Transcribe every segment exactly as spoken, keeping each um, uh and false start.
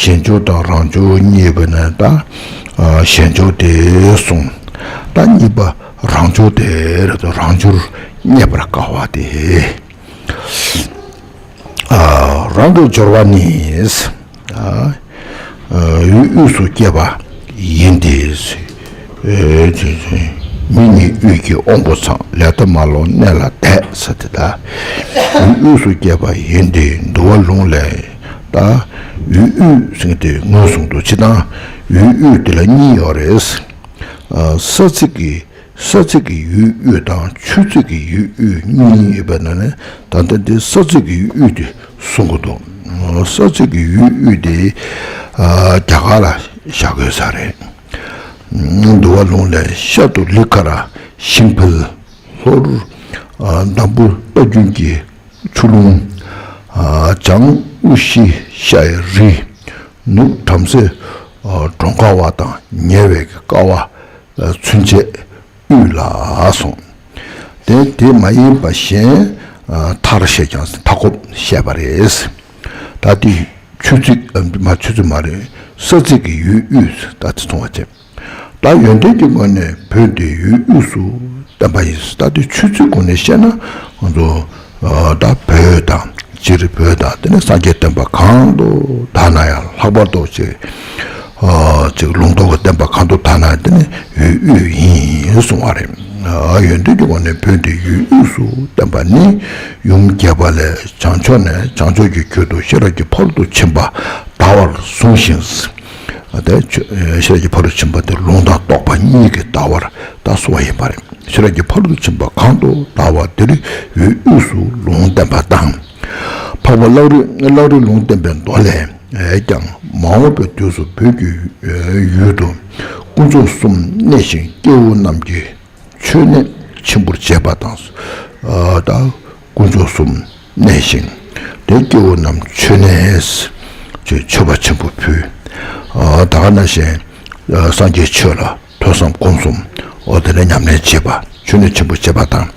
གཞན་འབྱོར་དང་རང་འབྱོར་གཉིས་པ་ནི་ད། ཨ། གཞན་འབྱོར་དེ་གསུངས། ད་གཉིས་པ་རང་འབྱོར་དེ་རེད་དོ། རང་འབྱོར་རྙེད་པར་དཀའ་བ་དེ། ཨ། རང་གི་འབྱོར་བ་ནི། ཨ། ཨ། ཡུལ་དབུས་སུ་སྐྱེས་པ་ཡིན་ཏེ། ཨེ། མི་ཉིད་དབུས་ཀྱི་དབང་པོ་ཚང་། ལས་མཐའ་མ་ལོག་གནས་ལ་དད་ཟེར་ཏེ། ད་ཡུལ་དབུས་སུ་སྐྱེས་པ་ཡིན་ཏེ། འདུལ་བ་ལུང་ལས་ད་ཡུལ་དབུས་ཟེར་མཁན་དེ་ངོས་བཟུང་དུ་ཕྱེ་སྟངས། ཡུལ་དབུས་དེ་ལ་གཉིས་ཡོད་རེད། ཨ། ས་ཚིགས་ཀྱི། ས་ཚིགས་ཀྱི་ཡུལ་དབུས་དང་ཆུ་ཚོད་ཀྱི་ཡུལ་དབུས་གཉིས་ཡོད་པ་ན་ནི། ད་ལྟ་འདི་ས་ཚིགས་ཀྱི་ཡུལ་དབུས་དེ་གསུང་གི་འདུག། ས་ཚིགས་ཀྱི་ཡུལ་དབུས་དེ། ཨ། རྒྱ་གར་ལ་བཞག་དགོས་ས་རེད། འདུལ་བ་ལུང་ལས། ཤར་དུ་ལི་ཁ་ར་ཤིང་འཕེལ་ལྷོར། ཨ། འདམ་བུ་རྟ་རྒྱུག་གི་ཆུ་ཀླུང་། ཨ། བྱང་དབུ་ཞི་ཤའི་རི། ནུབ་བྲམ་ཟེ། ཨ། གྲོང་ཁ་བ་དང་ཉེ་བའི་ཀ་བ། ཨ། ཚུན་ཆད་དབུས་ལ་གསུངས། དེ་དེ་མ་ཡིན་པ་གཞན། ཨ། མཐར་བཤད་ཀྱང་མཐའ་འཁོབ་བཤད་པ་རེད། ད་དེ་ཆུ་ཚིགས། ཨ། མ། ཆུ་ཚིགས་མ་རེད། ས་ཚིགས་ཀྱི་ཡུལ་དབུས། ད་དེ་མཚུངས་པ་བྱས། ད་ཡོན་ཏན་གྱི་ངོས་ནས་བོད་འདི་ཡུལ་དབུས་སུ་བསྟན་པ་ཡིན། ད་དེ་ཆོས་ཚིག་སྒོ་ནས་བཤད་ན་ང་ཚོ། ཨ། ད་བོད་དང་། སྤྱིར་བོད་དང་། དེ་ནས་སངས་རྒྱས་བསྟན་པ་གང་དུ་དར་ན་ཡང་། ལྷག་པར་དུ་ཅིག། ཨ། ཅིག་ལུང་རྟོགས་ཀྱི་བསྟན་པ་གང་དུ་དར་ན་དེ་ནི་ཡུལ་དབུས་ཡིན་གསུང་བ་རེད། ཨ། ཡོན་ཏན་གྱི་སྒོ་ནས་བོད་འདི་ཡུལ་དབུས་སུ་བསྟན་པ་ནི། ཡུམ་བརྒྱད་པ་ལས་བྱང་ཕྱོགས་ནས། བྱང་ཕྱོགས་ཀྱི་ཁུལ་དུ་ཤེས་རབ་ཀྱི་ཕ་རོལ་ཏུ་ཕྱིན་པ་དར་བར་གསུངས་ཤིང་། ཨ། དེ་ཆོས། ཤེས་རབ་ཀྱི་ཕ་རོལ་ཕྱིན་པ་དེ་ལུང་དང་རྟོགས་པ་གཉིས་ཀྱིས་དར་བར་ད་གསུངས་པ་ཡིན་པ་རེད། ཤེས་རབ་ཀྱི་ཕ་རོལ་ཏུ་ཕྱིན་པ་གང་དུ་དར་བ་དེར་ཡུལ་དབུས་སུ་ལུང་བསྟན་པ་དང་། འཕགས་པ་ཀླུ་རི། ཀླུ་རི་ལུང་བསྟན་པའི་མདོ་ལས་ཀྱང་། མ་འོངས་པའི་དུས་སུ་བོད་ཀྱི་ཡུལ་དུ་དཀོན་མཆོག་གསུམ་གནས་ཤིང་། སྐྱེ་བོ་རྣམས་ཀྱི་མཆོད་གནས་ཆེན་པོར་བྱེད་པ་དང་། ཨ། ད་དཀོན་མཆོག་གསུམ་གནས་ཤིང་། དེ་སྐྱེ་བོ་རྣམས་མཆོད་གནས་ཀྱི་མཆོད་པ་ཆེན་པོ་ཕུལ། ཨ། ད་ག་ནང་བཞིན། ཨ། སངས་རྒྱས་ཆོས་ལ་ཐོས་བསམ་སྒོམ་གསུམ། འོ་དེ་ལ་ཉམས་ལེན་བྱེད་པ། མཆོད་གནས་ཆེན་པོ་བྱེད་པ་དང་།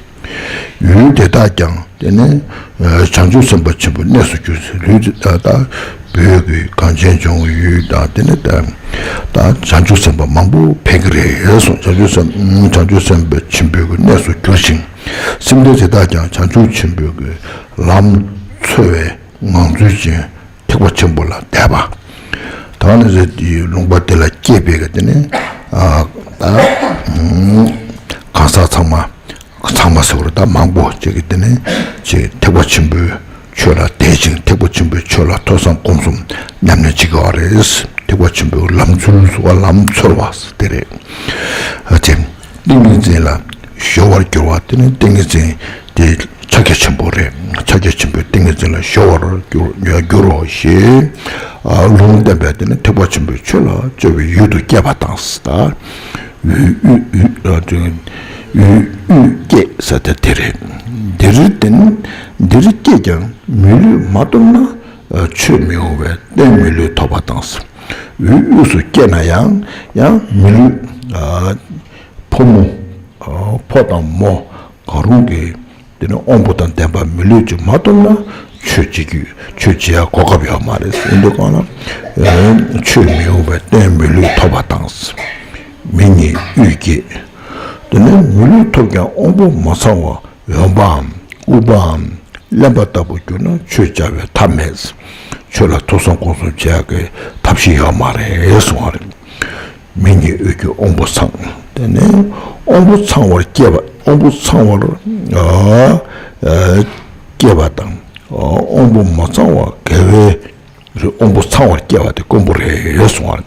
ཡུལ་དེ་དག་ཀྱང་དེ་ནི། ཨ། བྱང་ཆུབ་སེམས་དཔའ་ཆེན་པོའི་གནས་སུ་གྱུར་ཅིང་། ལུས་དེ་དག་བོད་ཀྱི་གངས་ཅན་ལྗོངས་ཡུལ་དང་། དེ་ནི་ད་ད་བྱང་ཆུབ་སེམས་དཔའ་མང་པོ་ཕེབས་ཀྱི་རེད་གསུངས། བྱང་ཆུབ་སེམས། བྱང་ཆུབ་སེམས་དཔའ་ཆེན་པོའི་གནས་སུ་གྱུར་ཅིང་། སེམས་ཅན་དེ་དག་ཀྱང་བྱང་ཆུབ་ཆེན་པོའི་ལམ་འཚོལ་བའི་ངང་ཚུལ་ཅན་ཐེག་པ་ཆེན་པོ་ལ་དད་པ། ད་ནི་ཟེར་དེ་ལུང་པ་དེ་ལ་སྐྱེས་པའི་གི་དེ་ནི། ཨ། ད་གང་ཟག་ཚང་མ། ཚང་མ་ཟེར་བ་རེད། ད་མང་པོ་ཅིག་གིས་དེ་ནི་ཅིག་ཐེག་པ་ཆེན་པོའི་ཆོས་ལ་དད་ཅིང་། ཐེག་པ་ཆེན་པོའི་ཆོས་ལ་ཐོས་བསམ་སྒོམ་གསུམ་ཉམས་ལེན་བྱེད་ཀྱི་ཡོད་རེད། ཐེག་པ་ཆེན་པོའི་ལམ་འཚོལ་བ། ལམ་འཚོལ་བ་དེ་རེད། ཨ། དེ་ཏིང་ངེ་འཛིན་ལ་གཞོལ་བར་འགྱུར་བ། དེ་ནི་ཏིང་ངེ་འཛིན་དེ་ཕྱག་རྒྱ་ཆེན་པོ་རེད། ཕྱག་རྒྱ་ཆེན་པོའི་ཏིང་ངེ་འཛིན་ལ་གཞོལ་བར་འགྱུར། འགྱུར་རོ་ཞེས། ཨ། ལུང་བསྟན་པས་དེ་ནི་ཐེག་པ་ཆེན་པོའི་ཆོས་ལ་སྤྱོད་པའི་ཡུལ་དུ་སྐྱེས་པ་དང་། ད་ཡུལ། ཡུལ། ཡུལ་དབུས་སྐྱེས་ཟེར་དེ་དེ་རེད། འདིར་བརྟེན། འདིར་སྐྱེས་ཀྱང་མི་ལུས་མ་ཐོབ་ན། ཆོས་མི་འོང་བས་རྟེན་མི་ལུས་ཐོབ་པ་དང་། ཡུལ་དབུས་སུ་སྐྱེས་ན་ཡང་། ཡང་མི་ལུས། ཕོ་མོ། ཕོ་དང་མོ་གང་རུང་གི་དེ་ནི་དབང་པོ་དང་ལྡན་པ་མི་ལུས་ཅིག་མ་ཐོབ་ན་ཆོས་བྱེད་རྒྱུ། ཆོས་བྱེད་ཡ་གོ་སྐབས་ཡོད་མ་རེད། ཡིན་དུས་གང་ལ། ཆོས་མི་འོང་བས་རྟེན་མི་ལུས་ཐོབ་པ་དང་། མི་ཉིད་དབུས་སྐྱེས། དེ་ནས་མི་ལུས་ཐོབ་ཀྱང་དབང་པོ་མ་ཚང་བ་འོན་པའམ་དབུལ་བའམ་གླེན་པ་ལྟ་བུར་གྱུར་ན་ཆོས་བྱ་བའི་ཐབས་མེད། ཆོས་ལ་ཐོས་བསམ་སྒོམ་གསུམ་བྱེད་ཡག་གི་ཐབས་ཤེས་ཡོད་མ་རེད་གསུང་བ་རེད། མི་ཉིད་དབུས་ཀྱི་དབང་པོ་ཚང་། དེ་ནས་དབང་པོ་ཚང་བར་སྐྱེས་པ། དབང་པོ་ཚང་བར། ཨ། ཨ། སྐྱེས་པ་དང་། དབང་པོ་མ་ཚང་བ་དགེ་བའི། དབང་པོ་ཚང་བར་སྐྱེ་བ་དེ་དཀོན་པོ་རེད་གསུང་བ་རེད།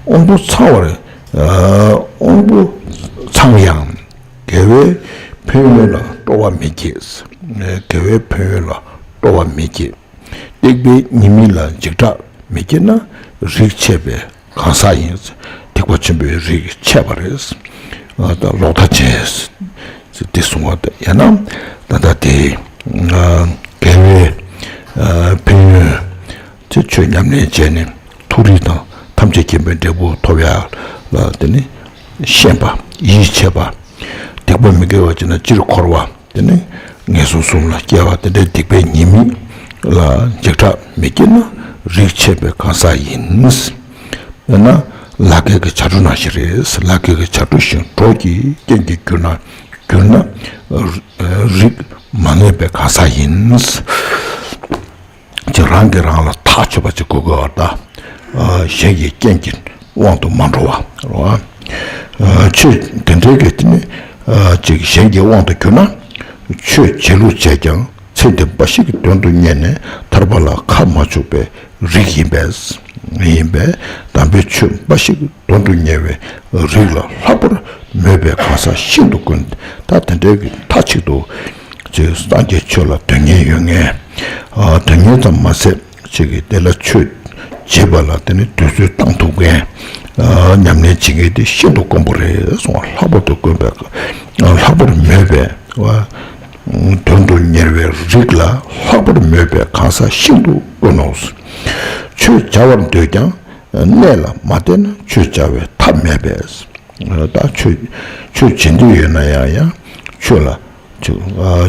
དབང་པོ་ཚང་བར། ཨ། དབང་པོ་ཚང་ཡང་དགེ་བའི་ཕན་ཡོན་ལ་སྤྲོ་བ་མི་སྐྱེ། དགེ་བའི་ཕན་ཡོན་ལ་སྤྲོ་བ་མི་སྐྱེ། སྟེགས་པའི་ཉེས་དམིགས་ལ་འཇིགས་སྐྲག་མི་སྐྱེ་ན་རིགས་ཆད་པའི་གང་ཟག་ཡིན། ཐེག་པ་ཆེན་པོའི་རིགས་ཆད་པ་རེད། ཨ། ད་ལོག་ལྟ་ཅན་དེ་གསུང་བ་དེ་ཡིན་ན། ད་ལྟ་དེ་དགེ་བའི་ཕན་ཡོན་དེ་ཆོས་ཉམས་ལེན་བྱས་ནས་མཐོ་རིས་དང་ཐམས་ཅད་མཁྱེན་པའི་འབྲས་བུ་ཐོབ་ཡ་ལ་དེ་ནི་ཤེས་པ། ཡིད་ཆེས་པ། སྡིག་པ་མི་དགེ་བ་བྱས་ན་སྤྱིར་འཁོར་བ། དེ་ནས་ངན་སོང་གསུམ་ལ་སྐྱེ་བ། དེ་འདྲའི་སྡིག་པའི་ཉེས་དམིགས་ལ་འཇིགས་སྐྲག་མི་སྐྱེ་ན་ རིགས་ཆད་པའི་གང་ཟག་ཡིན། དཔེར་ན་ལ་སྐད་ཀྱི་བྱ་སྒྲོ་ནང་བཞིན་རེད། ལ་སྐད་ཀྱི་བྱ་སྒྲོ་བཞིན་སྒྲོ་གི་རྐྱེན་གྱིས་གྱུར་ན་གྱུར་ན་རིགས་མ་ངེས་པའི་གང་ཟག་ཡིན། ཅིག་རང་གིས་རང་ལ་ཐག་ཆོད་པ་ཅིག་དགོས་དགོས་པར་གདའ། གཞན་གྱི་རྐྱེན་གྱི་དབང་དུ་མ་འགྲོ་བ། ཆོས་དེ་འདྲའི་གི་དེ་ནི་ཅིག་གཞན་གྱི་དབང་དུ་གྱུར་ན། ཆོས་བྱེད་ལུགས་བྱས་ཀྱང་ཚེ་འདི་འབའ་ཞིག་གི་དོན་དུ་གཉེར་ནས་ཐར་པ་ལ་ཁ་མ་ཕྱོགས་པའི་རིགས་ཡིན་པས། ཡིན་པས་དམ་པའི་ཆོས་འབའ་ཞིག་གི་དོན་དུ་གཉེར་བའི་རིགས་ལ་ལྷག་པར་མོས་པའི་གང་ཟག་ཤིན་ཏུ་དཀོན། ད་དེ་འདྲའི་གི་མཐའ་གཅིག་ཏུ་ཅིག་སངས་རྒྱས་ཆོས་ལ་དོན་གཉེར་ཡོད་མཁན། དོན་གཉེར་ཙམ་མ་ཟད་ཅིག་གིས་དེ་ལ་ཆོས་བྱེད་པ་ལ་དེ་ནི་དུས་ཚོད་བཏང་ཐུབ་མཁན། ཉམས་ལེན་བྱེད་མཁན་དེ་ཤིན་ཏུ་དཀོན་པོ་རེད་གསུངས་པ། ལྷག་པར་དུ་དཀོན་པའི་ལྷག་པར་མོས་པའི་དོན་དུ་གཉེར་བའི་རིགས་ལ་ལྷག་པར་མོས་པའི་གང་ཟག་ཤིན་ཏུ་དཀོན་ནོ། ཆོས་བྱ་བར་འདོད་ཀྱང་གནས་ལ་མ་བརྟེན་ན་ཆོས་བྱ་བའི་ཐབས་མེད་པས། ད་ཆོས་ཆོས་བྱེད་འདོད་ཡོད་ན་ཡང་ཡང་ཆོས་ལ་ཆོས་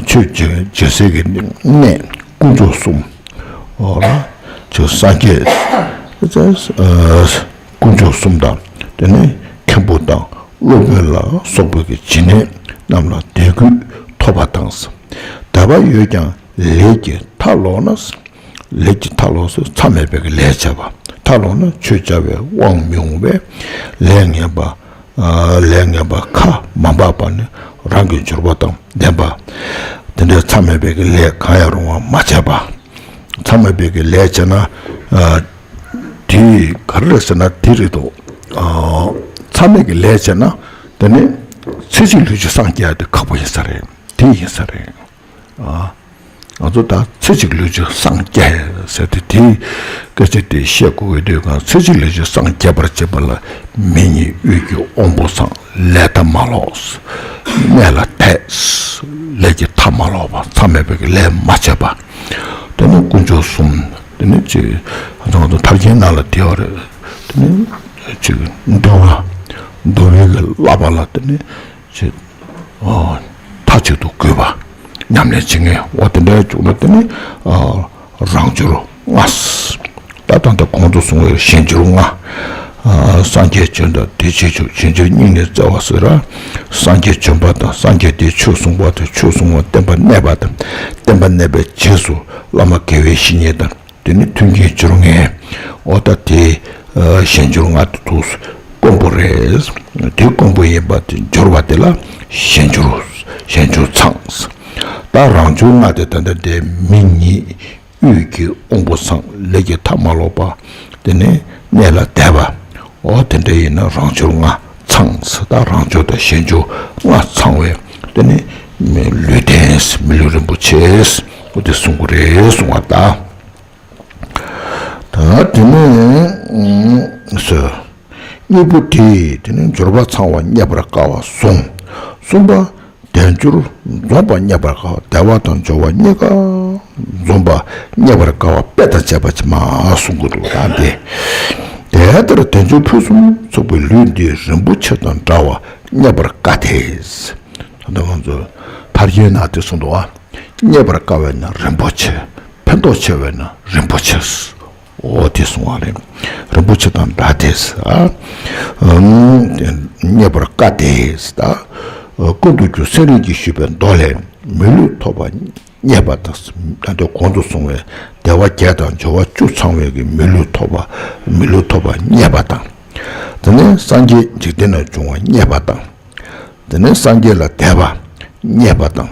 ཆོས་བྱེད་བྱེད་སའི་གི་གནས་དཀོན་མཆོག་གསུམ། འོ་ལ་ཆོས་སངས་རྒྱས་དཀོན་མཆོག་གསུམ་དང་དེ་ནས་མཁན་པོ་དང་སློབ་དཔོན་ལ་སོགས་པའི་གི་བྱིན་ལེན་རྣམས་ལ་དད་གུས་ཐོབ་པ་དང་། དད་པ་ཡོད་ཀྱང་ལས་ཀྱི་མཐའ་ལོག་ན། ལས་ཀྱི་མཐའ་ལོགས་སུ་མཚམས་མེད་པའི་ལས་བྱས་པ། མཐའ་ལོགས་ན་ཆོས་བྱ་བའི་དབང་མི་འོང་བས་ལས་ངན་པ། ལས་ངན་པ་ཁ་མ་འབབ་པ་ནི་རང་གི་འབྱོར་པ་དང་ལྡན་པ། དེ་འདྲའི་མཚམས་མེད་པའི་ལས་གང་ཡང་རུང་བ་མ་བྱས་པ། མཚམས་མེད་པའི་ལས་བྱས་ན། དེ་ག་རེ་རེད་ཟེར་ན་དེ་རེད་དོ། མཚམས་མེད་ཀྱི་ལས་བྱས་ན་དེ་ནི་ཚེ་གཅིག་ལུས་གཅིག་སངས་རྒྱས་དེ་ཁག་པོ་ཡིན་ས་རེད། དེ་ཡིན་ས་རེད། ང་ཚོ་ད་ཚེ་གཅིག་ལུས་གཅིག་སངས་རྒྱས་ཟེར་ཏེ་དེའི་སྐད་ཆ་དེ་བཤད་དགོས་ཀྱི་འདུག་ག་ཚེ་གཅིག་ལུས་གཅིག་སངས་རྒྱས་པར་བྱེད་པ་ལ་མི་ཉིད་དབུས་ཀྱི་དབང་པོ་ཚང་། ལས་མཐའ་མ་ལོག་གནས་ལ་དད། ལས་ཀྱི་མཐའ་མ་ལོག་པ། མཚམས་མེད་པའི་ལས་མ་བྱས་པ། དེ་ནི་དཀོན་མཆོག་གསུམ། དེ་ནི་ཅིག་ང་ཚོ་ཐར་རྒྱན་ནང་ལ་དེ་ཡོད་རེད། དེ་ནི་ཅིག་འདུལ་བ། འདུལ་བའི་བསླབ་པ་ལ་དེ་ནི། ཅེས། མཐའ་གཅིག་ཏུ་དགོས་པ། ཉམས་ལེན་བྱེད་མཁན་འོ་དེ་འདྲའི་བྱུང་ན་དེ་ནི་རང་འབྱོར་ལྔ། ད་ལྟ་ད་གོང་དུ་གསུངས་པའི་གཞན་འབྱོར་ལྔ། སངས་རྒྱས་བྱོན་དང་དེ་རྗེས་འཇུག་གཞན་འབྱོར་སྙིང་ནས་བརྩེ་བ་ཟེར་ར། སངས་རྒྱས་བྱོན་པ་དང་སངས་རྒྱས་དེས་ཆོས་གསུངས་པ་དང་ཆོས་གསུངས་པ་བསྟན་པ་གནས་པ་དང་བསྟན་པ་གནས་པའི་རྗེས་སུ་བླ་མ་དགེ་བའི་བཤེས་གཉེན་དང་། དེ་ནི་མཐུན་རྐྱེན་སྦྱོར་ངན། འོ་ད་དེ་གཞན་འབྱོར་ལྔ་དེ་ཐུགས་དཀོན་པོ་རེད། དེ་དཀོན་པོ་ཡིན་པ་དེ་འབྱོར་བ་དེ་ལ་གཞན་འབྱོར་གཞན་འབྱོར་ཚང་། ད་རང་འབྱོར་ལྔ་དེ་ད་ལྟ་དེ་མི་ཉིད་དབུས་ཀྱི་དབང་པོ་ཚང་ལས་ཀྱི་མཐའ་མ་ལོག་པ། དེ་ནི་གནས་ལ་དད་པ། འོ་དེ་འདྲ་ཡིན་ན་རང་འབྱོར་ལྔ་ཚང་། ད་རང་འབྱོར་དང་གཞན་འབྱོར་ལྔ་ཚང་བས་དེ་ནི་མི་ལུས་རྟེན་མི་ལུས་རིན་པོ་ཆེ། འོ་དེ་གསུང་གི་རེད་གསུང་བ་ད། ད་དེ་ནས་སོ། གཉིས་པོ་དེ་དེ་ནས་འབྱོར་པ་ཚང་བ་རྙེད་པར་དཀའ་བ་གསུམ། གསུམ་པ་དལ་འབྱོར་འཛོམས་པ་རྙེད་པར་དཀའ་བ། དལ་བ་དང་འབྱོར་བ་གཉིས་ཀ་འཛོམས་པ་རྙེད་པར་དཀའ་བ་དཔེ་དང་བཅས་པ་ཅིག་མ་གསུང་གི་འདུག་ད་དེ། དེ་ལྟར་དལ་འབྱོར་ཕུན་སུམ་ཚོགས་པའི་ལུས་འདི་རིན་པོ་ཆེ་དང་འདྲ་བ་རྙེད་པར་དཀའ་སྟེ། ད་ལྟ་ང་ཚོ་ཐར་རྒྱན་ན་དེ་གསུངས་འདུག་བ། རྙེད་པར་དཀའ་བས་ན་རིན་པོ་ཆེ། ཕན་ཐོགས་ཆེ་བས་ན་རིན་པོ་ཆེ། འོ་དེ་གསུང་བ་རེད། རིན་པོ་ཆེ་དང་འདྲ་སྟེ། ཨ། རྙེད་པར་དཀའ་སྟེ། ད་ཀུན་ཏུ་རྒྱུ་སེམས་རིག་གིས་ཞུས་པའི་མདོ་ལས་མི་ལུས་ཐོབ་པ་རྙེད་པ་དང་། ད་ལྟ་གོང་དུ་གསུངས་པའི་དལ་བ་བརྒྱད་དང་འབྱོར་བ་བཅུ་ཚང་བའི་གི་མི་ལུས་ཐོབ་པ། མི་ལུས་ཐོབ་པ་རྙེད་པ་དང་། དེ་ནས་སངས་རྒྱས་འཇིག་རྟེན་ན་བྱུང་བ་རྙེད་པ་དང་། དེ་ནས་སངས་རྒྱས་ལ་དད་པ་རྙེད་པ་དང་།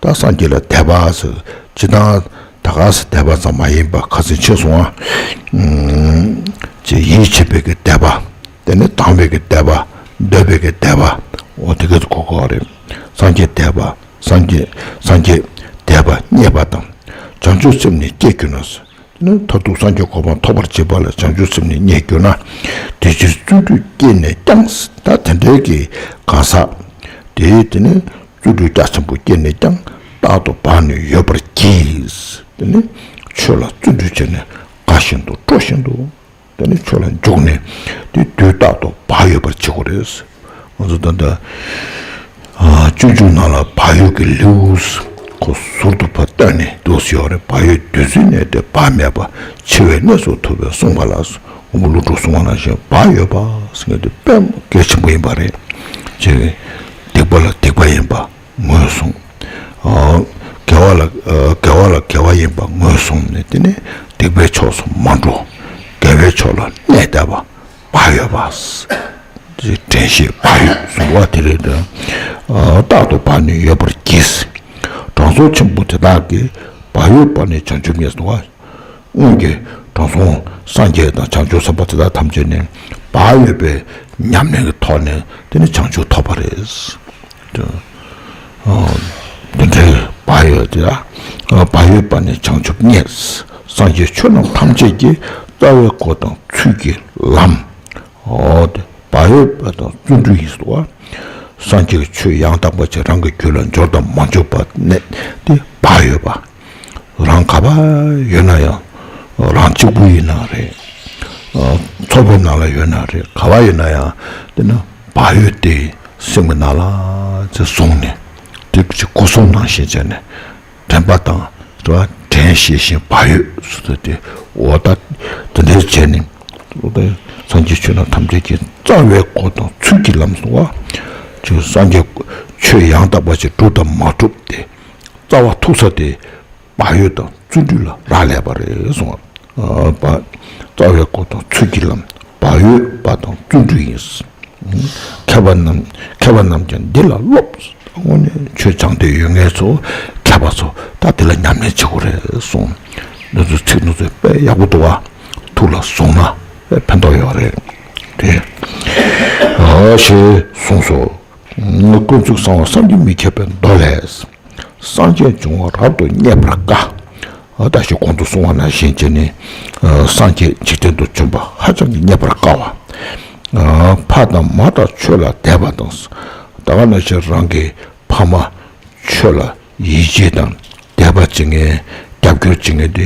ད་སངས་རྒྱས་ལ་དད་པ་ཟེར་ཇི་ལྟར་ད་ག་ཟེར་དད་པ་ཙམ་མ་ཡིན་པ་ཁ་ཚིག་ཆེ་སོང་ཨ། ཅེས་ཡིད་ཆེས་པའི་གི་དད་པ། དེ་ནས་དང་བའི་གི་དད་པ། འདོད་པའི་གི་དད་པ། འོ་དེ་ག་ཚོ་གོ་དགོས་རེད། སངས་རྒྱས་དད་པ། སངས་རྒྱས་སངས་རྒྱས་དད་པ་རྙེད་པ་དང་། བྱང་ཆུབ་སེམས་ནི་སྐྱེས་གྱུར་ན། དེ་ནས་མཐར་ཐུག་སངས་རྒྱས་གོ་འཕང་ཐོབ་པར་བྱེད་པ་ལ་བྱང་ཆུབ་སེམས་ནི་རྙེད་གྱུར་ན། དེ་ཕྱིར་བརྩོན་འགྲུས་བསྐྱེད་ནས་ཀྱང་། ད་དེ་འདྲའི་གི་གང་ཟག་དེ་དེ་ནས་བརྩོན་འགྲུས་རྒྱ་ཆེན་པོ་བསྐྱེད་ནས་ཀྱང་རྟག་ཏུ་བག་ནི་ཡོད་པར་གྱིས། དེ་ནས་ཆོས་ལ་བརྩོན་འགྲུས་བྱས་ནས་དགའ་བཞིན་དུ་སྤྲོ་བཞིན་དུ། དེ་ནས་ཆོས་ལ་འཇུག་ནས་དེ་དུས་རྟག་ཏུ་བག་ཡོད་པར་བྱེད་དགོས་རེད། ང་ཚོ་ད་ལྟ་སྤྱོད་འཇུག་ནང་ལ་བག་ཡོད་ཀྱི་ལེའུ། ཁོ་ཟུར་དུ་ཕར་བཏོན་ནས་འདུག་སེ་ཡོད་རེད། བག་ཡོད་བདུད་རྩིའི་གནས་ཏེ་བག་མེད་པ། འཆི་བའི་གནས་སུ་ཐུག་པས་གསུངས་པ་ལ། མགོན་པོ་ཀླུ་སྒྲུབ་གསུངས་པ་ནང་བཞིན་བག་ཡོད་པ་ཟེར་མཁན་དེ་དཔེ་གལ་ཆེན་པོ་ཡིན་པ་རེད། ཅེས་སྡིག་པ་ལ་སྡིག་པ་ཡིན་པ་ངོས་བཟུང་། ཨ་དགེ་བ་ལ་ཨ་དགེ་བ་ལ་དགེ་བ་ཡིན་པ་ངོས་བཟུང་ནས། དེ་ནས་སྡིག་པའི་ཕྱོགས་སུ་མ་འགྲོ། དགེ་བའི་ཕྱོགས་ལ་གནས་བསྡད་པ། བག་ཡོད་པ། དྲན་ཤེས་བག་ཡོད་གསུངས་པ་དེ་རེད། ཨ་རྟག་ཏུ་བག་ནི་ཡོད་པར་གྱིས། དྲང་སྲོང་ཆེན་པོ་དེ་དག་གིས། བག་ཡོད་པ་ནི་བྱང་ཆུབ་བརྙེས་སོ། སྔོན་གྱི་དྲང་སྲོང་སངས་རྒྱས་དང་བྱང་ཆུབ་སེམས་དཔའ་དེ་དག་ཐམས་ཅད་ནི་བག་ཡོད་པའི་ཉམས་ལེན་གྱི་ཐོག་ནས་དེ་ནི་བྱང་ཆུབ་ཐོབ་པ་རེད། དེ་འདྲའི་བག་ཡོད་དེ་ལ། བག་ཡོད་པ་ནི་བྱང་ཆུབ་བརྙེས། སངས་རྒྱས་ཆོས་རྣམས་ཐམས་ཅད་ཀྱི། རྩ་བའི་སྒོ་དང་ཚུལ་གྱི་ལམ། འོ་དེ་བག་ཡོད་པ་དང་བརྩོན་འགྲུས་ཡིན་སོ། སངས་རྒྱས་ཀྱི་ཆོས་ཡང་དག་པ་ཅིག་རང་གི་རྒྱུད་ལ་འབྱོར་དང་མ་འབྱོར་པ་ནི་དེ་བག་ཡོད་པ། རང་ག་པར་ཡོད་ན་ཡང་། རང་གཅིག་པུ་ཡིན་ན་རེད། ཚོགས་པའི་ནང་ལ་ཡོད་ན་རེད། ག་པར་ཡོད་ན་ཡང་དེ་ནི་བག་ཡོད་དེ་སེམས་ཀྱི་ནང་ལ་ཅིག་བཟུང་ནས། དེ་ཅིག་སྒོ་གསུམ་ནང་བཞིན་བྱས་ནས། དྲན་པ་དང་། དྲན་ཤེས་བཞིན་བག་ཡོད་ཟེར་དུས་དེ། འོ་ད་དེ་འདྲའི་བྱས་ནས། སངས་རྒྱས་ཆོས་རྣམས་ཐམས་ཅད་ཀྱི། རྩ་བའི་སྒོ་དང་ཚུལ་གྱི་ལམ་ཟེར་བ། ཅིག་སངས་རྒྱས་ཆོས་ཡང་དག་པ་ཅིག་སྒྲུབ་དང་མ་སྒྲུབ་དེ། རྩ་བ་ཐུག་ས་དེ་བག་ཡོད་དང་བརྩོན་འགྲུས་ལ་རག་ལས་པ་རེད་གསུངས། ཨ་བ། རྩ་བའི་སྒོ་དང་ཚུལ་གྱི་ལམ། བག་ཡོད་པ་དང་བརྩོན་འགྲུས་ཡིན། མཁས་པ་རྣམས་མཁས་པ་རྣམས་ཀྱང་འདི་ལ་སློབས། དངོས་གནས་ཆོས་སྦྱང་འདོད་ཡོད་མཁན་ཚོ། མཁས་པ་ཚོ་ད་འདི་ལ་ཉམས་ལེན་བྱེད་དགོས་རེད་གསུངས། འདི་ཚོ་ཚིག་འདི་ཚོ་དཔེ་ཡག་པོ་འདུག་བ། ཐུགས་ལ་བཟུང་ན་དཔེ་ཕན་ཐོགས་ཡོད་རེད། དེ་ཨ་ཞེས་གསུངས་སོ། ཀུན་ཚིག་གསང་བ་བསམ་གྱིས་མི་ཁྱབ་པའི་མདོ་ལས། སངས་རྒྱས་འབྱུང་བ་རབ་ཏུ་རྙེད་པར་དཀའ། ད་ཞུ་གོང་དུ་གསུངས་པ་ནང་བཞིན་བྱས་ནས། སངས་རྒྱས་འཇིག་རྟེན་དུ་བྱོན་པ་ཧ་ཅང་གི་རྙེད་པར་དཀའ་བ། ཕ་དང་མ་དང་ཆོས་ལ་དད་པ་དང་། ད་ག་ནང་བཞིན་རང་གི་ཕ་མ་ཆོས་ལ་ཡིད་ཆེས་དང་དད་པ་བྱེད་མཁན། རྒྱབ་སྐྱོར་བྱེད་མཁན་དེ་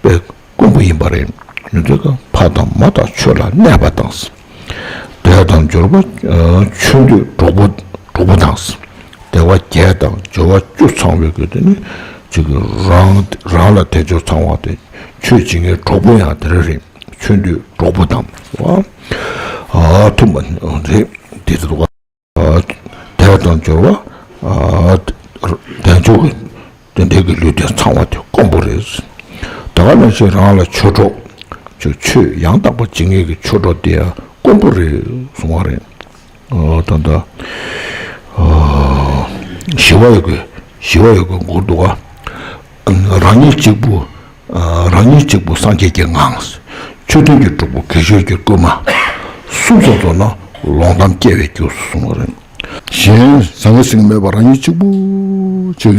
དཔེ་དཀོན་པོ་ཡིན་པ་རེད། ཡིན་དུས་ཀ་ཕ་དང་མ་དང་ཆོས་ལ་གནས་པ་དང་། དད་དང་འབྱོར་པ་ཆོས་འདོད་གྲོགས་པོ་གྲོགས་པོ་དང་། དད་པ་བརྒྱད་དང་འབྱོར་བ་བཅུ་ཚང་བའི་སྐབས་དེ་ནི་ཅིག་རང་རང་ལ་དལ་འབྱོར་ཚང་བ་དེ། ཆོས་བྱེད་མཁན་གྲོགས་པོ་ཡང་དེ་རེད། ཆོས་འདོད་གྲོགས་པོ་དང་། ཨ་མཐུན་པ་རེད། དེ་ཚོ་དད་དང་འབྱོར་བ། དལ་འབྱོར་གྱི་དེ་འདྲའི་གི་ལུས་རྟེན་ཚང་བ་དེ་དཀོན་པོ་རེད། ད་ག་ནང་བཞིན་རང་ལ་ཆོས་གྲོགས། ཆོས་ཆོས་ཡང་དག་པ་བྱེད་མཁན་གྱི་ཆོས་གྲོགས་དེ་ཡང་དཀོན་པོ་རེད་གསུང་བ་རེད། ཨ་ད་ལྟ་ཨ་ཞི་བ་ཡོད་དགོས། ཞི་བ་ཡོད་དགོས་མགོ་འདུག་ག། རང་ཉིད་གཅིག་པུ། ཨ་རང་ཉིད་གཅིག་པུ་སངས་རྒྱས་ཀྱི་ངང་། ཆོས་མཐུན་གྱི་གྲོགས་པོ་དགེ་སྦྱོར་གྱི་བསྐུལ་མ། གསུམ་སོང་ཙམ་ན་ལོང་གཏམ་སྐྱེ་བའི་རྒྱུ་གསུངས་པ་རེད། གཞན་ཟང་ངེ་ཟིང་མེད་པར་རང་ཉིད་གཅིག་པུ་ཅིག་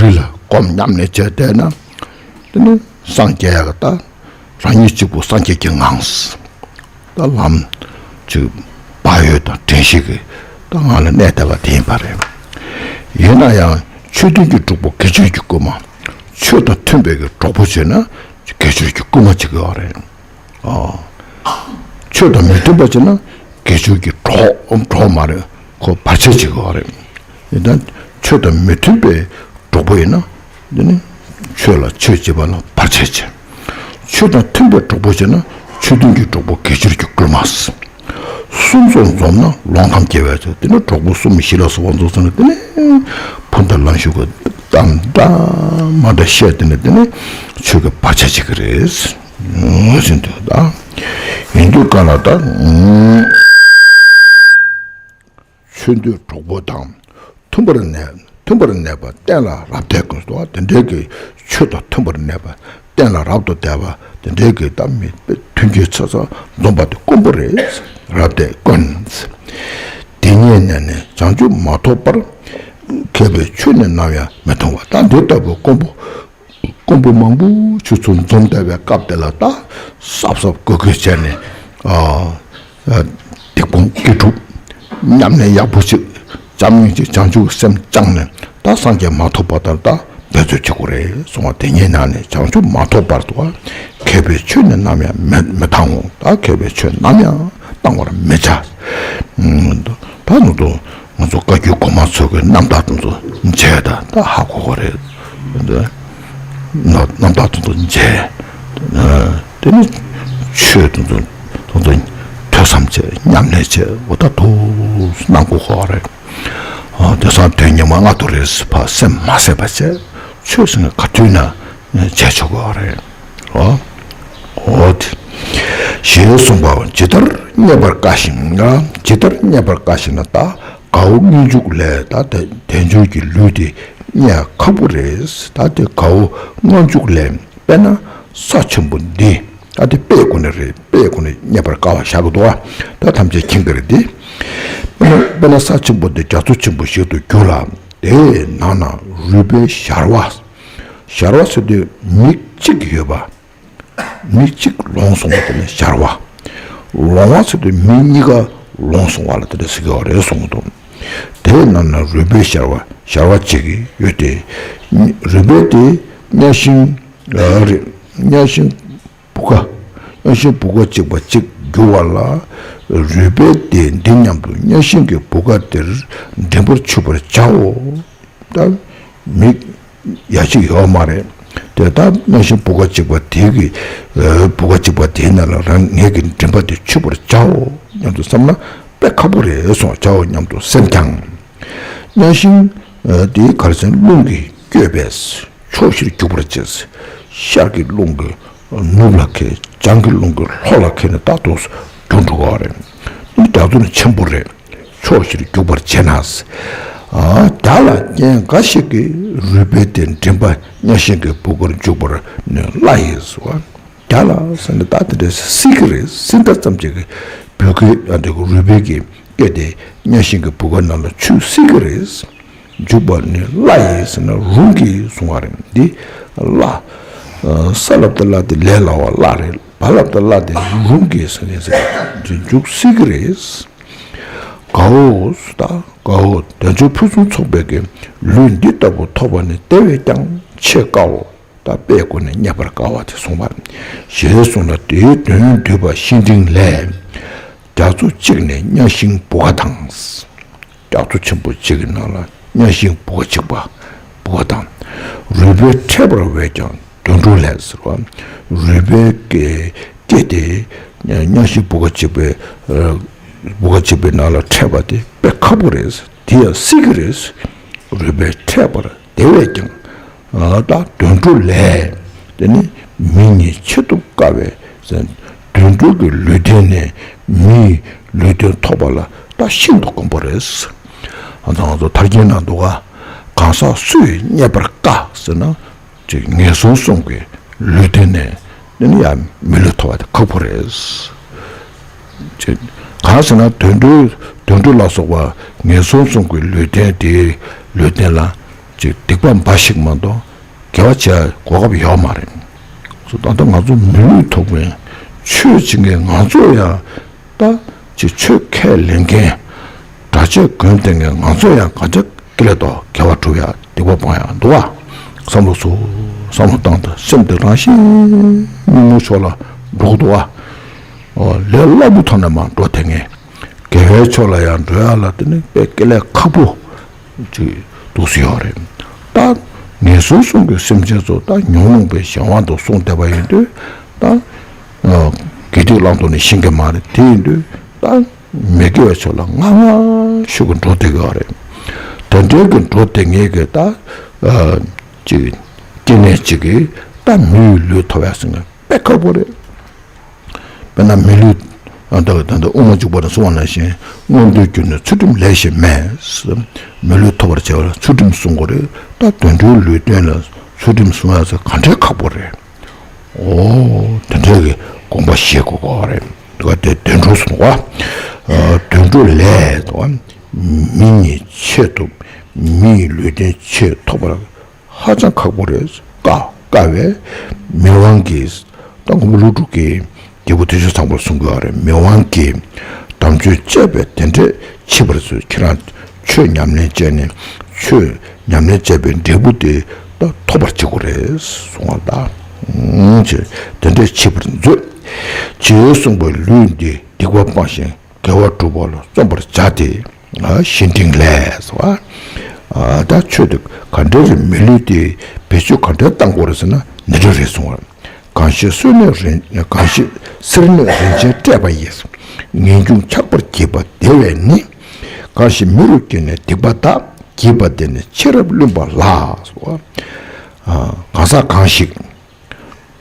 རི་ལ་སྒོམ་ཉམས་ལེན་བྱས་བསྡད་ན། དེ་ནི་སངས་རྒྱས་ཡག་ད། རང་ཉིད་གཅིག་པུ་སངས་རྒྱས་ཀྱི་ངང་། ད་ལམ་ཅིག་བག་ཡོད་དང་དྲན་ཤེས་ཀྱི་ད་ངང་ལ་གནས་བསྡད་པ་དེ་ཡིན་པ་རེད། ཡིན་ན་ཡང་ཆོས་མཐུན་གྱི་གྲོགས་པོ་དགེ་སྦྱོར་གྱི་བསྐུལ་མ། ཆོས་དང་མཐུན་པའི་གི་གྲོགས་པོ་བྱས་ན་དགེ་སྦྱོར་གྱི་བསྐུལ་མ་བྱེད་ཀྱི་ཡོད་རེད། ཨ། ཆོས་དང་མི་མཐུན་པ་བྱས་ན་དགེ་སྦྱོར་གྱི་གྲོགས་གྲོགས་མ་རེད། ཁོ་བར་ཆད་བྱེད་ཀྱི་ཡོད་རེད། ཡིན་ད་ཆོས་དང་མི་མཐུན་པའི་གྲོགས་པོ་ཡིན་ན། འདི་ནི་ཆོས་ལ་ཆོས་བྱེད་པ་ལ་བར་ཆད་བྱེད། ཆོས་དང་མཐུན་པའི་གྲོགས་པོ་བྱེད་ན་ཆོས་མཐུན་གྱི་གྲོགས་པོ་དགེ་སྦྱོར་གྱི་བསྐུལ་མ། གསུམ་སོགས་འཛོམས་ན་ལོང་གཏམ་སྐྱེ་བའི་ཚེ། འདི་ནི་གྲོགས་པོ་གསུམ་ཞི་ལ་སོགས་པ་འཛོམས་ཟེར་ན་འདི་ནི་ཕུ་མདའ་ལང་ཤོར་གྱི་གཏམ་འདྲ་མ་འདྲ་བཤད། འདི་ནི་འདི་ནི་ཆོས་ཀྱི་བར་ཆད་བྱེད་ཀྱི་རེད། ཟེར་འདུག་ད་ཡིན་དུས་ག་ལ་ད། ཆོས་འདོད་གྲོགས་པོ་དང་། མཐུན་པར་གནས་མཐུན་པར་གནས་པ་གཏན་ལ་རབ་བསྡད་དགོས་སོ། དེ་འདྲའི་གི་ཆོས་དང་མཐུན་པར་གནས་པ་གཏན་ལ་རབ་ཏུ་བསྡད་པ་དེ་འདྲའི་གི་ད་མི་མཐུན་རྐྱེན་ཚང་ཚང་འཛོམས་པ་དེ་དཀོན་པོ་རེད། རབ་བསྡད་དཀོན། དེ་སྙེད་ནས་ནི་བྱང་ཆུབ་མ་ཐོབ་པར། མཁས་པའི་ཆོས་ནི་ནམ་ཡང་མི་མཐོང་བ། ད་འདི་ལྟ་བུ་དཀོན་པོ། དཀོན་པོ་མང་པོ་ཆུ་ཚོད་འཛོམས་བསྡད་པའི་སྐབས་དེ་ལ་ད་གཟབ་གཟབ་གུས་གུས་བྱས་ནས། ཨ་ཨ་སྡིག་སྤོང་དགེ་སྒྲུབ་ཉམས་ལེན་ཡག་པོ་ཅིག་བྱམས་སྙིང་རྗེ་བྱང་ཆུབ་སེམས་བཅངས་ནས་ད་སངས་རྒྱས་མ་ཐོབ་བར་དུ་ད་འབད་རྩོལ་བྱེད་དགོས་རེད་གསུངས་པ། དེ་སྙེད་ནས་ནི་བྱང་ཆུབ་མ་ཐོབ་བར་དུ་མཁས་པའི་ཆོས་ནི་ནམ་ཡང་མི་མི་བཏང་ངོ་། ད་མཁས་པའི་ཆོས་ནམ་ཡང་བཏང་བར་མི་བྱ། ད་ནུ་དུ། ང་ཚོ་བཀའ་བརྒྱུད་གོང་མ་ཚོ་གི་རྣམ་ཐར་དེ་ཚོ་མཇལ་དང་ད་ཧ་གོ་གི་རེད། རྣམ་དག་དེ་ཚོ་མཇལ། དེ་ནི་ཆོས་དེ་ཚོ་དེ་ཚོ་ཐོས་བསམ་བྱས། ཉམས་ལེན་བྱས། འོ་ད་དུས་གནང་དགོས་ཀྱི་རེད། དེང་སང་དོན་ཉི་མ་ལྔ་དུ་རེ་ཕར་སེམས་མ་ཟད་པ་བྱས། ཆོས་ཟེར་ན་ག་དུས་ན་བྱས་ཆོག་གི་རེད། འོ་དེ་ཞེས་གསུངས་པ། ཇི་ལྟར་རྙེད་པར་དཀའ་ཞིང་། ཇི་ལྟར་རྙེད་པར་དཀའ་ཞིང་ན། ད་དགའ་བོ་མངོན་འཇུག་ལས། ད་དལ་འབྱོར་གྱི་ལུས་དེ་རྙེད་ཁག་པོ་རེད། ད་དེ་དགའ་བོ་མངོན་འཇུག་ལས། དཔེར་ན་ས་ཆེན་པོ་འདི། ད་དེ་དཔེའི་སྒོ་ནས་རེད། དཔེའི་སྒོ་ནས་རྙེད་པར་དཀའ་བ་བཞག་གི་འདུག་བ། ད་ཐམས་ཅད་མཁྱེན་གྱི་རེད་དེ། དཔེར་ན་དཔེར་ན་ས་ཆེན་པོ་འདི་རྒྱ་མཚོ་ཆེན་པོ་ཞིག་ཏུ་གྱུར་ལ། དེའི་ནང་ན་རུས་པའི་ཞར་བ། ཞར་བ་ཟེར་དུས་མིག་གཅིག་ཡོད་པ། མིག་གཅིག་ལོང་སོང་བ་དེ་ནི་ཞར་བ། ལོང་བ་ཟེར་དུས་མིག་གཉིས་ཀ་ལོང་སོང་བ་ལ་དེ་འདྲ་ཟེར་གྱི་ཡོད་རེད་གསུངས་འདུག་དེའི་ནང་ན་རུས་པའི་ཞར་བ། ཞར་བ་གཅིག་ཡོད་དེ། རུས་པའི་དེ་གཉའ་ཤིང་། ཨ་རེད། གཉའ་ཤིང་བུ་ག། གཉའ་ཤིང་བུ་ག་གཅིག་པ་གཅིག་གྱུར་བ་ལ། རུས་པའི་དེ་འདི་མཉམ་དུ་གཉའ་ཤིང་གི་བུ་ག་དེར་མགྲིན་པར་ཆུད་པར་བྱའོ། ད་མིག་ཡ་གཅིག་ཡོད་མ་རེད། དེ་ད་གཉའ་ཤིང་བུ་ག་གཅིག་པ་དེ་གི། ཨ་བུ་ག་གཅིག་པ་དེའི་ནང་ལ་རང་ངེད་ཀྱི་མགྲིན་པ་དེ་ཆུད་པར་བྱའོ་སྙམ་དུ་བསམ་ན་དཔེ་ཁག་པོ་རེད་གསུངས། བྱའོ་སྙམ་དུ་སེམས་ཀྱང་། གཉའ་ཤིང་ཨ་དེའི་གར་ཟན་རླུང་གིས་བསྐྱོད་པས་ཕྱོགས་བཞིར་རྒྱུག་པར་བྱེད། ཤར་གྱི་རླུང་གིས་ནུབ་ལ་ཁད། བྱང་གི་རླུང་གིས་ལྷོ་ལ་ཁད་ནས་ད་དུང་རྒྱུག་འགྲོ་གི་རེད། འདི་རྒྱ་མཚོ་ནི་ཆེན་པོ་རེད། ཕྱོགས་བཞིར་རྒྱུག་པར་བྱེད་ན། ཨ་བརྒྱ་ལ་རྐྱེན་འགའ་ཞིག་གིས་རུས་པའི་དེ་མགྲིན་པ་གཉའ་ཤིང་གི་བུ་གར་འཇུག་པར་ནི་སླ་ཡིན་ཟེར་བ། བརྒྱ་ལ་ཟེར་ནས་ད་དེ་འདྲ་སྲིད་ཀྱི་རེད། སྲིད་མཐའ་ཙམ་ཅིག་གི་བུ་གའི་ཨ་འདི་གི་རུས་པའི་གི་སྐད་དེ་གཉའ་ཤིང་གི་བུ་ག་ནང་ལ་ཆུད་སྲིད་ཀྱི་རེད། འཇུག་པ་ནི་སླ་ཡིན་ཟེར་ན་རུང་གི་གསུང་བ་རེད། འདི་སླ། ས་ལབ་ཏེ་སླ་དེ་ལས་སླ་བ་སླ་རེད། བ་ལབ་ཏེ་བླ་དེ་རུང་གི་ཟེར་ནས་ཟེར་འཇུག་སྲིད་ཀྱི་རེད། དགའ་བོ་ད་དགའ་བོ་དལ་འབྱོར་ཕུན་སུམ་ཚོགས་པའི་གི་ལུས་འདི་ལྟ་བུ་ཐོབ་པ་ནི་དེ་བས་ཀྱང་ཆེས་དཀའ་བོ། ད་དཔེའི་སྒོ་ནས་རྙེད་པར་དཀའ་བ་དེ་གསུངས་པ། ཞེས་གསུངས་ལ། དེའི་དོན་བསྡུས་པ་བཤེས་སྤྲིང་ལས། རྒྱ་མཚོ་གཅིག་ནས་གཉའ་ཤིང་བུ་ག་དང་། རྒྱ་མཚོ་ཆེན་པོ་གཅིག་གི་ནང་ལ་གཉའ་ཤིང་བུ་ག་གཅིག་པ་བུ་ག་དང་། རུས་པའི་འཕྲད་པར་འོས་ཀྱང་དུད་འགྲོ་ལས་ཟེར་བ། རུས་པའི་སྐེ་སྐེ་དེ་གཉའ་ཤིང་བུ་ག་གཅིག་པའི་བུ་ག་གཅིག་པའི་ནང་ལ་འཕྲད་པ་དེ་དཔེ་ཁག་པོ་རེད། དེ་ཡང་སྲིད་ཀྱི་རེད། རུས་པའི་འཕྲད་པར་དེ་བས་ཀྱང་། ད་དུད་འགྲོ་ལས། དེ་ནི་མི་ཉིད་ཆེས་ཐུབ་དཀའ་བའི་དུད་འགྲོ་གི་ལུས་རྟེན་ནས་མིའི་ལུས་རྟེན་ཐོབ་པ་ལ་ད་ཤིན་ཏུ་དཀོན་པོ་རེད། ང་ཚོ་ང་ཚོ་ཐར་རྒྱན་ནང་འདུག་ག་གང་ཟག་སུས་རྙེད་པར་དཀའ་ཟེར་ན། ཅིག་ངན་སོང་གསུམ་གྱི་ལུས་རྟེན་ནས་ནི་ཡང་མི་ལུས་ཐོབ་པ་དེ་ཁག་པོ་རེད། ཅིག་གང་ཟེར་ན་དུད་འགྲོའི་དུད་འགྲོ་ལ་སོགས་པ་ངན་སོང་གསུམ་གྱི་ལུས་རྟེན་དེའི་ལུས་རྟེན་ལ་ཅིག་སྡིག་པ་འབའ་ཞིག་མ་གཏོགས་དགེ་བ་བྱེད་གོ་སྐབས་ཡོད་མ་རེད། སོ་ད་ལྟ་ང་ཚོ་མི་ལུས་ཐོབ་མཁན་ཆོས་བྱེད་མཁན་ང་ཚོ་ཡང་ད་ཅིག་ཆོས་ཁས་ལེན་མཁན་གྲྭ་ཆས་གོན་བསྡད་མཁན་ང་ཚོ་ཡང་གང་ཅག་ཀི་ལེ་ཏོ་དགེ་བ་སྒྲུབ་ཡ་སྡིག་པ་སྤོང་ཡ་འདུག་བ། བསམ་བློ་ཚུར་བསམ་བློ་བཏང་དང་སེམས་དེ་རང་བཞིན་ཉིན་མོ་ཕྱོགས་ལ་འགྲོ་གི་འདུག་བ། ལས་སླ་པོ་ཐོག་ནས་མར་འགྲོ་དེ་ངས་དགེ་བའི་ཕྱོགས་ལ་ཡང་འགྲོ་ཡ་ལ་དེ་ནི་དཔེ་དཀའ་ལས་ཁག་པོ་ཅིག་འདུག་སེ་ཡོད་རེད། ད་ངན་སོང་གསུམ་གྱི་སེམས་ཅན་ཚོ་ད་ཉོན་མོངས་པའི་གཞན་དབང་དུ་སོང་བསྡད་པ་ཡིན་དུས་ད་དགེ་སྡིག་བླང་དོར་ནི་ཤེས་ཀྱི་མ་རེད། དེ་ཡིན་དུས་ད། མི་དགེ་བའི་ཕྱོགས་ལ་སྔ་སྔ་ཤོས་ཀྱི་འགྲོ་བསྡད་ཀྱི་ཡོད་རེད། དེ་འདྲའི་གི་འགྲོ་བསྡད་མཁན་གྱི་ད་ཨ་ཅིག་སྐྱེ་གནས་ཅིག་གིས་ད་མིའི་ལུས་ཐོབ་ཡ་ཟེར་མཁན་དཔེ་ཁག་པོ་རེད། དཔེར་ན་མི་ལུས་ཨ་ད་ད་ལྟ་དབུ་མ་འཇུག་པ་ནས་གསུངས་པ་ནང་བཞིན་མངོན་མཐོའི་རྒྱུ་ནི་ཚུལ་ཁྲིམས་ལས་གཞན་མེད། མི་ལུས་ཐོབ་པར་བྱ་བ་ལ་ཚུལ་ཁྲིམས་སྲུང་དགོས་རེད། ད་དུད་འགྲོའི་ལུས་རྟེན་ལ་ཚུལ་ཁྲིམས་སྲུང་ཡ་ཟེར་ག་འདྲའི་ཁག་པོ་རེད། ཨོ། དེ་འདྲའི་གི་དགོངས་པ་བཞེས་དགོས་ཀྱི་ཡོད་རེད། དེ་དུད་འགྲོ་གསུངས་པ། དུད་འགྲོ་ལས་དང་མི་ཉིད་ཆེས་ཐུབ། མིའི་ལུས་རྟེན་ཆེས་ཐོབ་པར་ཧ་ཅང་ཁག་པོ་རེད། དཀའ་དཀའ་བས་མི་དབང་གིས་ད་མགོན་པོ་ཀླུ་སྒྲུབ་ཀྱིས་རྒྱལ་པོ་དུས་ཆེན་ཚངས་པར་གསུང་གི་ཡོད་རེད། མི་དབང་གིས་དམ་ཆོས་བཅས་པའི་དེ་འདྲས་མཆིས་པར་མཛོད། ཁྱེད་རང་ཆོས་ཉམས་ལེན་བྱས་ནས་ཆོས་ཉམས་ལེན་བྱས་པའི་འབྲས་བུ་དེ་ད་ཐོབ་པར་བྱེད་དགོས་རེད་གསུང་བ་ད། ཨང་། ཅེས་དེ་འདྲས་མཆིས་པར་མཛོད། ཅེས་གསུངས་པའི་ལུས་འདི་སྡིག་པ་སྤངས་ཤིང་དགེ་བ་སྒྲུབ་པ་ལ་བརྩོན་པར་བྱ་སྟེ། ཨ་བཤེས་སྤྲིང་ལས་སོ། ཨ་ ད་ཆོས་དེ་ག་འདྲ་རེད། མི་ལུས་དེ་བེད་སྤྱོད་ག་འདྲ་བཏང་དགོས་རེད་ཟེར་ན་འདི་འདྲ་རེད་གསུང་བ། གང་ཞིག་གསེར་སྣོད་རིན་གང་ཞིག་གསེར་སྣོད་རིན་ཆེན་སྤྲས་པ་ཡིས། ངེས་འབྱུང་ཆགས་པར་བགྱིད་པ་དེ་བས་ནི། གང་ཞིག་མི་རུ་སྐྱེས་ནས་སྡིག་པ་དག་བགྱིས་པ་དེ་ནི་ཆེས་རབ་བླུན་པ་ལགས། གང་ཟག་གང་ཞིག་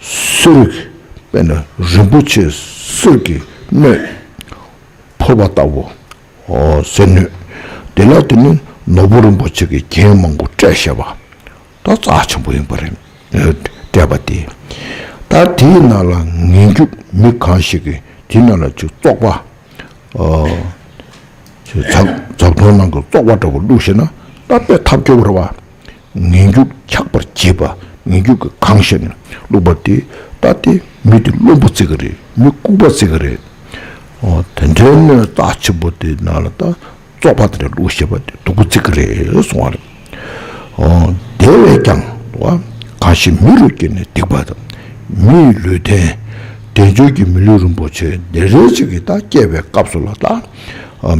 གསེར་དཔེར་ན་རིན་པོ་ཆེ་གསེར་གྱི་སྣོད་ཕོར་པ་ལྟ་བུ། ཨོ་གསེར་སྣོད་དེ་ལ་དེ་ནི་ནོར་བུ་རིན་པོ་ཆེ་གི་རྒྱན་མང་པོ་སྤྲས་བཞག་པ་ད་རྩ་ཆེན་པོ་ཡིན་པ་རེད། སྤྲས་པ་དེ་ད་དེའི་ནང་ལ་ངེས་འབྱུང་མི་གང་ཞིག་གིས་དེའི་ནང་ལ་ཅིག་བཙོག་པ། ཨོ། ཅིག་བྱག་བྱག་དོང་ནང་གི་བཙོག་པ་འདྲ་བོ་བླུགས་ཤེ་ན་ད་དཔེ་ཐབས་སྐྱོ་བོ་རེད་བ། ངེས་འབྱུང་ཆགས་པར་བྱེད་པ། ངེས་འབྱུང་གིས་གང་ཞིག་ནས་བླུགས་པ་དེ་ད་དེ་མི་དེ་བླུན་པོ་བརྩི་གི་རེད། མི་ལྐུགས་པ་བརྩི་གི་རེད། ཨོ་དེ་འདྲའི་སྣོད་རྩ་ཆེན་པོ་དེ་ནང་ལ་ད་བཙོག་པ་དེ་འདྲ་བླུགས་ཤེས་པ་དེ་སྡུག་པོ་བརྩི་གི་རེད་གསུང་བ་རེད། ཨོ་དེ་བས་ཀྱང་བ་གང་ཞིག་མི་རུ་སྐྱེས་ནས་སྡིག་པ་དང་། མིའི་ལུས་རྟེན་དལ་འབྱོར་གྱི་མི་ལུས་རིན་པོ་ཆེ་འདི་རེ་ཅིག་གིས་ད་སྐྱེས་པའི་སྐབས་སུ་ལ་ད་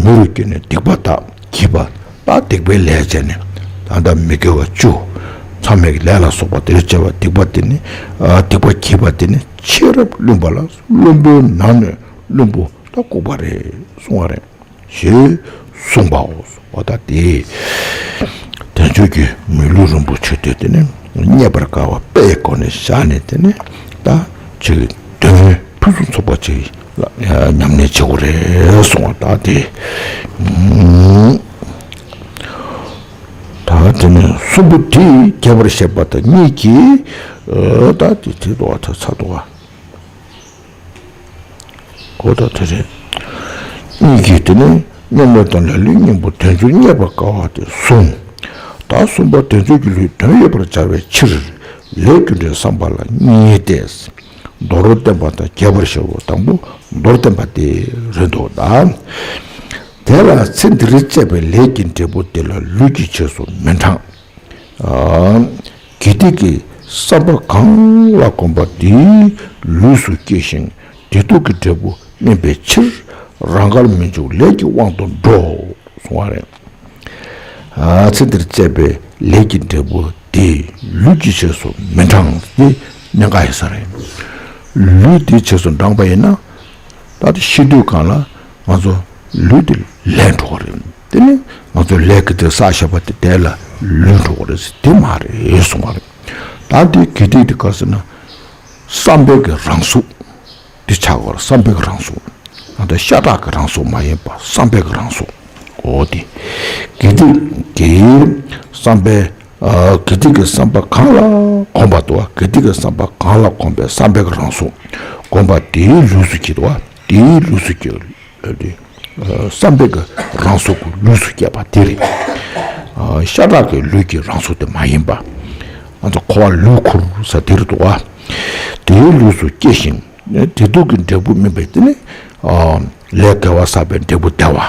མི་རུ་སྐྱེས་ནས་སྡིག་པ་དག་བགྱིས་པ། ད་སྡིག་པའི་ལས་བྱས་ནས་ད་ལྟ་མི་དགེ་བ་བཅུ། མཚམས་མེད་ཀྱི་ལས་ལ་སོགས་པ་དེ་རུ་བྱས་པ་སྡིག་པ་དེ་ནི། སྡིག་པ་བགྱིས་པ་དེ་ནི་ཆེས་རབ་བླུན་པ་ལ་བླུན་པོའི་ནང་ནས་བླུན་པོ་ད་ལྐུགས་པ་རེད་གསུང་བ་རེད། ཞེས་གསུངས་པའོ། འོ་ད་དེ་དལ་འབྱོར་གྱི་མི་ལུས་རིན་པོ་ཆེ་དེ་དེ་ནི་རྙེད་པར་དཀའ་བ་དཔེའི་སྒོ་ནས་བཞག་ནས་དེ་ནི་ད་ཅིག་དོན་ཕུན་སུམ་ཚོགས་པ་ཅིག་ལ་ཉམས་ལེན་བྱེད་དགོས་རེད་གསུང་བ་ད་དེ། ད་དེ་ནི་གསུམ་པོ་དེ་རྒྱས་པར་བཤད་པ་དང་གཉིས་ཀྱིས་ད་དེ་དེ་དོ་བ་ད་ཚ་དོ་བ། གོ་ད་དེ་རེད། གཉིས་ཀྱིས་དེ་ནི་སྙོམས་ལས་དང་ལས་ལུས་གཉེན་པོ་དལ་འབྱོར་རྙེད་པར་དཀའ་བ་དེ་གསུངས། ད་གསུམ་པ་དལ་འབྱོར་གྱི་ལུས་དོན་ཡོད་པར་སྦྱར་བའི་ཕྱིར། ལས་རྒྱུ་འབྲས་བསམ་པ་ལ་གཉིས་ཏེ། མདོར་བསྟན་པ་དང་རྒྱས་པར་བཤད་པ་དང་པོ་མདོར་བསྟན་པ་དེ་རེད་འདུག་ད། དེ་ལ་ཚེ་འདིར་སྤྱད་པའི་ལས་ཀྱི་འབྲས་བུ་དེ་ལ་ལུས་ཀྱི་རྗེས་སུ་མི་འབྲང་། དགེ་སྡིག་གི་བསམ་པ་གང་ལ་གོམས་པ་དེའི་ལུས་སུ་སྐྱེ་ཞིང་བདེ་སྡུག་གི་འབྲས་བུ་སྨིན་པའི་ཕྱིར་རང་གར་མི་འཇུག་ལས་ཀྱི་དབང་དུ་འགྲོ་གསུང་བ་རེད། ཨ་ཚེ་འདིར་སྤྱད་པའི་ལས་ཀྱི་འབྲས་བུ་དེ་ལུས་ཀྱི་རྗེས་སུ་མི་འབྲང་དེ་གནད་འགག་ཡིན་ས་རེད། ལུས་དེའི་རྗེས་སུ་འབྲངས་པ་ཡིན་ན་ད་དེ་ཤི་དུས་གང་ལ་ང་ཚོ་ལུས་དེ་ལས་འགྲོ་གི་རེད། དེ་ནི་ང་ཚོ་ལས་ཀྱི་དེ་བསགས་བཞག་པ་དེ་དེ་ལ་ལུས་འགྲོ་གི་རེད་ཟེར་དེ་མ་རེད་གསུང་བ་རེད། ད་དེ་དགེ་སྡིག་དེ་ག་ཟེར་ན་བསམ་པའི་གི་རང་གཟུགས་དེ་ཆགས་དགོས་རེད། བསམ་པའི་གི་རང་གཟུགས་ང་ཚོ་ཤ་ཁྲག་གི་རང་གཟུགས་མ་ཡིན་པ་བསམ་པའི་གི་རང་གཟུགས། འོ་དེ་དགེ་སྡིག་གི་བསམ་པའི་ཨ་དགེ་སྡིག་གི་བསམ་པ་གང་ལ་གོམས་པ་དུ་བ། དགེ་སྡིག་གི་བསམ་པ་གང་ལ་གོམས་པའི་བསམ་པའི་རང་གཟུགས་གོམས་པ་དེའི་ལུས་སུ་སྐྱེ་དུ་བ། དེའི་ལུས་སུ་སྐྱེ་ལུས་དེ་བསམ་པའི་གི་རང་གཟུགས་ཀྱི་ལུས་སུ་སྐྱེ་བ་དེ་རེད། ཨ་ཤ་ཁྲག་གི་ལུས་ཀྱི་རང་གཟུགས་དེ་མ་ཡིན་པ། ང་ཚོ་འཁོར་བ་ལུས་འཁོར་ས་དེ་རེད་དུ་བ། དེའི་ལུས་སུ་སྐྱེ་ཞིང་བདེ་སྡུག་གི་འབྲས་བུ་སྨིན་པའི་དེ་ནི་ཨ། ལས་དགེ་བ་བསགས་པའི་འབྲས་བུ་བདེ་བ།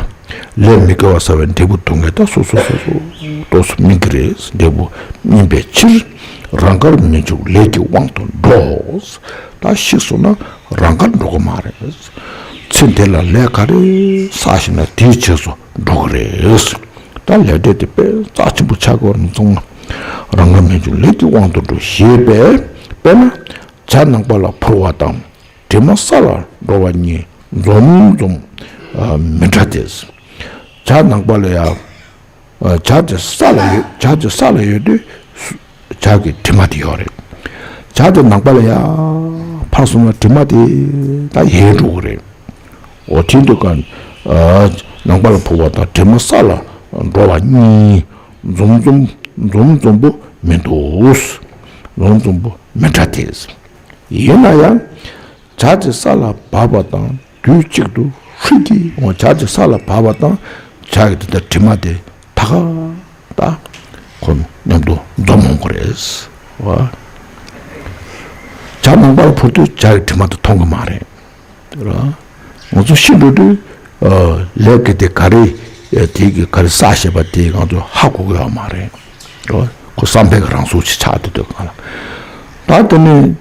ལས་མི་དགེ་བ་བསགས་པའི་འབྲས་བུ་སྡུག་བསྔལ་ད་སོ་སོ་སོ་སོ་ཏོག་ཙམ་སྨིན་གྱི་རེད། འབྲས་བུ་སྨིན་པའི་ཕྱིར་རང་གར་མི་འཇུག་ལས་ཀྱི་དབང་དུ་འགྲོ། ད་ཤི་སོང་ན་རང་གར་འགྲོ་གི་མ་རེད། ཚེ་འདི་ལ་ལས་ག་རེ་བསགས་ཤེ་ན་དེའི་རྗེས་སུ་འགྲོ་གི་རེད། ད་ལས་འབྲས་དེ་དཔེ་རྩ་ཆེན་པོ་ཆགས་ཀྱི་ཡོད་རེད་མཚུངས་ན་རང་གར་མི་འཇུག་ལས་ཀྱི་དབང་དུ་འགྲོ་ཞེས་པས་དཔེར་ན། བྱ་ནང་པ་ལ་འཕུར་བ་དང་། དྲི་མ་ས་ལ་འགྲོ་བ་གཉིས་འཛོམས་འཛོམས་མི་འདྲ་སྟེ། བྱ་ནང་པ་ལ་ཡང་བྱ་དེ་ས་ལ་ཡོད། བྱ་དེ་ས་ལ་ཡོད་དུས་བྱ་གི་དྲི་མ་དེ་ཡོད་རེད། བྱ་དེ་ནང་པ་ལ་ཡང་ཕར་སོང་ན་དྲི་མ་དེ་ད་ཡལ་འགྲོ་གི་རེད། འོ་དེ་འདུག་ག་ནང་པ་ལ་འཕུར་བ་དང་དྲི་མ་ས་ལ་འགྲོ་བ་གཉིས་འཛོམས་འཛོམས་འཛོམས་འཛོམས་པོ་མི་འདུག་འཛོམས་འཛོམས་པོ་མི་འདྲ་སྟེ། ཡིན་ན་ཡང་། བྱ་དེ་ས་ལ་བབས་པ་དང་དུས་གཅིག་ཏུ་ཧྲིལ་གྱིས་འོང་། བྱ་དེ་ས་ལ་བབས་པ་དང་བྱ་གི་དེ་ལྟར་དྲི་མ་དེ་ད་ག་ད་ཁོ་མཉམ་དུ་འཛོམས་འོང་གི་རེད་བ། བྱ་ནང་པར་འཕུར་དུས་བྱ་གི་དྲི་མ་དེ་མཐོང་གི་མ་རེད་ར། ང་ཚོ་ཤི་འགྲོ་དུས་ལས་ཀྱི་དེ་ག་རེ་དེ་གི་ག་རེ་བསགས་བཞག་པ་དེ་ང་ཚོ་ཧ་གོ་གི་ཡོད་མ་རེད་ར། ཁོ་བསམ་པའི་རང་གཟུགས་ཅིག་ཆགས་བསྡད་དུས་གང་ལ་ད་དེ་ནས་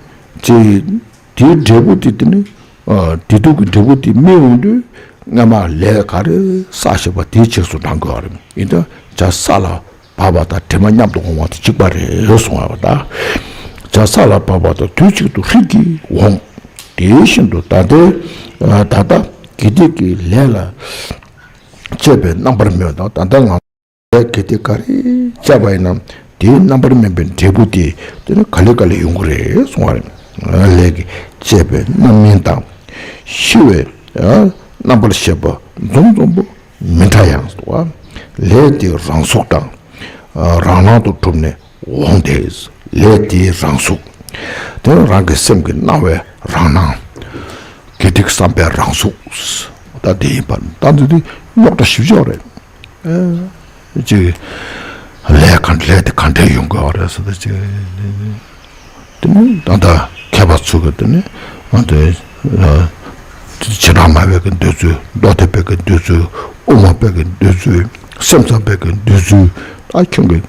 ཅི། དེའི་འབྲས་བུ་དེ་དེ་ནི། ཨ་བདེ་སྡུག་གི་འབྲས་བུ་དེ་སྨིན་འོང་དུས་སྔ་མ་ལས་ག་རེ་བསགས་བཞག་པ་དེའི་རྗེས་སུ་འབྲང་དགོས་པ་རེད། ཡིན་ད་བྱ་ས་ལ་ བབས་པ་དང་དྲི་མ་མཉམ་དུ་འོང་བ་དང་གཅིག་པ་རེད་གསུང་བ་དང་། བྱ་ས་ལ་བབས་པ་དང་དུས་གཅིག་ཏུ་ཧྲིལ་གྱིས་འོང་། དེ་བཞིན་དུ་ད་ལྟའི་ད་ལྟ་དགེ་སྡིག་གི་ལས་ལ་དཔྱད་པའི་རྣམ་པར་སྨིན་པ་དང་། ད་ལྟ་ང་ལས་དགེ་སྡིག་ག་རེ་བྱས་པ་ཡིན་ན་དེའི་རྣམ་པར་སྨིན་པའི་འབྲས་བུ་དེ་དེ་ནི་ག་ལེ་ག་ལེ་ཡོང་གི་རེད་གསུང་བ་རེད། ལས་ཀྱི་དཔྱད་པའི་རྣམ་སྨིན་དང་། ཤི་བའི་རྣམ་པར་ཤེས་པ་འཛོམས་འཛོམས་པོ་མི་འདྲ་ཡང་ཟེར་བ། ལས་དེའི་རང་གཟུགས་དང་རང་སྣང་དུ་གྲུབ་ནས་འོང་སྟེ། ལས་དེའི་རང་གཟུགས། དེ་ནི་རང་གི་སེམས་ཀྱི་སྣང་བའི་རང་སྣང་། དགེ་སྡིག་བསམ་པའི་རང་གཟུགས། ད་དེ་ཡིན་པ་ད་འདི་དེ་རྙོག་དྲ་ཞིབ་ཆ་རེད། ཅིག་ལས་ག་ལས་དེ་ག་འདྲས་ཡོང་དགོས་རེད་ཟེར་ད་ཅིག་དེ་ནི་ད་ལྟ་མཁས་པ་ཚོ་གི་དེ་ནི་ང་དེ་བྱེ་བྲག་སྨྲ་བའི་གི་འདོད་ཚུལ། མདོ་སྡེ་པའི་གི་འདོད་ཚུལ། དབུ་མ་པའི་གི་འདོད་ཚུལ། སེམས་ཙམ་པའི་གི་འདོད་ཚུལ། ད་ཁྱོད་ཀྱི་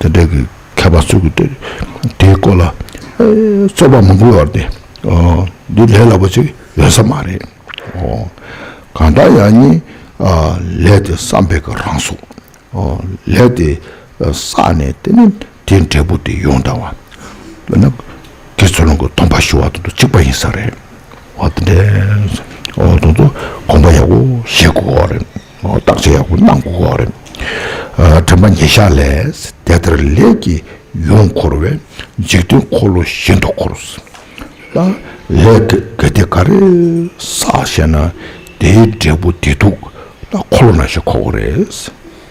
དེ་འདྲའི་གི་མཁས་པ་ཚོ་གི་དེ་དེའི་སྐོར་ལ་རྩོད་པ་མང་པོ་ཡོད་རེད་དེ། འདི་ལས་སླ་པོ་ཅིག་ཡོད་ས་མ་རེད། གང་ལྟར་ཡང་ནི་ལས་དེ་བསམ་པའི་གི་རང་གཟུགས། ལས་དེ་བསགས་ནས་དེ་ནི་དེའི་འབྲས་བུ་དེ་ཡོང་བཏང་བ། དཔེར་ན་དགེ་ཚུལ་སློང་གི་སྡོམ་པ་ཞུ་བ་དང་དུ་གཅིག་པ་ཡིན་ས་རེད། འོ་དེ་འདྲས། འོ་དེ་ཚོ་དགོངས་པ་ཡག་པོ་བཞེས་དགོས་པ་རེད། འོ་བརྟག་དཔྱད་ཡག་པོ་གནང་དགོས་པ་རེད། དྲན་པ་ཉེར་བཞག་ལས། དེ་ལྟར་ལས་ཀྱིས་ཡུམ་འཁོར་བས། འཇིག་རྟེན་འཁོར་ལོ་བཞིན་དུ་འཁོར། ད་ལས་དགེ་སྡིག་ག་རེ་བསགས་ཤེ་ན་དེའི་འབྲས་བུ་བདེ་སྡུག་ད་འཁོར་ལོ་ནང་བཞིན་འཁོར་གྱི་རེད།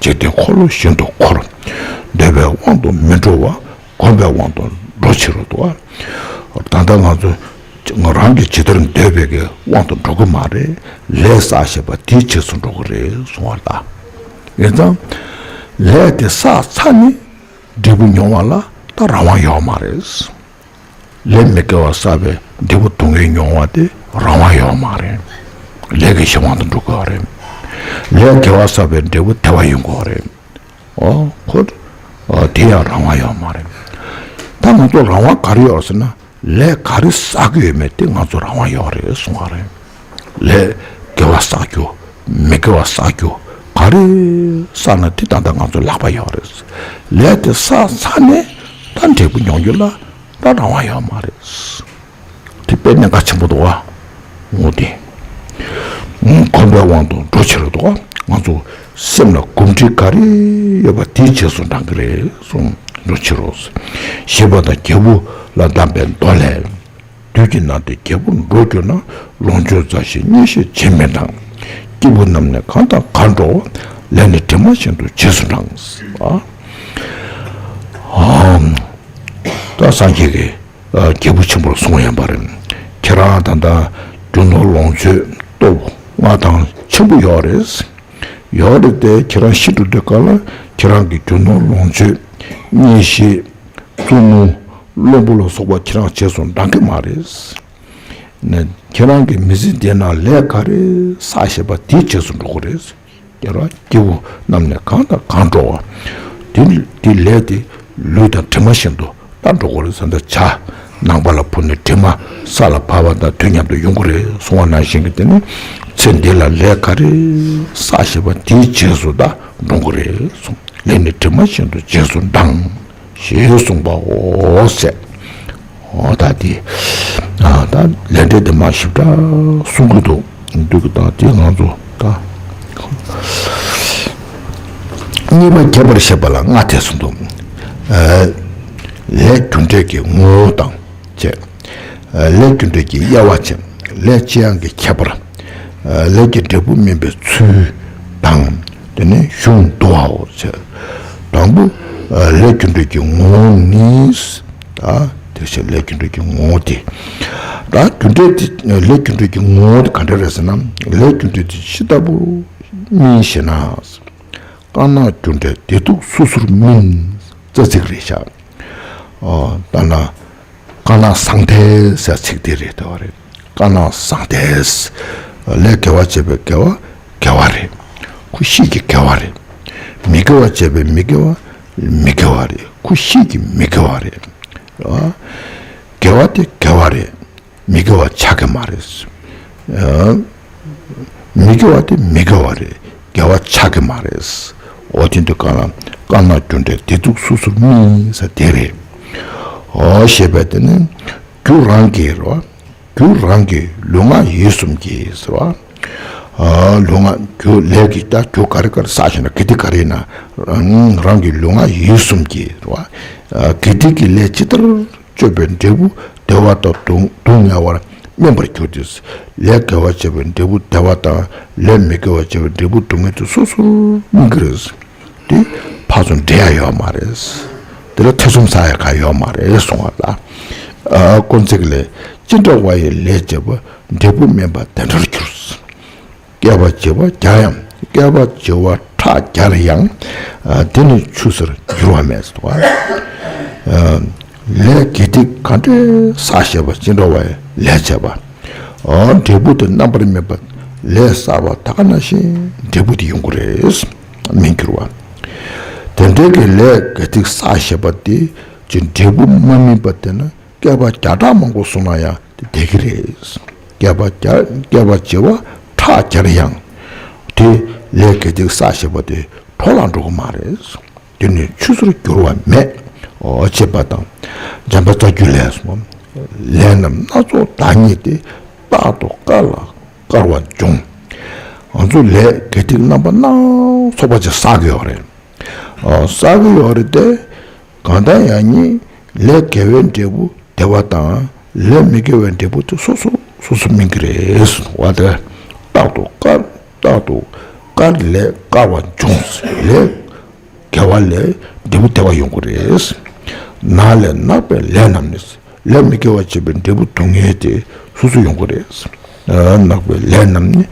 འཇིག་རྟེན་འཁོར་ལོ་བཞིན་དུ་འཁོར། འདོད་པའི་དབང་དུ་མི་འགྲོ་བ། གོམས་པའི་དབང་དུ་འགྲོ་ཕྱིར་རོ་འདུག་བ། ད་ལྟ་ང་ཚོ་ང་རང་གི་ཇི་ལྟར་འདོད་པའི་གི་དབང་དུ་འགྲོ་གི་མ་རེད། ལས་བསགས་ཤེས་པ་དེའི་རྗེས་སུ་འགྲོ་གི་རེད་གསུང་བ་ལ། ཡིན་ཙང་ལས་དེ་བསགས་ཚར་ནས་འབྲས་བུ་མྱོང་བ་ལ་ད་རང་དབང་ཡོད་མ་རེད། ལས་མི་དགེ་བ་བསགས་པའི་འབྲས་བུ་སྡུག་བསྔལ་མྱོང་བ་དེ་རང་དབང་ཡོད་མ་རེད། ལས་ཀྱི་གཞན་དབང་དུ་འགྲོ་དགོས་པ་རེད། ལས་དགེ་བ་བསགས་པའི་འབྲས་བུ་བདེ་བ་ཡོང་དགོས་པ་རེད། ཨོ་ཁོ། ཨོ་དེ་ཡང་རང་དབང་ཡོད་མ་རེད། ད་ང་ཚོ་རང་དབང་ག་རེ་ཡོད་ཟེར་ན། ལས་ག་རེ་བསགས་ཀྱི་ཡོད་མེད་དེ་ང་ཚོ་རང་དབང་ཡོད་རེད་གསུང་བ་རེད། ལས་དགེ་བ་བསགས་རྒྱུ། མི་དགེ་བ་བསགས་རྒྱུ། ག་རེ་བསགས་ན་དེ་ད་ལྟ་ང་ཚོ་ལག་པ་ཡོད་རེད། ལས་དེ་བསགས་ཚར་ནས་ད་འབྲས་བུ་མྱོང་རྒྱུ་ལ་ད་རང་དབང་ཡོད་མ་རེད། དེ་དཔེ་གནད་འགག་ཆེན་པོ་འདུག་བ། ངོ་དེ། གོམས་པའི་དབང་དུ་འགྲོ་ཕྱིར་འདུག་བ། ང་ཚོ་སེམས་ལ་གོམས་འདྲིས་ག་རེ་ཡོད་པ་དེའི་རྗེས་སུ་འབྲང་གི་རེད་གསུངས། འགྲོ་ཕྱིར་རོ། ཞེས་པ་དང་། རྒྱལ་པོ་ལ་གདམས་པའི་མདོ་ལས། བདུད་ཀྱི་ནང་དུ་རྒྱལ་པོར་འགྲོ་གྱུར་ན། ལོངས་སྤྱོད་མཛའ་བཤེས་གཉེན་བཤེས་བྱེད་མི་གྲང་། སྐྱེས་བུ་རྣམས་ནི་གང་དང་གང་འགྲོ་བ། ལས་ནི་གྲིབ་མ་བཞིན་དུ་རྗེས་སུ་འབྲང་། ཨ། ཨ། ད་སངས་རྒྱས་ཀྱིས་རྒྱལ་པོ་ཆེན་པོར་གསུངས་ཡིན་པ་རེད། ཁྱེད་རང་ད་ལྟ་རྒྱུ་ནོར་ལོངས་སྤྱོད་སྟོབས་མངའ་ཐང་ཆེན་པོ་ཡོད་རེད། ཡོད་རེད་དེ་ཁྱེད་རང་ཤི་འགྲོ་དུས་སྐབས་ལ་ཁྱེད་རང་གི་རྒྱུ་ནོར་ལོངས་སྤྱོད་གཉེན་བཤེས། བཙུན་མོ། བློན་པོ་ལ་སོགས་པ་ཁྱེད་རང་རྗེས་སུ་འབྲང་གི་མ་རེད། ནས་ཁྱེད་རང་གི་མི་ཚེ་འདི་ན་ལས་ག་རེ་བསགས་ཤེས་པ་དེའི་རྗེས་སུ་འགྲོ་གི་རེད། ཁྱེད་རང་སྐྱེ་བོ་རྣམས་ནི་གང་དང་གང་འགྲོ་བ། དེ་དེ་ལས་དེ་ལུས་དང་གྲིབ་མ་བཞིན་དུ་ད་འགྲོ་གི་རེད་ཟེར། ད་བྱ་ནང་པ་ལ་བུད་ནས་གྲིབ་མ་ས་ལ་བབས་པ་དང་དུས་མཉམ་དུ་ཡོང་གི་རེད་གསུང་བ་ནང་བཞིན་གྱི་དེ་ནི་ཚེ་འདི་ལ་ལས་ག་རེ་བསགས་ཤེས་པ་དེའི་རྗེས་སུ་ད་འགྲོ་གི་རེད་གསུངས། ལས་ནི་གྲིབ་མ་བཞིན་དུ་རྗེས་སུ་འབྲང་། ཞེས་གསུངས་པའོ་ཟེར། འོ་ད་དེ། ཨ་ད་ལས་འབྲས་དེ་མ་ཞིབ་ཕྲ་གསུང་གི་འདུག་འདུག་གི། ད་དེ་ང་ཚོ་ད་གཉིས་པ་ཁྱད་པར་བཤད་པ་ལ་ལྔ་ཐེ་ཚོམ་འདུག་ཨ་ལས་རྒྱུ་འབྲས་ཀྱི་ངོ་བོ་དང་བཅས། ལས་རྒྱུ་འབྲས་ཀྱི་དབྱེ་བ་བཅས། ལས་ལྕི་ཡང་གི་ཁྱད་པར། ལས་ཀྱི་འབྲས་བུ་སྨིན་པའི་ཚུལ་དང་། དེ་ནས་གཞུང་བསྡུ་བའོ་ཟེར། དང་པོ། ལས་རྒྱུ་འབྲས་ཀྱི་ངོ་བོ་ནི། ད་དེ་བཞིན་ལས་རྒྱུ་འབྲས་ཀྱི་ངོ་བོ་དེ། ད་རྒྱུ་འབྲས་དེ་ལས་རྒྱུ་འབྲས་ཀྱི་ངོ་བོ་དེ་ག་འདྲ་རེད་ཟེར་ན། ལས་རྒྱུ་འབྲས་དེ་ཇི་ལྟ་བུ་སྨིན་ཞེ་ན། རྐང་ལག་རྒྱུ་འབྲས་བདེ་སྡུག་སོ་སོར་སྨིན། རྩ་ཚིག་རེད་ཤག་ཨོ་ད་ན། རྐང་ལག་བཟང་ཐལ་ཟེར་ཚིག་དེ་རེད་དེ་བ་རེད། རྐང་ལག་བཟང་ཐལ། ལས་དགེ་བ་བྱས་པའི་དགེ་བ་དགེ་བ་རེད། ཁོ་ཤེས་ཀྱི་དགེ་བ་རེད། མི་དགེ་བ་བྱས་པའི་མི་དགེ་བ་མི་དགེ་བ་རེད། ཁོ་ཤེས་ཀྱི་མི་དགེ་བ་རེད། ཨ། དགེ་བ་དེ་དགེ་བ་རེད། མི་དགེ་བ་ཆགས་ཀྱི་མ་རེད། ཨ། མི་དགེ་བ་དེ་མི་དགེ་བ་རེད། དགེ་བ་ཆགས་ཀྱི་མ་རེད། འོ་དེ་འདི་གང་ལ་དཀར་ནག་རྒྱུ་འབྲས་བདེ་སྡུག་སོ་སོར་སྨིན་ཟེར་དེ་རེད། འོ་ཞེས་པ་དེ་ནི་རྒྱུ་རང་གི་རོ། རྒྱུ་རང་གི་ལུས་ངག་ཡིད་གསུམ་གྱིས་ཟེར་བ། ཨ་ལུས་ངག་རྒྱུ་ལས་ཀྱི་ད་རྒྱུ་ག་རེ་ག་རེ་བསགས་ཤིང་ན་དགེ་སྡིག་ག་རེ་ཡིན་ན་རང་གི་ལུས་ངག་ཡིད་གསུམ་གྱིས་ཟེར་བ། ཨ་དགེ་སྡིག་གི་ལས་ཇི་ལྟར་སྤྱོད་པའི་འབྲས་བུ་བདེ་བ་དང་སྡུག་སྡུག་བསྔལ་བར་སྨིན་པར་འགྱུར་ཏེ། ལས་དགེ་བ་བྱས་པའི་འབྲས་བུ་བདེ་བ་དང་ལས་མི་དགེ་བ་བྱས་པའི་འབྲས་བུ་སྡུག་བསྔལ་དེ་སོ་སོར་སྨིན་གྱི་རེད། དེ་ཕར་ཚུར་འདྲེ་ཡ་ཡོད་མ་རེད། དེ་ལ་ཐེ་ཚོམ་ཟ་ཡ་ག་ཡོད་མ་རེད་གསུང་བ་ལ། ཨ་དཀོན་བརྩེགས་ལས། ཅི་འདྲ་བ་ཡི་ལས་བྱས་པ་འབྲས་བུ་སྨིན་པ་དེ་འདྲར་འགྱུར། བསྐལ་པ་བྱེ་བ་བརྒྱ་ཡང་བསྐལ་པ་བྱེ་བ་ཕྲག་བརྒྱར་ཡང་། ཨ་དེ་ནི་ཆུད་ཟོས་འགྱུར་བ་མེད་ཟེར་བ། ཨ་ལས་དགེ་སྡིག་ག་འདྲའི་བསགས་བཞག་པ་ཅི་འདྲ་བ་ཡི་ལས་བྱས་པ། ཨ་འབྲས་བུ་དེ་རྣམ་པར་སྨིན་པ་ལས་བསགས་པ་ད་ག་ནང་བཞིན་འབྲས་བུ་དེ་ཡོང་གི་རེད། སྨིན་འགྱུར་བ། དེ་འདྲའི་གི་ལས་དགེ་སྡིག་བསགས་བཞག་པ་དེ་ཅིག་འབྲས་བུ་མ་སྨིན་པ་དེ་ན་བསྐལ་པ་བརྒྱ་ཕྲག་མང་པོ་སོང་ན་ཡང་དེ་བསྡད་ཀྱི་རེད། བསྐལ་པ་བརྒྱ་བསྐལ་པ་བྱེ་བ་ཕྲག་བརྒྱར་ཡང་དེ་ལས་དགེ་སྡིག་བསགས་བཞག་པ་དེ་འཕྲོ་བརླག་འགྲོ་གི་མ་རེད། དེ་ནི་ཆུད་ཟོས་འགྱུར་བ་མེད། འོ་ཅེས་པ་དང་། འཇམ་དཔལ་རྩ་རྒྱུད་ལས་སོ། ལས་རྣམས་སྣ་ཚོགས་བདག་ཉིད་དེ། རྟག་ཏུ་དཀར་ལ་དཀར་བ་འབྱུང་། ང་ཚོ་ལས་དགེ་སྡིག་རྣམ་པ་སྣ་ཚོགས་པ་ཅིག་བསགས་ཀྱི་ཡོད་རེད། ཨ་བསགས་ཀྱི་ཡོད་རེད་དེ། གང་ལྟར་ཡང་ནི་ལས་དགེ་བའི་འབྲས་བུ་བདེ་བ་དང་ལས་མི་དགེ་བའི་འབྲས་བུ་དེ་སོ་སོ་སོ་སོ་སྨིན་གྱི་རེད་བ། དེ་རྟག་ཏུ་དཀར་རྟག་ཏུ་དཀར་ལས་དཀར་བ་འབྱུང་། ལས་དགེ་བ་ལས་འབྲས་བུ་བདེ་བ་ཡོང་གི་རེད། ནག་ལས་ནག་པའི་ལས་རྣམས་ནི། ལས་མི་དགེ་བ་བྱས་པའི་འབྲས་བུ་སྡུག་བསྔལ་དེ་སོ་སོ་ཡོང་གི་རེད། ཨ་ནག་པའི་ལས་རྣམས་ནི་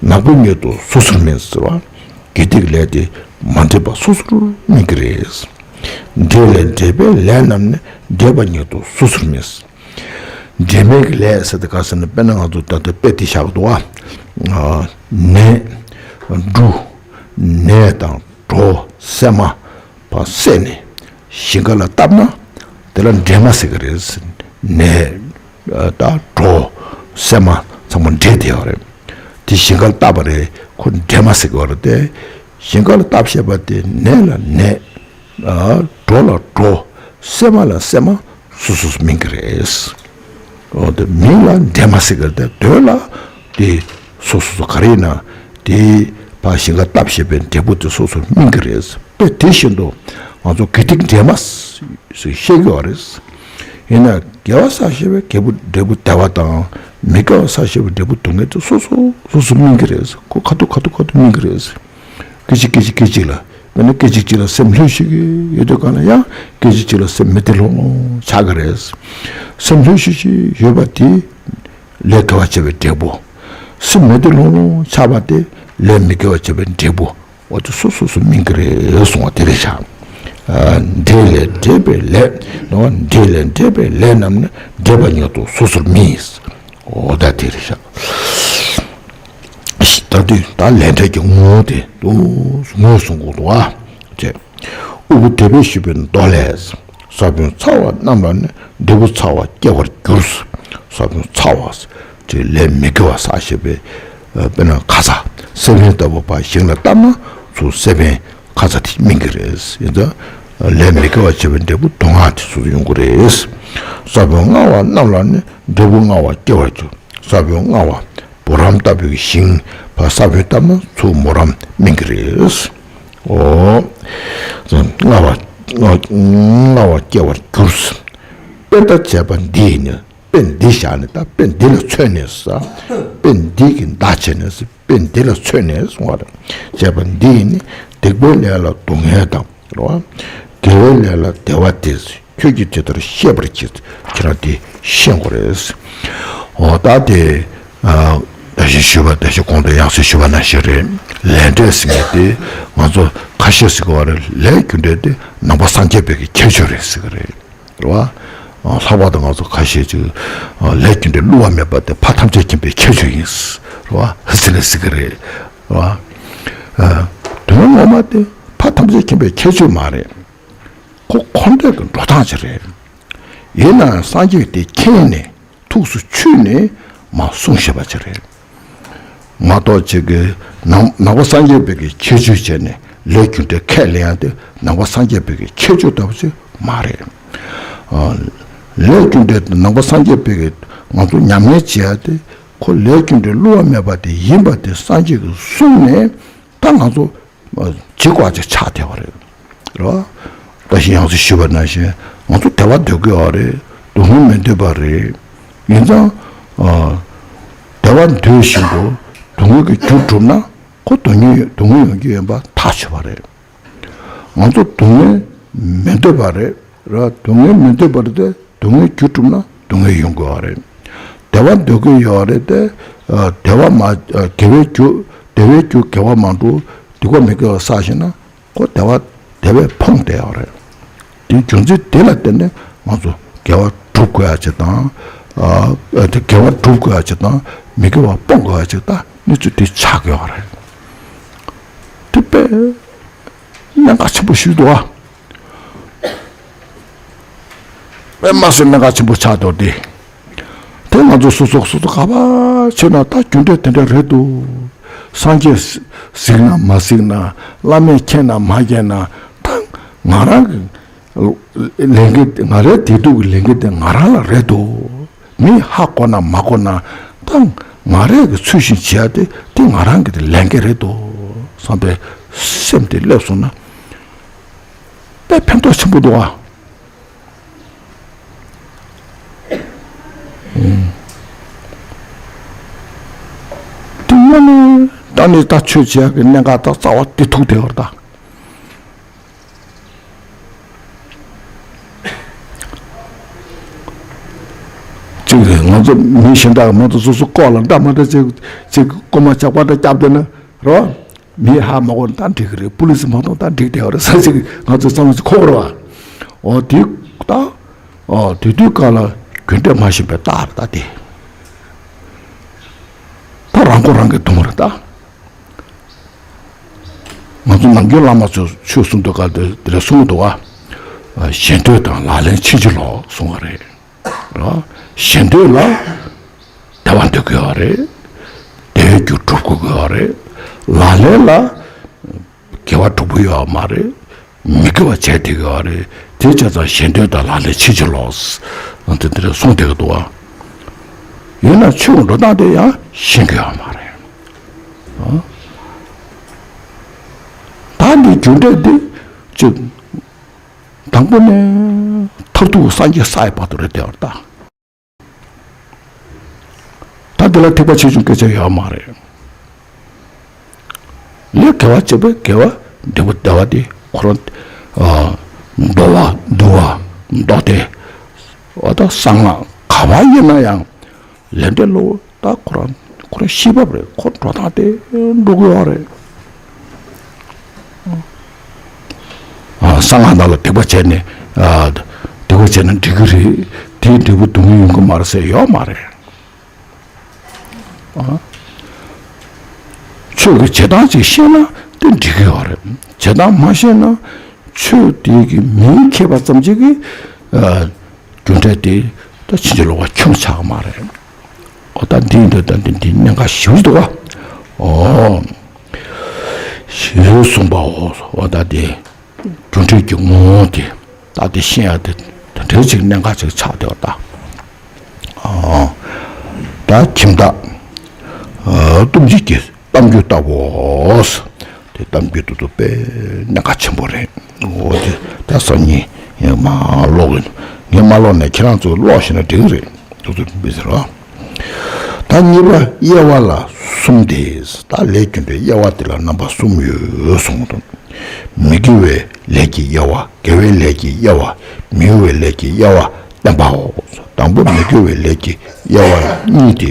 ནག་པོ་ཉིད་དུ་སོ་སོར་སྨིན་ཟེར་བ། དགེ་སྡིག་ལས་དེ་མ་འདྲེས་པ་སོ་སོར་སྨིན་གྱི་རེད། འདྲེས་ལས་འདྲེས་པའི་ལས་རྣམས་ནི་འདྲེས་པ་ཉིད་དུ་སོ་སོར་སྨིན། འདྲེས་མའི་ལས་ཟེར་དེ་ག་ཟེར་ན་དཔེར་ན་ང་ཚོ་ད་ལྟ་དཔེ་དེ་བཞག་འདུག་བ། ནས། འབྲུ། ནས་དང་གྲོ། སྲན་མ། བ་བསྲེས་ནས་ཞིང་ཁ་ལ་བཏབ་ན་དེ་ལ་འདྲེས་མ་ཟེར་གི་རེད། ནས་ད་གྲོ་སྲན་མ་ཚང་མ་འདྲེས་བསྡད་ཡོད་རེད། དེ་ཞིང་ཁ་ལ་བཏབ་པ་རེད། ཁོ་འདྲེས་མ་ཟེར་གི་ཡོད་རེད་དེ། ཞིང་ཁ་ལ་བཏབ་བཞག་པ་དེ་ནས་ལ་ནས། གྲོ་ལ་གྲོ། སྲན་མ་ལ་སྲན་མ། སོ་སོ་སོ་སྨིན་གྱི་རེད། འོ་དེ་མིང་ལ་འདྲེས་མ་ཟེར་གྱི་རེད་དེ་དོན་ལ་དེ་སོ་སོ་སོ་ག་རེ་ཡིན་ན་དེ་ཕར་ཞིང་ཁ་བཏབ་བཞག་པའི་འབྲས་བུ་དེ་སོ་སོར་སྨིན་གྱི་རེད། དཔེ་དེ་བཞིན་དུ་ང་ཚོ་དགེ་སྡིག་འདྲེས་མ་ཟེར་བཤད་ཀྱི་ཡོད་རེད། ཡིན་ན་དགེ་བ་བསགས་བཞག་པའི་འབྲས་བུ་འབྲས་བུ་བདེ་བ་དང་མི་དགེ་བ་བསགས་བཞག་པའི་འབྲས་བུ་སྡུག་བསྔལ་དེ་སོ་སོ་སོ་སོར་སྨིན་གྱི་རེད། ཁོ་ཁ་ཐུག་ཁ་ཐུག་ཁ་ཐུག་སྨིན་གྱི་རེད། སྐད་ཅིག་སྐད་ཅིག་སྐད་ཅིག་ལ། དཔེར་ན་སྐད་ཅིག་གཅིག་ལ་སེམས་ལྷོད་ཤིག་ཡོད་དུས་གང་ལ་ཡང་སྐད་ཅིག་གཅིག་ལ་སེམས་མི་བདེ་ལོང་ལོང་ཆགས་ཀྱི་རེད། སེམས་ལྷོད་ཤིག་ཤིག་ཡོད་པ་དེ་ལས་དགེ་བ་བྱས་པའི་འབྲས་བུ། སེམས་མི་བདེ་ལོང་ལོང་ཆགས་པ་དེ་ལས་མི་དགེ་བ་བྱས་པའི་འབྲས་བུ། འོ་དེ་སོ་སོ་སོ་སྨིན་གྱི་རེད་གསུང་བ་དེ་རེད་ཤག་འདྲེས་ལས་འདྲེས་པའི་ལས། འདྲེས་ལས་འདྲེས་པའི་ལས་རྣམས་ནི་འདྲེས་པ་ཉིད་དུ་སོ་སོར་སྨིན། འོ་ད་དེ་རེད་ཤག་ད་དུས་ད་ལས་འབྲས་ཀྱི་ངོ་བོ་དེ་དུ་ངོས་བཟུང་དགོས་འདུག་ཨ། ཅེས། དབུལ་པོ་དད་པས་ཞུས་པའི་མདོ་ལས། ས་བོན་ཚ་བ་རྣམས་ལ་ནི་འབྲས་བུ་ཚ་བ་སྐྱེ་བར་འགྱུར། ས་བོན་ཚ་བ། ཅེས་ལས་མི་དགེ་བ་བསགས་བཞག་པའི་དཔེར་ན་ཁ་ཚ་སེ་བན་ལྟ་བུ་པ་ཞིང་ལ་བཏབ་ན་ཚུར་སེ་བན་ཁ་ཚ་དེ་སྨིན་གྱི་རེད། ཡིན་ཙང་ལས་མི་དགེ་བ་བྱས་པའི་འབྲས་བུ་སྡུག་བསྔལ་དེ་ཚུར་ཡོང་གི་རེད། ས་བོན་མངར་བ་རྣམས་ལ་ནི་འབྲས་བུ་མངར་བ་སྐྱེ་བར་འགྱུར། ས་བོན་མངར་བ། བུ་རམ་ལྟ་བུའི་ཞིང་ཕར་ས་བོན་བཏབ་ན་ཚུར་མུ་རམ་སྨིན་གྱི་རེད། འོ། མངར་བ། མངར་བ་སྐྱེ་བར་འགྱུར། དཔེ་ལྟར་བྱས་པ་འདི་ཡིས་ནི་དཔེ་འདི་བཞག་ནས་ད་དཔེ་འདི་ལ་མཚོན་ནས་ས། དཔེ་འདི་གི་མདའ་བྱས་ནས་ས་དཔེ་འདི་ལ་མཚོན་ནས་གསུང་བ་རེད། བྱས་པ་འདི་ཡིས་ནི་སྡིག་པའི་ལས་ལ་སྡུག་བསྔལ་དང་། རེད་བ། དགེ་བའི་ལས་ལ་བདེ་བ་སྟེ། ཁྱོད་ཀྱིས་དེ་ལྟར་ཤེས་པར་གྱིས། ཁྱེད་རང་དེ་ཤེས་དགོས་རེད། འོ་ད་དེ། ད་གིན་ཞུས་པ་ད་གིན་གོང་དུ་ཡང་སེ་ཞུས་པ་ནང་བཞིན་རེད། ལས་འབྲས་ཟེར་མཁན་དེ་ང་ཚོ་ཁ་ཤས་ཟེར་གི་བ་རེད། ལས་རྒྱུ་འབྲས་དེ་ནང་པ་སངས་རྒྱས་པའི་གི་ཁྱད་ཆོས་རེད་ཟེར་གི་རེད། རེད་བ། ལྷག་པར་དུ་ང་ཚོ་ཁ་ཤས་ཅིག་ལས་རྒྱུ་འབྲས་བསླུ་བ་མེད་པ་དེ་ཕ་ཐམས་ཅད་མཁྱེན་པའི་ཁྱད་ཆོས་ཡིན། རེད་བ། ཟེར་ནས་ཟེར་གི་རེད། རེད་བ། དོན་ངོ་མ་དེ་ཕ་ཐམས་ཅད་མཁྱེན་པའི་ཁྱད་ཆོས་མ་རེད། ཁོ་ཁོ་འདྲ་གི་འགྲོ་སྟངས་ཅིག་རེད། ཡིན་ནའང་སངས་རྒྱས་དེ་མཁྱེན་ནས་ཐུགས་སུ་ཆུད་ནས་མར་གསུངས་བཞག་པ་ཅིག་རེད། མ་གཏོགས་ཅིག་གི་ནང་ནང་པ་སངས་རྒྱས་པའི་གི་ཁྱད་ཆོས་བྱས་ནས་ ལས་རྒྱུ་འབྲས་ཁས་ལེན་ཡ་དེ་ནང་པ་སངས་རྒྱས་པའི་གི་ཁྱད་ཆོས་ལྟ་བུ་ཞིག་མ་རེད། ཨ། ལས་རྒྱུ་འབྲས་ནང་པ་སངས་རྒྱས་པའི་གི་ང་ཚོ་ཉམས་ལེན་བྱེད་ཡ་དེ་ཁོ་ལས་རྒྱུ་འབྲས་བསླུ་བ་མེད་པ་དེ་ཡིན་པ་དེ་སངས་རྒྱས་ཀྱིས་གསུངས་ནས། ད་ང་ཚོ་བྱེད་དགོས་ཅིག་ཆགས་བསྡད་པ་རེད། རེད་བ། ད་གིན་ཡང་སེ་ཞུས་པ་ནང་བཞིན་ང་ཚོ་བདེ་བ་འདོད་ཀྱི་ཡོད་རེད། སྡུག་བསྔལ་མི་འདོད་པ་རེད། ཡིན་ཙང་། ཨ། བདེ་བ་འདོད་བཞིན་དུ་སྡུག་བསྔལ་གྱི་རྒྱུ་བསྒྲུབས་ན་ཁོ་སྡུག་བསྔལ་སྡུག་བསྔལ་ཡོང་རྒྱུ་ཡིན་པ་ཐག་ཆོད་པ་རེད། ང་ཚོ་སྡུག་བསྔལ་མི་འདོད་པ་རེད། རེད་བ། སྡུག་བསྔལ་མི་འདོད་པ་རེད་དེ། སྡུག་བསྔལ་རྒྱུ་བསྒྲུབས་ན་སྡུག་བསྔལ་ཡོང་དགོས་པ་རེད། བདེ་བ་འདོད་ཀྱི་ཡོད་རེད་དེ། ཨ། བདེ་བ་མ། ཨ། དགེ་བའི་རྒྱུ། བདེ་བའི་རྒྱུ་དགེ་བ་མ་བསྒྲུབས། སྡིག་པ་མི་དགེ་བ་བསགས་ཤེ་ན་ཁོ་བདེ་བ་བདེ་བས་ཕོངས་བསྡད་ཡོད་རེད། དེའི་རྒྱུ་མཚན་དེ་ལ་བརྟེན་ནས་ང་ཚོ་དགེ་བ་སྒྲུབ་དགོས་ཡ་ཅིག་དང་། ཨ། དེ་དགེ་བ་སྒྲུབ་དགོས་ཡ་ཅིག་དང་མི་དགེ་བ་སྤོང་དགོས་ཡ་ཅིག་ད་གནས་ཚུལ་དེ་ཆགས་ཀྱི་ཡོད་རེད། དེ་དཔེ་གནད་འགག་ཆེན་པོ་ཞིག་འདུག་ཨ། དཔེ་མ་སྲིད་གནད་འགག་ཆེན་པོ་ཆགས་འདུག་སྟེ། དེ་ང་ཚོ་སོ་སོ་སོ་སོ་ག་པར་བྱས་ན་ད་རྒྱུ་འབྲས་དེ་འདྲ་རེད་འདུག་སངས་རྒྱས་གཟིགས་ན་མ་གཟིགས་ན། བླ་མས་མཁྱེན་ན་མ་མཁྱེན་ན། ད་ང་རང་གི་ལས་འགན་ང་རའི་བདེ་སྡུག་གི་ལས་འགན་དེ་ང་རང་ལ་རེད་འདུག་མིས་ཧ་གོ་ན་མ་གོ་ན་ད་ང་རང་གིས་ཚུལ་བཞིན་བྱེད་ཡ་དེ་དེ་ང་རང་གི་དེ་ལས་འགན་རེད་འདུག་བསམ་པའི་སེམས་དེ་སླེབས་སོང་ན་དཔེ་ཕན་ཐོགས་ཆེན་པོ་འདུག་ཨ། དེ་སྔོན་ནས་ད་ནི་ད་ཆོས་བྱེད་ཡག་གི་གནད་འགག་ད་རྩ་བ་དེ་ཐུག་བསྡད་པ་རེད་ད། གཅིག་རེད། ང་ཚོ་མི་གཞན་དག་མ་གཏོགས་སོ་སོ་ལྐོག་ལ་འདྲ་མ་འདྲ་ཅིག་ཅིག་རྐུ་མ་ཇག་པ་འདྲ་བརྒྱབ་བསྡད་ན་རེད་བ། མི་ཧ་མ་གོ་ན་ད་འགྲིག་གི་རེད། པུ་ལི་སི་མ་གཏོགས་ད་འགྲིག་བསྡད་པ་རེད་ཟེར་ཅིག་ང་ཚོ་ཚང་མ་ཅིག་གོ་གི་རེད་བ། འོ་དེ་ད། འོ་དེ་དུས་སྐབས་ལ་རྒྱུ་འབྲས་མ་ཤེས་པའི་རྟགས་རེད་ད་དེ། ད་རང་མགོ་རང་གིས་རྡུང་བ་རེད་ད། ང་ཚོ་ནམ་རྒྱུན་བླ་མ་ཚོས་ཆོས་གསུང་དུས་སྐབས་དེ་དེ་རེ་གསུང་གི་འདུག་བ། ཞེ་འདོད་དང་ལག་ལེན་ཕྱིན་ཅི་ལོག་གསུང་བ་རེད། ར། ཞེ་འདོད་ལ་བདེ་བ་འདོད་དགོས་པ་རེད། བདེ་བའི་རྒྱུ་སྒྲུབ་དགོས་པ་རེད། ལག་ལེན་ལ་དགེ་བ་སྒྲུབ་ཀྱི་ཡོད་མ་རེད། མི་དགེ་བ་བྱས་བསྡད་ཀྱི་ཡོད་རེད། དེ་བྱས་ཙང་ཞེ་འདོད་དང་ལག་ལེན་ཕྱིན་ཅི་ལོག་འདི་འདིར་གསུངས་བསྡད་ཀྱི་འདུག་བ། ཡིན་ན་ཆོས་འགྲོ་སྟངས་དེ་ཡང་ཤེས་ཀྱི་ཡོད་མ་རེད། ཨ། ད་འདི་རྒྱུ་འབྲས་འདི་གཅིག་དང་པོ་ནས་མཐར་ཐུག་སངས་རྒྱས་ས་ཡི་བར་དུ་རེད་བསྡད་པ་རེད་ད། ད་འདི་ལ་ཐེག་པ་ཆེ་ཆུང་སྐད་ཆ་ཡོད་མ་རེད། ལས་དགེ་བ་བྱས་པས་དགེ་བ་འབྲས་བུ་བདེ་བ་དེ་ཁོ་རང་། ཨ། འདུལ་བ་འདུལ་བ་མདོ་སྡེ། འོ་ད་གསང་སྔགས་ག་བ་ཡིན་ན་ཡང་ལས་འབྲས་སླ་པོ་ད་ཁོ་རང་ཁོ་རང་ཤེས་བབ་རེད། ཁོ་འགྲོ་སྟངས་དེ་འགྲོ་གི་ཡོད་རེད། ཨ། གསང་སྔགས་ནང་ལ་སྡིག་པ་བྱས་ནས། ཨ། སྡིག་པ་བྱས་ན་འགྲིག་གི་རེད། དེའི་འབྲས་བུ་སྡུག་བསྔལ་ཡོང་གི་མ་རེད་ཟེར་ཡོད་མ་རེད། ཨ། ཆོས་ཀྱི་བྱེད་སྟངས་ཅིག་ཤེས་ན་དེ་འགྲིག་གི་ཡོད་རེད། བྱེད་སྟངས་མ་ཤེས་ན་ཆོས་དེ་གི་མིང་འཁྱེར་བ་ཙམ་ཅིག་གིས། ཨ། རྒྱུ་འབྲས་དེ་ད་ཕྱིན་ཅི་ལོག་པ་ཁྱོན་ཆགས་མ་རེད། འོ་ད་འདི་ཡིན་དུས་ད་འདི་འདི་གནད་འགག་ཞེ་པོ་འདུག་ག། འོ། ཞེས་གསུངས་པའོ། འོ་ད་དེ་རྒྱུ་འབྲས་ཀྱི་ངོ་བོ་དེ་ད་དེ་ཤེས་ཡ་དེ་དེ་འདྲའི་ཅིག་གནད་འགག་ཅིག་ཆགས་བསྡད་པ་ད། ཨ། ད་ཁྱིམ་བདག་ཨ། ལྟུང་བྱེད་ཀྱི་གཏམ་རྒྱུད་ལྟ་བུའོ། དེ་གཏམ་རྒྱུད་དེ་ཚོ་དཔེ་གནད་འགག་ཆེན་པོ་རེད། འོ་དེ་ད་སང་ཉིན་ངས་མར་ཀློག་གི། ངས་མ་ཀློག་ནས་ཁྱེད་རང་ཚོས་ཀློག་ཤེས་ན་འགྲིག་གི་རེད། དེ་ཚོ་དཔེ་ཟེར་བ། ད་གཉིས་པ་དབྱེ་བ་ལ་གསུམ་སྟེ། ད་ལས་རྒྱུ་འབྲས་དབྱེ་བ་དེ་ལ་རྣམ་པ་གསུམ་ཡོད་གསུངས་འདུག་མི་དགེ་བའི་ལས་ཀྱི་དབྱེ་བ། དགེ་བའི་ལས་ཀྱི་དབྱེ་བ། མི་དགེ་བའི་ལས་ཀྱི་དབྱེ་བ་བསྟན་པའོ། དང་པོ་མི་དགེ་བའི་ལས་ཀྱི་དབྱེ་བ་གཉིས་ཏེ།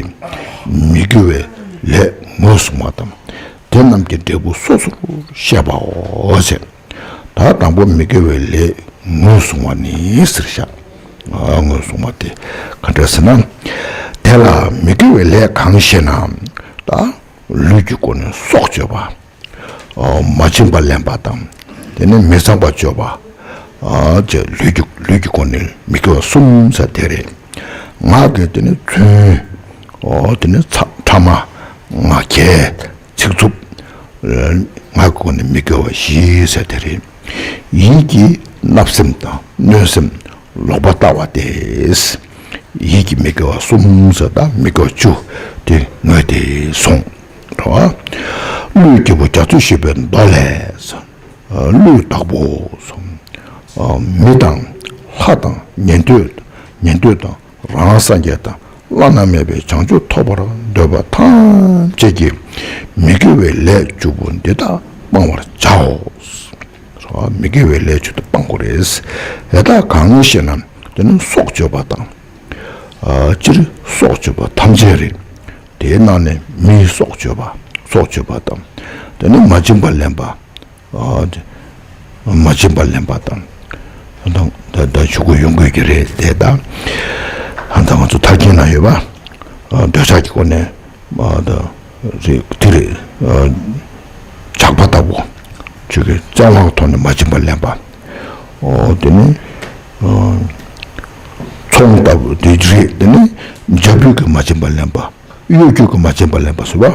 མི་དགེ་བའི་ལས་ངོས་བཟུང་བ་དང་། དེ་རྣམས་ཀྱི་འབྲས་བུ་སོ་སོར་བཤད་པའོ་ཞེས། ད་དང་པོ་མི་དགེ་བའི་ལས་ངོས་བཟུང་བ་ནི་ཟེར་བཞག་ཨ། ངོས་བཟུང་བ་དེ་ག་འདྲ་ཟེར་ན། དེ་ལ་མི་དགེ་བའི་ལས་གང་ཞེ་ན། ད་ལུས་ཀྱི་སྒོ་ནས་སྲོག་གཅོད་པ། ཨ། མ་བྱིན་པ་ལེན་པ་དང་། དེ་ནས་མི་ཚངས་པར་སྤྱོད་པ། ཨ། བཅས་ལུས་ཀྱི་ལུས་ཀྱི་སྒོ་ནས་མི་དགེ་བ་གསུམ་ཟེར་དེ་རེད། ངག་གི་དེ་ནས་རྫུན། ཨོ་དེ་ནས་ཚ་ཕྲ་མ། ངག་འཁྱལ། ཚིག་རྩུབ། ངག་གི་སྒོ་ནས་མི་དགེ་བ་བཞི་ཟེར་དེ་རེད། ཡིད་ཀྱིས་བརྣབ་སེམས་དང་གནོད་སེམས་ལོག་པར་ལྟ་བ་སྟེ། ཡིད་ཀྱིས་མི་དགེ་བ་གསུམ་ཟེར་དང་མི་དགེ་བ་བཅུ་དེ་ངོས་དེ་སོང་། རེད་བ། ཀླུའི་རྒྱལ་པོ་རྒྱ་མཚོས་བཤད་པའི་མདོ་ལས། ཀླུའི་བདག་པོ་སོ། མི་དང་ལྷ་དང་ཉན་ཐོས་ཉན་ཐོས་དང་རང་སངས་རྒྱས་དང་བླ་ན་མེད་པའི་བྱང་ཆུབ་ཐོབ་པར་འདོད་པ་ཐམས་ཅད་ཀྱིས་མི་དགེ་བའི་ལས་བཅུ་པོ་འདི་དག་སྤང་བར་བྱའོ། མི་དགེ་བའི་ལས་བཅུ་དེ་སྤང་དགོས་རེད། དེ་དག་གང་ཞེ་ན། དེ་ནི་སྲོག་གཅོད་པ་དང་། སྤྱིར་སྲོག་གཅོད་པ་ཐམས་ཅད་རེད། དེའི་ནང་ནས་མིའི་སྲོག་གཅོད་པ། སྲོག་གཅོད་པ་དང་། དེ་ནི་མ་བྱིན་པ་ལེན་པ། མ་བྱིན་པ་ལེན་པ་དང་། ད་ད་ཆུ་ཁོ་ཡོང་དགོས་ཀྱི་རེད་དེ་ད། ད་ང་ཚོ་མཐར་ཕྱིན་ན་ཡོད་པ། འདོད་ཆགས་ཀྱི་སྒོ་ནས་ད་རེད་དེ་རེད། ཇག་པ་ལྟ་བུ། ཆུ་ཁོའི་བཙན་དབང་གི་ཐོག་ནས་མ་བྱིན་པ་ལེན་པ། འོ་དེ་ནི་ཚོང་ལྟ་བུ་དེ་རེད། དེ་ནི་འཇབ་རྒོལ་གྱིས་མ་བྱིན་པ་ལེན་པ། གཡོ་སྒྱུ་གིས་མ་བྱིན་པ་ལེན་པ་ཟེར་བ།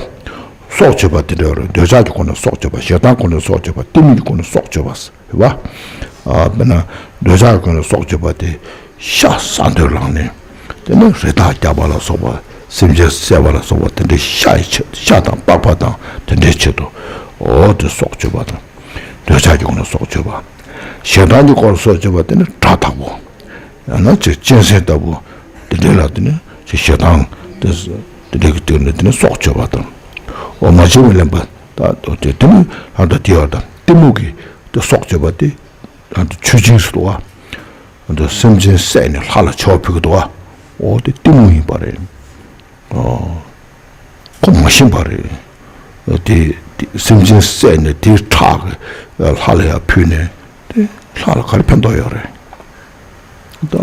སྲོག་གཅོད་པ་དེ་འདྲ་རེད། འདོད་ཆགས་ཀྱི་སྒོ་ནས་སྲོག་གཅོད་པ། ཞེ་སྡང་སྒོ་ནས་སྲོག་གཅོད་པ། གཏི་མུག་གི་སྒོ་ནས་སྲོག་གཅོད་པ་ཟེར་བ། དཔེར་ན་འདོད་ཆགས་ཀྱི་སྒོ་ནས་སྲོག་གཅོད་པ་དེ་ཤ་ཟ་འདོད་ལངས་ནས། དེ་ནས་རི་དྭགས་རྒྱགས་པ་ལ་སོགས་པ། སེམས་ཅན་བསད་པ་ལ་སོགས་པ་དེ་འདྲའི་ཤ་ཡི་ཆེད། ཤ་དང་པགས་པ་དང་དེ་འདྲའི་ཆེད་དུ། འོ་དེ་སྲོག་གཅོད་པ་དང་། འདོད་ཆགས་ཀྱི་སྒོ་ནས་སྲོག་གཅོད་པ། ཞེ་སྡང་གི་སྒོ་ནས་སྲོག་གཅོད་པ་དེ་ནི་དགྲ་ལྟ་བུ། ཡང་ན་ཅིག་གཅན་གཟན་ལྟ་བུ། དེ་འདྲའི་ལ་དེ་ནི་ཅིག་ཞེ་སྡང་དེ་དེ་འདྲའི་གི་སྟེང་ནས་དེ་ནི་སྲོག་གཅོད་པ་དང་། འོ་མ་བྱིན་པ་ལེན་པ། ད་དེ་དེ་ནི་ལྷ་དང་དེ་བ་དང་གཏི་མུག་གི་དེ་སྲོག་གཅོད་པ་དེ། ད་དེ་མཆོད་སྦྱིན་ཟེར་འདུག་བ། ད་སེམས་ཅན་བསད་ནས་ལྷ་ལ་མཆོད་པ་ཕུལ་གི་འདུག་བ། འོ་དེ་གཏི་མུག་ཡིན་པ་རེད། ཁོ་མ་ཤེས་པ་རེད། དེ་དེ་སེམས་ཅན་བསད་ནས་དེའི་ཁྲག་གི་ལྷ་ལ་ཡར་ཕུལ་ནས་དེ་ལྷ་ལ་ག་རེ་ཕན་ཐོགས་ཡོད་རེད། ད་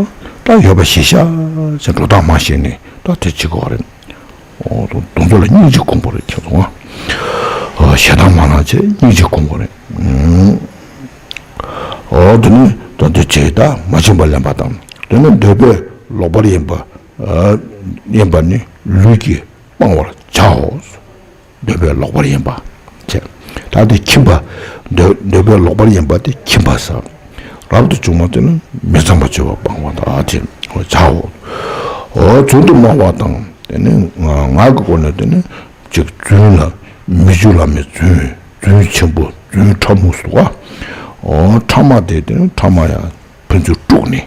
ད་ཡོད་པ་ཞེ་ཤ་ཅན་འགྲོ་སྟངས་མ་ཤེས་ནས་ད་དེ་བྱེད་དགོས་རེད། འོ་དོ་དོ་ཚོ་ལ་སྙིང་རྗེ་སྒོམ་དགོས་རེད་ཁྱེད་ཚོ། ཞེ་སྡང་མ་ལངས་བྱས་སྙིང་རྗེ་སྒོམ་དགོས་རེད། འོ་དེ་ནི་ད་དེ་བྱས་ད་མ་བྱིན་པ་ལེན་པ་དང་། དེ་ནི་འདོད་པས་ལོག་པར་གཡེམ་པ། གཡེམ་པ་ནི་ལུས་ཀྱིས་སྤང་བར་བྱའོ། འདོད་པས་ལོག་པར་གཡེམ་པ་བྱས། ད་དེ་ཁྱིམ་པ། འདོད་འདོད་པས་ལོག་པར་གཡེམ་པ་དེ་ཁྱིམ་པ་ཟེར། རབ་ཏུ་བྱུང་བ་དེ་ནི་མི་ཚངས་པར་སྤྱོད་པ་སྤང་བ་དང་དེ་བྱའོ། འོ་རྫུན་དུ་སྨྲ་བ་དང་དེ་ནི་ངག་གི་སྒོ་ནས་དེ་ནི་ཅིག་རྫུན་ལ་མི་འཇུ་ལ་མི་རྫུན། རྫུན་ཆེན་པོ་རྫུན་ཕྲ་མོ་ཟེར་བ། འོ་ཕྲ་མ་དེ་དེ་ནི་ཕྲ་མ་ཡང་ཕན་ཚུན་དཀྲུགས་ནས།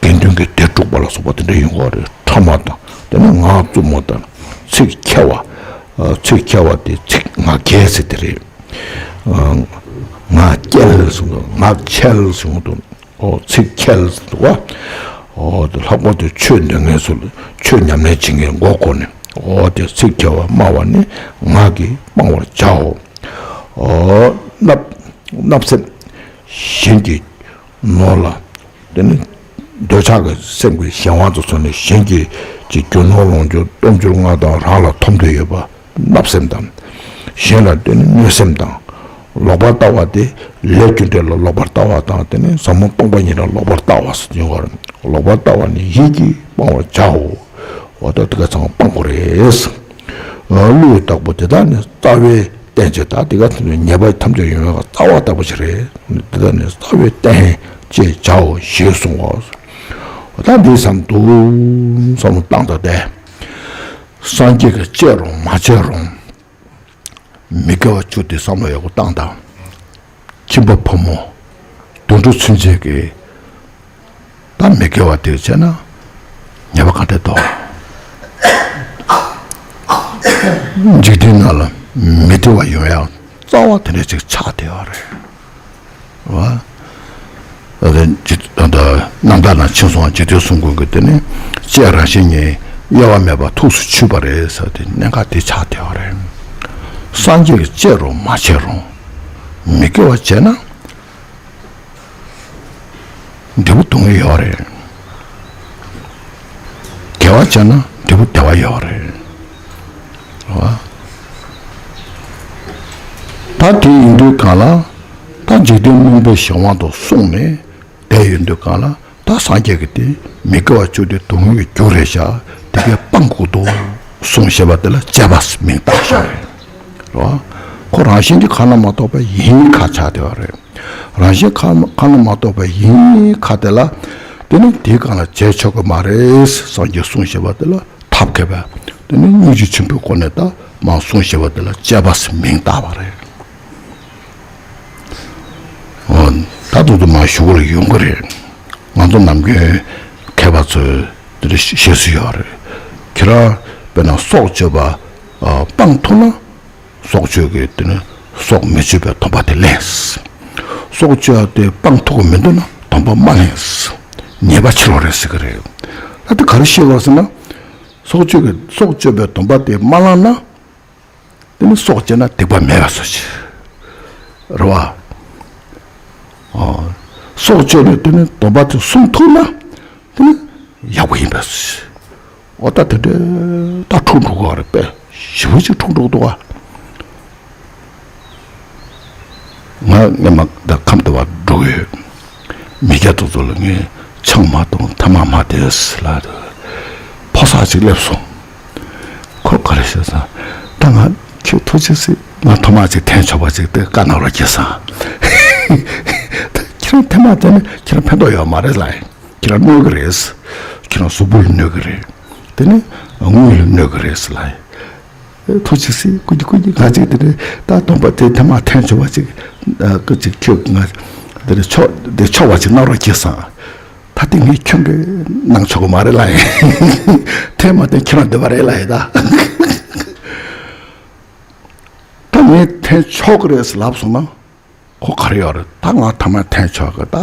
དགེ་འདུན་གྱི་སྡེ་དཀྲུགས་པ་ལ་སོགས་པ་དེ་འདྲ་ཡོང་གི་རེད། ཕྲ་མ་དང་དེ་ནི་ངག་རྩུབ་མོ་དང་། ཚིག་འཁྱལ་བ། ཚིག་འཁྱལ་བ་དེ་ཚིག་ངག་འཁྱལ་ཟེར་དེ་རེད། ངག་འཁྱལ་ཟེར་འདུག་ངག་འཁྱལ་ཟེར་འདུག་འོ་ཚིག་འཁྱལ་ཟེར་འདུག་བ། འོ་དེ་ལྷག་པར་དུ་ཆོས་འདོན་མཁན་ཚོ་ལ་ཆོས་ཉམས་ལེན་བྱེད་མཁན་མགོ་སྐོར་ནས། འོ་དེ་ཚིག་འཁྱལ་བ་སྨྲ་བ་ནི་ངག་གིས་སྤང་བར་བྱའོ། འོ་བརྣབ་བརྣབ་སེམས་གཞན་གྱི་ནོར་ལ། དེ་ནི་འདོད་ཆགས་ཀྱི་སེམས་ཀྱི་གཞན་དབང་དུ་སོང་ནས་གཞན་གྱི་ཅིག་རྒྱུ་ནོར་ལོངས་སྤྱོད་སྟོབས་འབྱོར་དངངས་དང་རང་ལ་ཐོབ་འདོད་ཡོད་པ་བརྣབ་སེམས་དང་། གཞན་ལ་དེ་ནི་གནོད་སེམས་དང་། ལོག་པར་ལྟ་བ་དེ་ལས་རྒྱུ་འབྲས་ལ་ལོག་པར་ལྟ་བ་དང་དེ་ནི་ཟབ་མོ་སྟོང་པ་ཉིད་ལ་ལོག་པར་ལྟ་བ་ཟེར་ཡོང་བར། ལོག་པར་ལྟ་བ་ནི་ཡིད་ཀྱིས་སྤང་བར་བྱའོ། འོ་ད་དེ་ག་ཚང་མ་སྤང་དགོས་རེད། ཀླུའི་བདག་པོ་དེ་དག་ནི་རྩ་བའི་རྟེན་ཅིག་ད་དེ་ག་ཐམས་ཅད་ཉེས་པ་ཐམས་ཅད་ཡོང་བའི་རྩ་བ་ལྟ་བུ་ཞིག་རེད། འདི་དག་ནི་རྩ་བའི་རྟེན་ཅེས་བྱའོ་ཞེས་གསུངས་པ། ད་འདི་བསམ་འདུག་བསམ་བློ་བཏང་ད་དེ། སངས་རྒྱས་ཀྱིས་བཅས་རུང་མ་བཅས་རུང་། མི་དགེ་བ་བཅུ་དེ་བསམ་བློ་ཡག་པོ་བཏང་དང་། ཁྱིམ་པ་ཕོ་མོ་དུད་འགྲོ་ཚུན་ཆད་ཀྱི་ད་མི་དགེ་བ་དེ་བྱས་ན་ཉེས་པ་ག་འདྲ་འདུག་འཇིག་རྟེན་ནང་ལ་མི་བདེ་བ་ཡོང་ཡག་རྩ་བ་དེ་འདྲ་ཅིག་ཆགས་བསྡད་ཡོད་རེད་བ། ད་ལྟ་རྣམ་དག་ནང་ཕྱིན་སོང་། འཇིག་རྟེན་གསུམ་མགོན་གྱི་དེ་ནི་བཅས་རང་བཞིན་ཉིད་དབྱེ་བ་མེད་པར་ཐུགས་སུ་ཆུད་པ་རེད་ཟེར་དེ་གནད་འགག་དེ་ཆགས་བསྡད་ཡོད་རེད། སངས་རྒྱས་ཀྱིས་བཅས་རུང་མ་བཅས་རུང་། མི་དགེ་བ་བྱས་ན། འབྲས་བུ་སྡུག་བསྔལ་ཡོད་རེད། དགེ་བ་བྱས་ན་འབྲས་བུ་བདེ་བ་ཡོད་རེད། རེད་བ། ད་དེ་ཡིན་དུས་གང་ལ་ད་འཇིག་རྟེན་རྨོངས་པའི་གཞན་དབང་དུ་སོང་ནས་བསྡད་ཡོད་དུས་གང་ལ་ད་སངས་རྒྱས་ཀྱིས་དེ་མི་དགེ་བ་བཅུ་དེ་སྡུག་བསྔལ་གྱི་རྒྱུ་རེད་ཤག་དེ་གས་སྤང་དགོས་འདུག་གསུངས་ཞེས་པ་དེ་ལ་བཅས་པ་མིང་བཏགས་ཤག་རེད། རེད་བ། ཁོ་རང་བཞིན་གྱིས་ཁ་ན་མ་ཐོ་བ་ཡིན་ཁ་ཆགས་བསྡད་པ་རེད། རང་བཞིན་ཁ་ཁ་ན་མ་ཐོ་བ་ཡིན་ཁ་དེ་ལ། དེ་ནི་དེའི་སྒང་ལ་བྱས་ཆོག་གི་མ་རེད། སངས་རྒྱས་གསུངས་བཞག་པ་དེ་ལ་ཐབས་མཁས་པས་དེ་ནི་སྙིང་རྗེ་ཆེན་པོའི་སྒོ་ནས་ད་མར་གསུངས་བཞག་པ་དེ་ལ་དཔྱད་པ་ཟེར་མིང་བཏགས་པ་རེད། འོ། ད་དུང་དུ་མ་ཞུ་བར་ཡོང་གི་རེད། ང་ཚོ་ནམ་རྒྱུན་མཁས་པ་ཚོས་དེ་འདྲ་བཤད་སྲོལ་ཡོད་རེད། ཁྱེད་རང་དཔེར་ན་སྲོག་གཅོད་པ་ཨ་སྤང་ཐུབ་ན་སྲོག་གཅོད་ཀྱི་དེ་ནི་སྲོག་མི་གཅོད་པའི་སྡོམ་པ་དེ་ལེན། སྲོག་གཅོད་དེ་སྤང་ཐུབ་ཀྱི་མི་འདུག་ན་སྡོམ་པ་མ་ལེན། ཉེས་པ་ཆེ་རུ་རེད་ཟེར་གི་རེད། ད་དེ་ག་རེ་བཤད་པ་ཟེར་ན། སྲོག་གཅོད་ཀྱི་སྲོག་གཅོད་པའི་སྡོམ་པ་དེ་མ་བླངས་ན། དེ་ནི་སྲོག་བཅད་ན་སྡིག་པ་མེད་པ་བཟོ་ཆེ། རེད་བ། ཨོ། སྲོག་གཅོད་ནས་དེ་ནི་སྡོམ་པ་དེ་སྲུང་ཐུབ་ན། དེ་ནི་ཡག་པོ་ཡིན་པ་བཟོ་ཆེ། འོ་ད་དེ་འདྲའི་ད་འཁྲུག་འགྲོ་གི་རེད་པས། ཞེ་པོ་ཅིག་འཁྲུག་འགྲོ་གི་འདུག་བ། ང་སྔོན་མ་ད་ཁམས་དུ་བ་འགྲོ་གི་ཡོད། མི་སྐྱ་ཏོག་ཏོ་ལ་ངས་ཆང་མ་འཐུང་ཐ་མག་མ་བསྡད་ལ། ཕོ་གསར་ཅིག་སླེབས་སོང་། ཁོ་ག་རེ་བཤད་སོང་། ད་ང་ཁྱོད་ཐུགས་རྗེ་ཆེ། ང་ཐ་མག་ཅིག་འཐེན་ཆོག་པ་ཅིག་དེ་བཀའ་གནང་རོགས་གྱིས་སོང་། ད་ཁྱེད་རང་ཐ་མག་འཐེན་ན་ཁྱེད་རང་ཕན་ཐོགས་ཡོད་མ་རེད་ལ། ཁྱེད་རང་གནོད་ཀྱི་རེད། ཁྱེད་རང་གཟུགས་པོ་ལ་གནོད་ཀྱི་རེད། དེ་ནི་དངུལ་ལ་གནོད་ཀྱི་རེད་ལ། ཐུགས་རྗེ་ཆེ། སྐུ་མཁྱེན། སྐུ་མཁྱེན། ང་གཅིག་དེ་འདྲའི་ད་སྡོམ་པ་དེ་ཐ་མག་འཐེན་ཆོག་པ་ཅིག་ཨ། སྐུ་མཁྱེན། ཁྱོད་ང་དེ་འདྲ་ཆོག་དེ་ཆོག་པ་ཅིག་གནང་རོགས་གྱིས་སོང་། ད་དེ་ངས་ཁྱོད་ཀྱིས་གནང་ཆོག་གི་མ་རེད་ལ། འཐེན་མ་འཐེན་ཁྱེད་རང་འདོད་པ་རེད་ལ་ཡིན་ད། ད་ངས་འཐེན་ཆོག་གི་རེད་ལབ་སོང་ན། ཁོ་ག་རེ་ཡོད་རེད། ད་ང་ཐ་མག་འཐེན་ཆོག་གི། ད་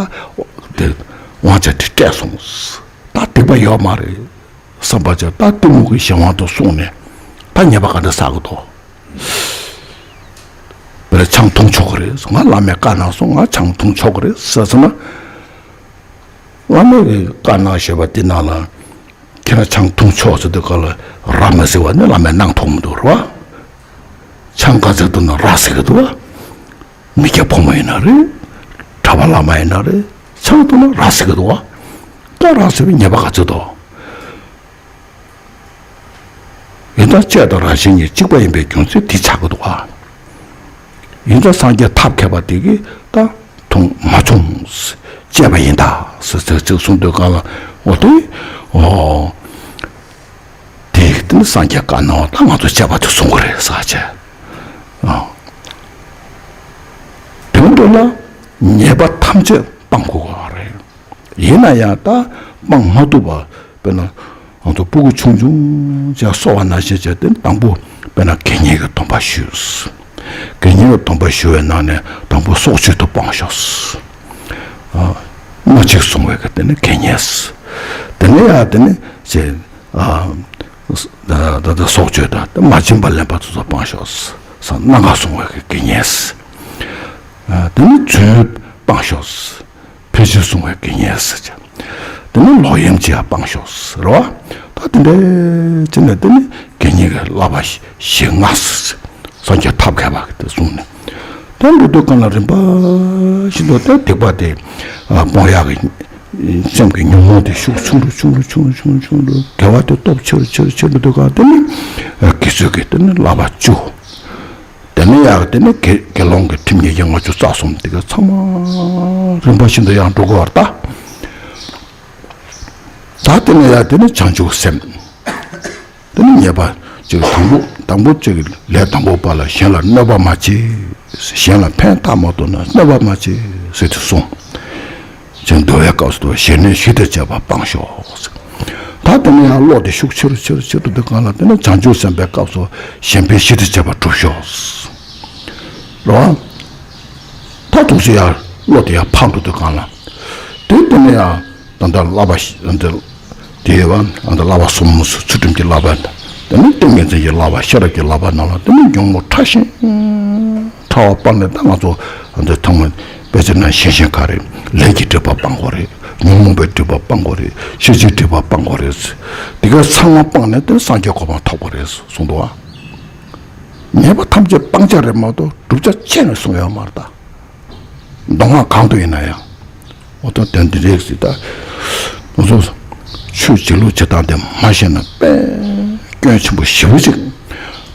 དེ་དབང་ཆ་དེ་སྤྲད་སོང་། ད་སྡིག་པ་ཡོད་མ་རེད་བསམ་པ་ཅིག་ད་གཏི་མུག་གི་གཞན་དབང་དུ་སོང་ནས་ད་ཉེས་པ་ག་འདྲ་བསགས་ཀྱི་འདུག་བས་ཆང་འཐུང་ཆོག་གི་རེད། ང་བླ་མས་བཀའ་གནང་སོང་། ང་ཆང་འཐུང་ཆོག་གི་རེད་ཟེར་ཟེར་ན། བླ་མས་བཀའ་གནང་བཞག་པ་དེ་ནང་ལ། ཁྱེད་རང་ཆང་འཐུང་ཆོག་ཟེར་དུས་སྐབས་ལ་ར་མི་ཟེར་བ་ནི་བླ་མས་གནང་ཐུབ་མི་འདུག་རེད་བ། ཆང་ག་ཚོད་འཐུང་ན་ར་ཟེར་གི་འདུག་བ། མི་སྐྱ་ཕོ་མོ་ཡིན་ན་རེད། གྲྭ་པ་བླ་མ་ཡིན་ན་རེད། ཆང་འཐུང་ན་ར་ཟེར་གི་འདུག་བ། ད་ར་ཟེར་བའི་ཉེས་པ་ག་ཚོད་འདུག་ཡིན་ད་ལྕེ་དང་ར་བཞིན་ཉིད་གཅིག་པ་ཡིན་པའི་རྒྱུ་མཚན་དེ་ཆགས་ཀྱི་འདུག་ག་ཡིན་ད་སངས་རྒྱས་ཐབས་མཁས་པ་དེ་གིས་ད་འཐུང་མ་བྱུང་། བཅས་པ་ཡིན་ད་ཟེར་ཟེར་ཅིག་གསུངས་དུས་སྒང་ལ། འོ་དེ། འོ། དེ་དེ་ནི་སངས་རྒྱས་བཀའ་གནང་བ་ད་ང་ཚོ་བཅས་པ་དེ་གསུང་གི་རེད་ཟེར་བྱས། ཨ། དོན་དུ་ལ་ཉེས་པ་ཐམས་ཅད་སྤང་དགོས་པ་རེད། ཡིན་ན་ཡང་ད་སྤང་མ་ཐུབ་པ། དཔེར་ན་ང་ཚོ་སྤུ་གུ་ཆུང་ཆུང་ཅིག་གསོ་བ་ནང་བཞིན་བྱས་ཏེ་དང་པོ་དཔེར་ན་དགེ་བསྙེན་གྱི་སྡོམ་པ་ཞུས། དགེ་བསྙེན་གྱི་སྡོམ་པ་ཞུ་བའི་ནང་ནས་དང་པོ་སྲོག་གཅོད་དུ་སྤང་ཤོག་ཨ། སྨོས་ཅི་གསུང་བའི་གི་དེ་ནི་དགེ་བསྙེན། དེ་ནས་ཡང་དེ་ནི་ཅེ། ཨ། ད་ད་ད་སྲོག་གཅོད་དང་མ་བྱིན་པ་ལེན་པ་དེ་ཚོ་སྤང་ཤོག་ཟེར། གནང་བ་གསུང་བའི་གི་དགེ་བསྙེན། ཨ། དེ་ནི་རྫུན་སྤང་ཤོག་ཕལ་ཆེར་གསུང་བའི་དགེ་བསྙེན་ཟེར་བྱས། དེ་ནི་ལོག་གཡེམ་བྱེད་ཡ་སྤང་ཤོག་ཟེར་བ། ད་དེ་འདྲའི་ཅི་ནས་དེ་ནི་དགེ་བསྙེན་གྱི་བསླབ་པ་བཞི་ལྔ་ཟེར། སངས་རྒྱས་ཐབས་མཁས་པ་གིས་དེ་གསུངས་ནས། དེ་འགྲོ་དུས་སྒང་ལ་རིམ་པ་བཞིན་དུ་དེ་སྡིག་པ་དེ་སྤོང་ཡག་གི་སེམས་ཀྱི་ཉོན་མོངས་དེ་ཤུགས་ཆུང་རུ་ཆུང་རུ་ཆུང་རུ་ཆུང་རུ་ཆུང་རུ་དགེ་བ་དེ་སྟོབས་ཆེ་རུ་ཆེ་རུ་ཆེ་རུ་འགྲོ་དུས་སྒང་དེ་ནི་དགེ་ཚུལ་གྱི་དེ་ནི་བསླབ་པ་བཅུ། དེ་ནས་ཡང་དེ་ནས་དགེ་དགེ་སློང་གི་ཁྲིམས་ཀྱི་ཡན་ལག་བཅུ་རྩ་གསུམ་དེ་ག་ཚང་མ་རིམ་པ་བཞིན་དུ་ཡང་འགྲོ་དགོས་པ་རེད་ད། ད་དེ་ནས་ཡང་དེ་ནས་བྱང་ཆུབ་སེམས། དེ་ནས་ཉེས་པ་གཅིག་དང་པོ་དང་པོ་གཅིག་ལས་དང་པོ་པ་ལ་གཞན་ལ་གནོད་པ་མ་བྱེད། གཞན་ལ་ཕན་བཏགས་མ་ཐུབ་ན་གནོད་པ་མ་བྱེད་ཟེར་དུ་གསུངས། ཅིག་འདུལ་བའི་སྐབས་སུ་གཞན་གནོད་བཞི་དང་བཅས་པ་སྤང་ཤོག་ད་དེ་ནས་ཡང་བློ་དེ་ཤུགས་ཆེ་རུ་ཆེ་རུ་ཆེ་རུ་འདུག་སྒང་ལ་དེ་ནས་བྱང་ཆུབ་སེམས་དཔའི་སྐབས་སུ་གཞན་ཕན་བཞི་དང་བཅས་པ་སྒྲུབ་ཤོག་རེད་བ། ད་དུང་ཅིག་ཡང་བློ་དེ་ཡང་འཕར་འགྲོ་དུས་སྒང་ལ། དེ་དེ་ནས་ཡང་ད་ལྟ་བསླབ་པ་ཞིག་ད་ལྟ་དེ་ཡོད་བ། ད་ལྟ་བསླབ་པ་གསུམ་ཚུལ་ཁྲིམས་ཀྱི་བསླབ་པ་དང་། དེ་ནས་ཏིང་ངེ་འཛིན་གྱི་བསླབ་པ། ཤེས་རབ་ཀྱི་བསླབ་པ་ནང་ལ་དེ་ནས་ཉོན་མོངས་ཕྲ་ཞིང་ཕྲ་བ་སྤངས་ནས། ད་ང་ཚོ་ད་ལྟ་ཐོག་མ་དཔེ་ཆ་ནང་ཤེས་བཞིན་ག་རེ། ལས་ཀྱི་སྒྲིབ་པ་སྤང་དགོས་རེད། ཉོན་མོངས་པའི་སྒྲིབ་པ་སྤང་དགོས་རེད། ཤེས་བྱའི་སྒྲིབ་པ་སྤང་དགོས་རེད། དེ་ག་ཚང་མ་སྤངས་ནས་དེ་ནས་སངས་རྒྱས་གོ་འཕང་ཐོབ་དགོས་རེད་གསུངས་འདུག་བ། ཉེས་པ་ཐམས་ཅད་སྤང་བྱ་རེད་མ་གཏོགས་བསྒྲུབ་བྱ་ཁྱོན་ནས་གསུངས་ཡོད་མ་རེད་ད། མདོ་སྔགས་གང་དུ་ཡིན་ན་ཡང་། འོ་ད་དོན་འདི་རེད་ཟེར་ད། ང་ཚོ་ཆོས་བྱེད་ལུགས་བྱེད་སྟངས་དེ་མ་ཤེས་ན་དཔེ་སྐྱོན་ཆེན་པོ་ཞེ་པོ་ཅིག་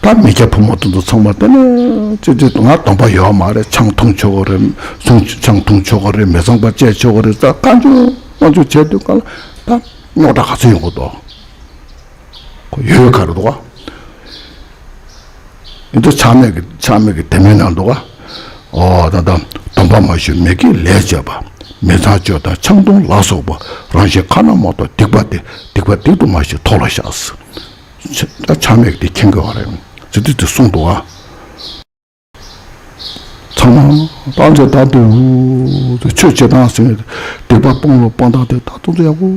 ད་ ད་མི་སྐྱ་ཕོ་མོ་དེ་ཚོ་ཚང་མ་དེ་ནས་ཅི་ཅི་ང་སྡོམ་པ་ཡོད་མ་རེད། ཆང་འཐུང་ཆོག་གི་རེད། ཆང་འཐུང་ཆོག་གི་རེད། མི་ཚངས་པ་སྤྱད་ཆོག་གི་རེད། ད་བཀའ་འགྱུར་བཀའ་འགྱུར་བྱས་དུས་གང་ལ་ད་རྙོག་དྲ་ག་ཚོད་ཡོང་གི་འདུག་ཁོ་ཡོད་ག་རེ་འདུག་ག་ཡིན་དུས་ཆགས་མེད་ཀྱི་ཆགས་མེད་ཀྱི་དེ་མིན་ན་འདུག་ག་ཨོ་ད་ད་སྡོམ་པ་མ་ཞུས་མི་དགེ་ལས་བྱས་པ། མི་ཚངས་སྤྱོད་དང་ཆང་འཐུང་ལ་སོགས་པ། རང་གཞན་ཁ་ན་མ་ཐོ་སྡིག་པ་སྟེ། སྡིག་པ་སྡིག་ཏུ་མ་ཞིག་ཐོག་ལ་བཞག་ཆ་ཆགས་མེད་ཀྱི་དེ་མཁྱེན་དགོས་པ་རེད། ཇི་ལྟར་དེ་གསུངས་འདུག་ག་ཚང་མ་བཏང་ཚེ་ད་དུ་ཆོས་བྱེད་སྟངས་ཟེར་སྡིག་པ་སྤོང་བའི་སྤང་སྟངས་དེ་ད་དུང་ཡག་པོ་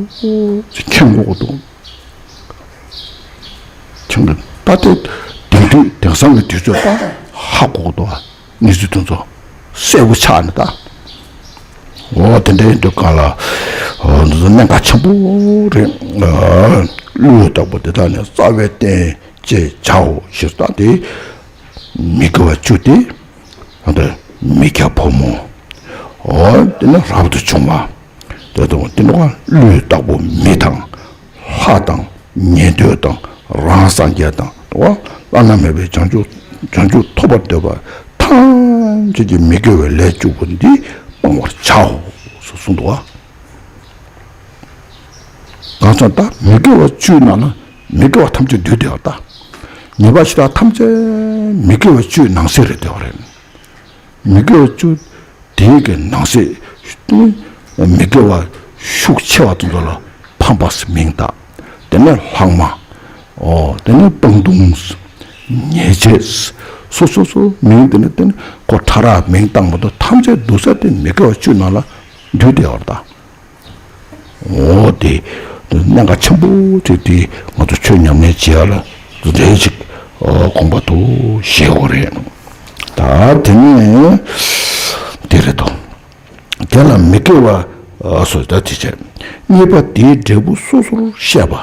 ཅིག་མཁྱེན་དགོས་འདུག་མཁྱེན་དགོས་ད་དེ་དེང་དུས་དེང་སང་གི་དུས་ཚོད་ད་ཧ་གོ་གི་འདུག་གནས་ཚུལ་དེ་ཚོ་གསལ་པོ་ཆགས་ནས་ད། འོ་དེ་འདྲ་ཡིན་དུས་གང་ལ་འོ་འདི་ཚོ་གནད་འགག་ཆེན་པོ་རེད། ཨ་བློས་བཏགས་པ་དེ་དག་ནི་རྩ་བའི་རྟེན་ཅེས་བྱའོ་ཞེས་ད་དེ། མི་དགེ་བ་བཅུ་སྟེ། ད་མི་སྐྱ་ཕོ་མོ། འོ་དེ་ནི་རབ་ཏུ་བྱུང་བ། དེ་དང་དེ་ནི་བློས་བཏགས་པའི་མི་དང་། ལྷ་དང་། ཉན་ཐོས་དང་། རང་སངས་རྒྱས་དང་། འོ་བླ་ན་མེད་པའི་བྱང་ཆུབ་བྱང་ཆུབ་ཐོབ་པར་འདོད་པ་ཐམས་ཅད་ཀྱི་མི་དགེ་བའི་ལས་བཅུ་པོ་འདི་སྤང་བར་བྱའོ་ཞེས་གསུངས་འདུག་ག་གང་ཟག་ད་མི་དགེ་བ་བཅུའི་ནང་ན་མི་དགེ་བ་ཐམས་ཅད་འདུས་ཏེ་ཡོད་ད། ཉེས་པ་ཞེ་དྲག་ཐམས་ཅད་མི་དགེ་བ་བཅུའི་ནང་གསེས་རེད་བསྡད་པ་རེད། མི་དགེ་བ་བཅུ་དེའི་གི་ནང་གསེས་མི་དགེ་བ་ཤུགས་ཆེ་བ་དེ་ཚོ་ལ་ཕམ་པ་ཟེར་མིང་བཏགས། དེ་ནས་ལྷག་མ། ཨོ་དེ་ནས་སྤང་ལྟུང་། ཉེས་བྱས། སོ་སོ་སོ་མིང་དེ་ནས་དེ་ནས་ཁོ་ཕྲ་རགས་མིང་བཏགས་མ་གཏོགས་ཐམས་ཅད་འདུ་ས་དེ་མི་དགེ་བ་བཅུའི་ནང་ལ་འདུས་བསྡད་པ་རེད་ད། འོ་དེ་གནད་འགག་ཆེན་པོ་དེ་དེ་ང་ཚོ་ཆོས་ཉམས་ལེན་བྱེད་ཡ་ལ་རེ་ཞིག་དགོངས་པ་དུ་བཞེས་དགོས་རེད། ད་དེ་ནས་དེ་རེད་དོ། དེ་ལ་མི་དགེ་བ་སོ་ད་དེ་བྱས། གཉིས་པ་དེའི་འབྲས་བུ་སོ་སོར་བཤད་པ།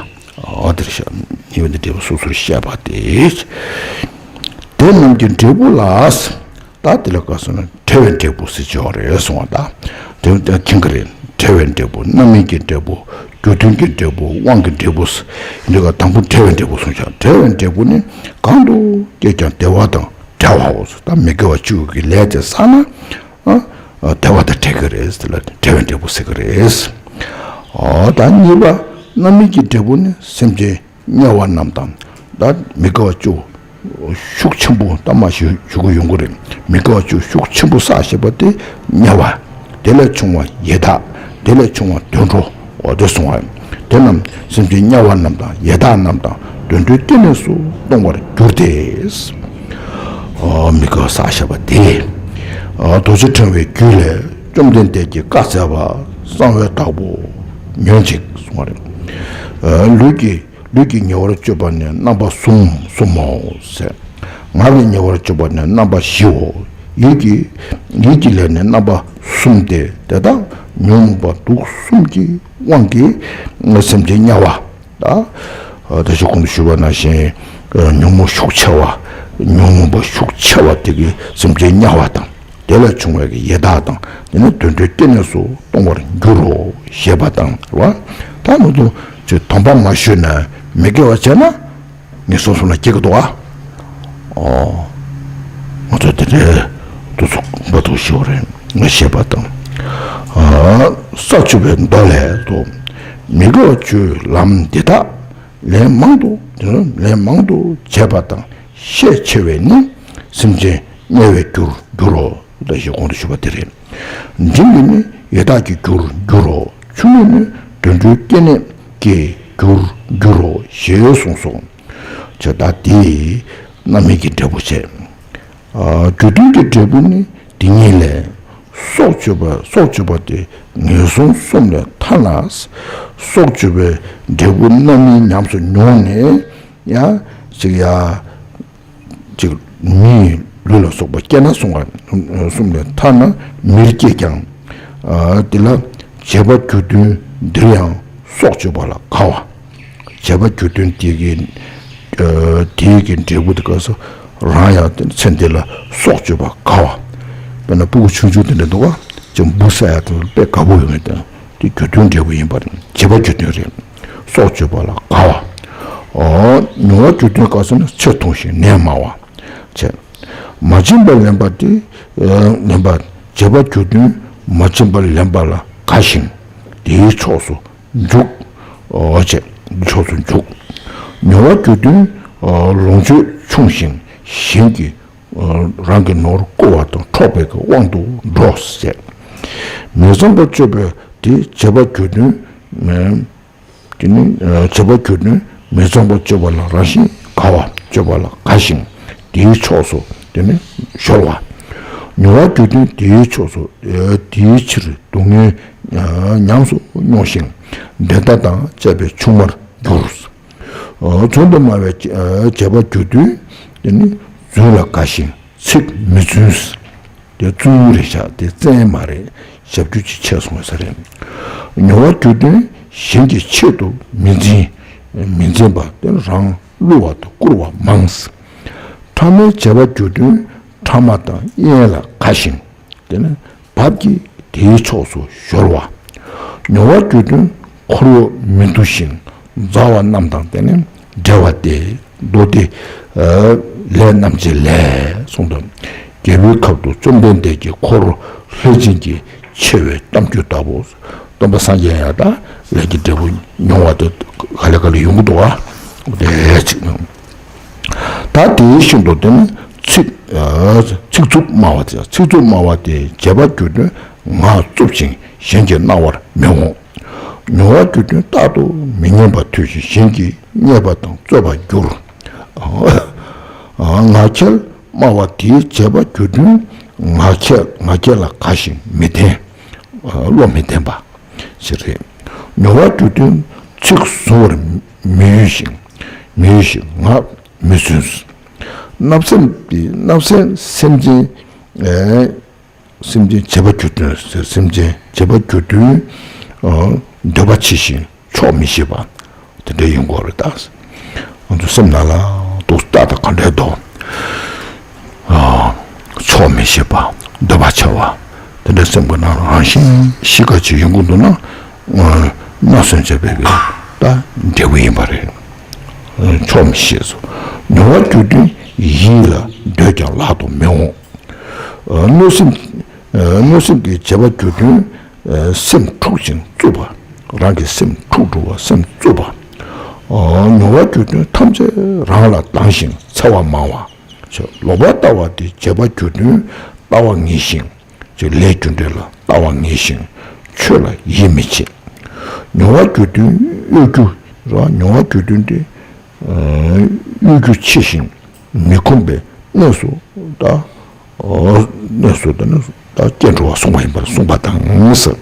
འོ་དེར་བཤད། གཉིས་པ་དེའི་འབྲས་བུ་སོ་སོར་བཤད་པ་དེ། དེ་རྣམས་ཀྱི་འབྲས་བུ་ལ། ད་དེ་ལ་ག་ཟེར་ན་བྲལ་བའི་འབྲས་བུ་ཟེར་གྱི་ཡོད་རེད་གསུངས་པ་ད། དེ་དེ་མཁྱེན་གྱི་རེད། བྲལ་བའི་འབྲས་བུ་རྣམ་སྨིན་གྱི་འབྲས་བུ་རྒྱུ་མཐུན་གྱི་འབྲས་བུ་དབང་གི་འབྲས་བུ་ཟེར། འདི་ག་དང་པོ་བྲལ་བའི་འབྲས་བུ་གསུངས་ཤག་བྲལ་བའི་འབྲས་བུ་ནི་གང་དུ་སྐྱེས་ཀྱང་བདེ་བ་དང་བྲལ་བའོ་ཟེར། ད་མི་དགེ་བ་བཅུ་གི་ལས་དེ་བསགས་ན་ཨ་བདེ་བ་དང་བྲལ་གྱི་རེད་ཟེར་ལ་བྲལ་བའི་འབྲས་བུ་ཟེར་གྱི་རེད། ཨོ་ད་གཉིས་པ་རྣམ་སྨིན་གྱི་འབྲས་བུ་ནི་སེམས་ཅན་དམྱལ་བ་རྣམས་དང་། ད་མི་དགེ་བ་བཅུ་ཤུགས་ཆེན་པོ་ད་མ་ཞུ་ཞུ་གི་ཡོང་གི་རེད། མི་དགེ་བ་བཅུ་ཤུགས་ཆེན་པོ་བསགས་ཞེས་པ་དེ་དམྱལ་བ། དེ་ལས་བྱུང་བ་ཡི་དྭགས། དེ་ལས་བྱུང་བ་དུད་འགྲོ། འོ་དེ་གསུངས་པ། དེ་རྣམས་སེམས་ཅན་དམྱལ་བ་རྣམས་དང་ཡི་དྭགས་རྣམས་དང་དུད་འགྲོའི་སྐྱེ་གནས་སུ་གཏོང་བར་འགྱུར་ཏེ། འོ་མི་དགེ་བ་བསགས་ཞེས་པ་དེ། འོ་རྡོ་རྗེ་ཕྲེང་བའི་རྒྱུད་ལས་བཅོམ་ལྡན་འདས་ཀྱིས་བཀའ་སྩལ་པ་གསང་བའི་བདག་པོ་ཉོན་ཅིག་གསུངས་པ་རེད། ལུས་ཀྱི་ལུས་ཀྱི་ཉེ་བར་སྤྱོད་པ་ནི་རྣམ་པ་གསུམ་གསུམ་མོ་ཟེར། ངག་གི་ཉེ་བར་སྤྱོད་པ་ནི་རྣམ་པ་བཞིའོ། ཡིད་ཀྱི་ཡིད་ཀྱི་ལས་ནི་རྣམ་པ་གསུམ་སྟེ་དེ་དག་ཉོན་མོངས་པ་དུག་གསུམ་གྱི་དབང་གིས་སེམས་ཅན་དམྱལ་བ་དང་། ད་ཅི་གོང་དུ་ཞུས་པ་ནང་བཞིན་ཉོན་མོངས་ཤུགས་ཆེ་བ། ཉོན་མོངས་པ་ཤུགས་ཆེ་བ་དེ་གིས་སེམས་ཅན་དམྱལ་བ་དང་། དེ་ལས་བྱུང་བའི་ཡི་དྭགས་དང་དེ་ནི་དུད་འགྲོའི་སྐྱེ་གནས་སུ་གཏོང་བར་འགྱུར་རོ་ཞེས་པ་དང་རེད་བ། ད་ང་ཚོ་ཅིག་སྡོམ་པ་མ་ཞུས་ན་མི་དགེ་བ་བྱས་ན་ངན་སོང་གསུམ་ལ་སྐྱེ་གི་འདུག་ཨ། ཨོ། ང་ཚོ་དེ་འདྲའི་འདུ་ཚོགས་མ་གཏོགས་ཞེས་པ་རེད་ང་ཞེས་པ་དང་། ཨ་ས་བཅུ་པའི་མདོ་ལས་དོ། མི་དགེ་བ་བཅུའི་ལམ་འདི་དག་ལན་མང་དུ་ལན་མང་དུ་བྱས་པ་དང་ཤས་ཆེ་བས་ནི་སེམས་ཅན་དམྱལ་བའི་རྒྱུར་འགྱུར་རོ། ད་ཞེས་གོང་དུ་ཞུས་པ་དེ་རེད། འབྲིང་གིས་ནི་ཡི་དྭགས་ཀྱི་རྒྱུར་འགྱུར་རོ། ཆུང་ངུས་ནི་དུད་འགྲོའི་སྐྱེ་གནས་ཀྱི་རྒྱུར་འགྱུར་རོ་ཞེས་གསུངས་སོ། ཇི་ལྟར་དེའི་རྣམ་སྨིན་གྱི་འབྲས་བུ་བྱས། རྒྱུ་མཐུན་གྱི་འབྲས་བུ་ནི་འདི་ཉིད་ལས། སྲོག་གཅོད་པ་སྲོག་གཅོད་པ་སྟེ་ངན་སོང་གསུམ་ལས་ཐར་ན། སྲོག་གཅོད་པའི་འབྲས་བུ་རྣམ་སྨིན་ཉམས་སུ་མྱོང་ནས་ཡང་ཅིག་ཡ། ཅིག་མིའི་ལུས་ལ་སོགས་པ་སྐྱེས་ན་གསུངས་པ་གསུམ་ལས་ཐར་ན་མིར་སྐྱེས་ཀྱང་། དེ་ལ་བྱེད་པ་རྒྱུ་མཐུན་འདིར་ཡང་སྲོག་གཅོད་པ་ལ་དགའ་བ། བྱེད་པ་རྒྱུ་མཐུན་དེ་གི་དེའི་གི་འབྲས་བུ་དེ་ག་ས་རང་ཡང་དེ་ཚེ་འདི་ལ་སྲོག་གཅོད་པ་དགའ་བ། དཔེར་ན་སྤུ་གུ་ཆུང་ཆུང་དེ་འདྲ་འདུག་ག་ཅིག་འབུ་ཟ་ཡ་དེ་དཔེ་དགའ་པོ་ཡོང་ཡ་དེ་དེ་རྒྱུ་མཐུན་འབྲས་བུ་ཡིན་པ་རེད། བྱེད་པ་རྒྱུ་མཐུན་རེད། སྲོག་གཅོད་པ་ལ་དགའ་བ། ཨོ། མྱོང་བ་རྒྱུ་མཐུན་ག་ཟེར་ན་ཚེ་ཐུང་ཞིང་ནད་མང་བ་བྱས། མ་བྱིན་པ་ལེན་པ་དེ། ལེན་པ། བྱེད་པ་རྒྱུ་མཐུན་མ་བྱིན་པ་ལེན་པ་ལ་དགའ་ཞིང་དེའི་ཕྱོགས་སུ་འཇུག་ཨོ་བྱས། ཕྱོགས་སུ་འཇུག་མྱོང་བ་རྒྱུ་མཐུན་ལོངས་སྤྱོད་ཆུང་ཞིང་གཞན་གྱི་རང་གི་ནོར་བརྐུ་བ་དང་འཕྲོག་པའི་དབང་དུ་འགྲོ་ཟེར། མི་ཚངས་པར་སྤྱོད་པ་དེ་བྱེད་པ་རྒྱུ་མཐུན། དེ་ནི་བྱེད་པ་རྒྱུ་མཐུན་མི་ཚངས་པར་སྤྱོད་པ་ལ་རང་བཞིན་དགའ་བ། སྤྱོད་པ་ལ་དགའ་ཞིང་དེའི་ཕྱོགས་སུ་དེ་ནི་གཞོལ་བ། མྱོང་བ་རྒྱུ་མཐུན་དེའི་ཕྱོགས་སུ། དེའི་ཕྱིར་སྡུག་བསྔལ་ཉམས་སུ་མྱོང་ཞིང་འགྲན་ཟླ་དང་བཅས་པའི་ཆུང་མར་འགྱུར། རྫུན་དུ་སྨྲ་བའི་བྱེད་པ་རྒྱུ་མཐུན་དེ་ནི་རྫུན་ལ་དགའ་ཞིང་ཚིག་མི་བཙུན། དེ་བཙུན་རེད་ཤག་དེ་བཙན་མ་རེད། ཞབས་ཀྱུ་ཅིག་ཆད་སོང་བ་ས་རེད། མྱོང་བ་རྒྱུ་མཐུན་གཞན་གྱི་ཆེད་དུ་མི་འཛིན། མི་འཛིན་པ་དེ་རང་བསླུ་བ་དང་བསྐུར་བ་མང་། ཕྲ་མོའི་བྱེད་པ་རྒྱུ་མཐུན་ཕྲ་མ་དང་དབྱེན་ལ་དགའ་ཞིང་དེ་ནི་བབ་ཀྱིས་དེའི་ཕྱོགས་སུ་གཞོལ་བ། མྱོང་བ་རྒྱུ་མཐུན་འཁོར་གཡོག་མི་འདུ་ཞིང་མཛའ་བ་རྣམས་དང་དེ་ནི་འབྲེལ་བ་སྟེ། མདོ་སྡེ་ལས་རྣམ་འབྱེད་ལས་གསུངས་དོན། རྒྱལ་པོའི་ཁབ་ཏུ་བཅོམ་ལྡན་འདས་ཀྱི་འཁོར་ལྷས་བྱིན་གྱིས་ཆེ་བའི་གཏམ་རྒྱུད་ལྟ་བུ། སྟོན་པ་སངས་རྒྱས་ཡང་དག་ལས་ཀྱི་འབྲས་བུ་མྱོང་བ་དེ་ག་ལེ་ག་ལེ་ཡོང་གི་འདུག་བ། དེ་ཅིག་ནང་། ད་དེའི་ཤིན་ཏུ་དེ་ནི་ཚིག་ཚིག་རྩུབ་སྨྲ་བ་དེ། ཚིག་རྩུབ་སྨྲ་བ་དེ་བྱེད་པ་རྒྱུ་མཐུན་ངག་རྩུབ་ཅིང་གཞན་གྱི་རྣ་བར་མི་འོང་། མྱོང་བ་རྒྱུ་མཐུན་རྟག་ཏུ་མི་སྙན་པ་ཐོས་ཤིང་གཞན་གྱིས་བརྙས་པ་དང་རྩོད་པར་འགྱུར། ངག་འཁྱལ་སྨྲ་བ་དེའི་བྱེད་པ་རྒྱུ་མཐུན་ངག་འཁྱལ་ངག་འཁྱལ་ལ་དགའ་ཞིང་མི་བརྟན། བློ་མི་བརྟན་པ་ཞིག་རེད། མྱོང་བ་རྒྱུ་མཐུན་ཚིག་བཟུང་བར་མི་འོས་ཤིང་མི་འོས་ཤིང་ངག་མི་བཙུན། བརྣབ་སེམས་དེ་བརྣབ་སེམས་སེམས་ཅན། སེམས་ཅན་བྱེད་པ་རྒྱུ་མཐུན་ཟེར། སེམས་ཅན་བྱེད་པ་རྒྱུ་མཐུན། འདོད་པ་ཆེ་ཞིང་ཆོག་མི་ཤེས་པ། དེ་འདྲ་ཡིན་དགོས་རེད་ད། ང་ཚོ་སེམས་ནང་ལ་སྡུག་ལྟ་དང་ག་འདྲའི་འདུག་ཆོག་མི་ཤེས་པ། འདོད་པ་ཆེ་བ། དེ་འདྲའི་སེམས་ཀྱི་ནང་ལ་རང་བཞིན་གཤིས་ཀ་ཅིག་ཡོང་གི་འདུག་ན། བརྣབ་སེམས་བྱེད་པའི་གི་ད་འབྲས་བུ་ཡིན་པ་རེད། ཆོག་མི་ཤེས་སོ། མྱོང་བ་རྒྱུ་མཐུན་ཡིད་ལ་འདོད་ཀྱང་ལག་ཏུ་མི་འོང་། གནོད་སེམས། གནོད་སེམས་ཀྱི་བྱེད་པ་རྒྱུ་མཐུན་སེམས་འཁྲུགས་ཤིང་རྩུབ་པ། རང་གི་སེམས་འཁྲུགས་འགྲོ་བ། སེམས་རྩུབ་པ། མྱོང་བ་རྒྱུ་མཐུན་ཐམས་ཅད་རང་ལ་སྡང་ཞིང་འཚེ་བ་མང་བ། ལོག་པར་ལྟ་བ་དེ་བྱེད་པ་རྒྱུ་མཐུན་ལྟ་བ་ངེས་ཤིང་། ལས་རྒྱུ་འབྲས་ལ་ལྟ་བ་ངེས་ཤིང་ཆོས་ལ་ཡིད་མི་ཆེས། མྱོང་བ་རྒྱུ་མཐུན་གཡོ་སྒྱུ་ར། མྱོང་བ་རྒྱུ་མཐུན་དེ་གཡོ་སྒྱུ་ཆེ་ཞིང་མི་ཁོམ་པའི་གནས་སུ་ད། གནས་སུ་ད་ནི་ད་སྐྱེ་འགྲོ་བ་གསུངས་པ་ཡིན་པར་གསུངས་པ་དང་།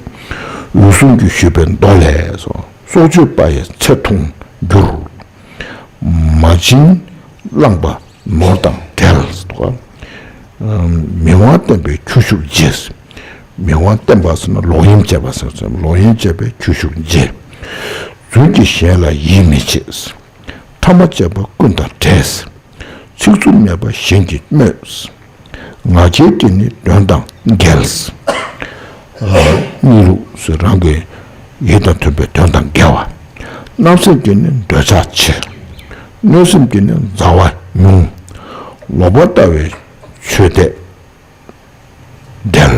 འོད་སྲུང་གིས་ཞུས་པའི་མདོ་ལས་སོ། སྲོག་གཅོད་པ་ཡི་ཚེ་ཐུང་འགྱུར། མ་བྱིན་བླངས་པ་ནོར་དང་བྲལ། མི་དབང་བསྟན་པའི་ཁྱོ་ཤུག་རྗེ། མི་དབང་བསྟན་པ་ཟེར་ན་ལོག་གཡེམ་བྱས་པ་ཟེར། ལོག་གཡེམ་བྱས་པའི་ཁྱོ་ཤུག་རྗེ། རྫུན་གྱིས་གཞན་ལ་ཡིད་མི་ཆེས། ཕྲ་མ་བྱས་པ་ཀུན་དང་བྲལ། ཚིག་རྩུབ་སྨྲས་པ་གཞན་གྱིས་སྨོད། ངག་འཁྱལ་གྱིས་ནི་དོན་དང་འགལ། གཉིས་ལུགས་སུ་རང་གི་ཡིད་དང་མཐུན་པའི་དོན་དང་འགལ་བ། བརྣབ་སེམས་ཀྱིས་ནི་འདོད་ཆགས་ཆེ། གནོད་སེམས་ཀྱིས་ནི་མཛའ་བ་ཉུང་། ལོག་པར་ལྟ་བའི་ཆོས་དད་འབྲལ།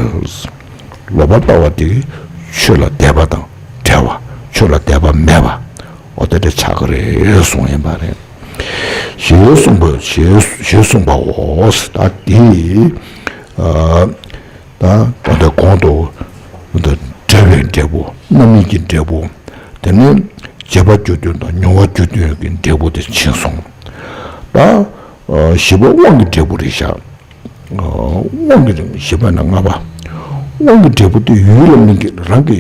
ལོག་པར་ལྟ་བ་དེ་ཆོས་ལ་དད་པ་དང་བྲལ་བ། ཆོས་ལ་དད་པ་མེད་པ། འོ་དེ་འདྲ་ཆགས་ཀྱི་རེད་གསུངས་ཡིན་པ་རེད། ཞེས་གསུངས་པ། ཞེས་ཞེས་གསུངས་པའོ། ད་དེ་ད་ད་ལྟ་གོང་དུ་འབྲེལ་བའི་འབྲས་བུ། རྣམ་སྨིན་གྱི་འབྲས་བུ། དེ་ནས་བྱེད་པ་རྒྱུ་མཐུན་དང་མྱོང་བ་རྒྱུ་མཐུན་གྱི་འབྲས་བུ་དེ་ཕྱིན་སོང་། ད་བཞི་པ་དབང་གི་འབྲས་བུ་རེད་ཤག་དབང་གི་བཞི་པ་ནས་ལྔ་པ། དབང་གི་འབྲས་བུ་དེ་ཡུལ་ལ་སྨིན་གྱི། རང་གི་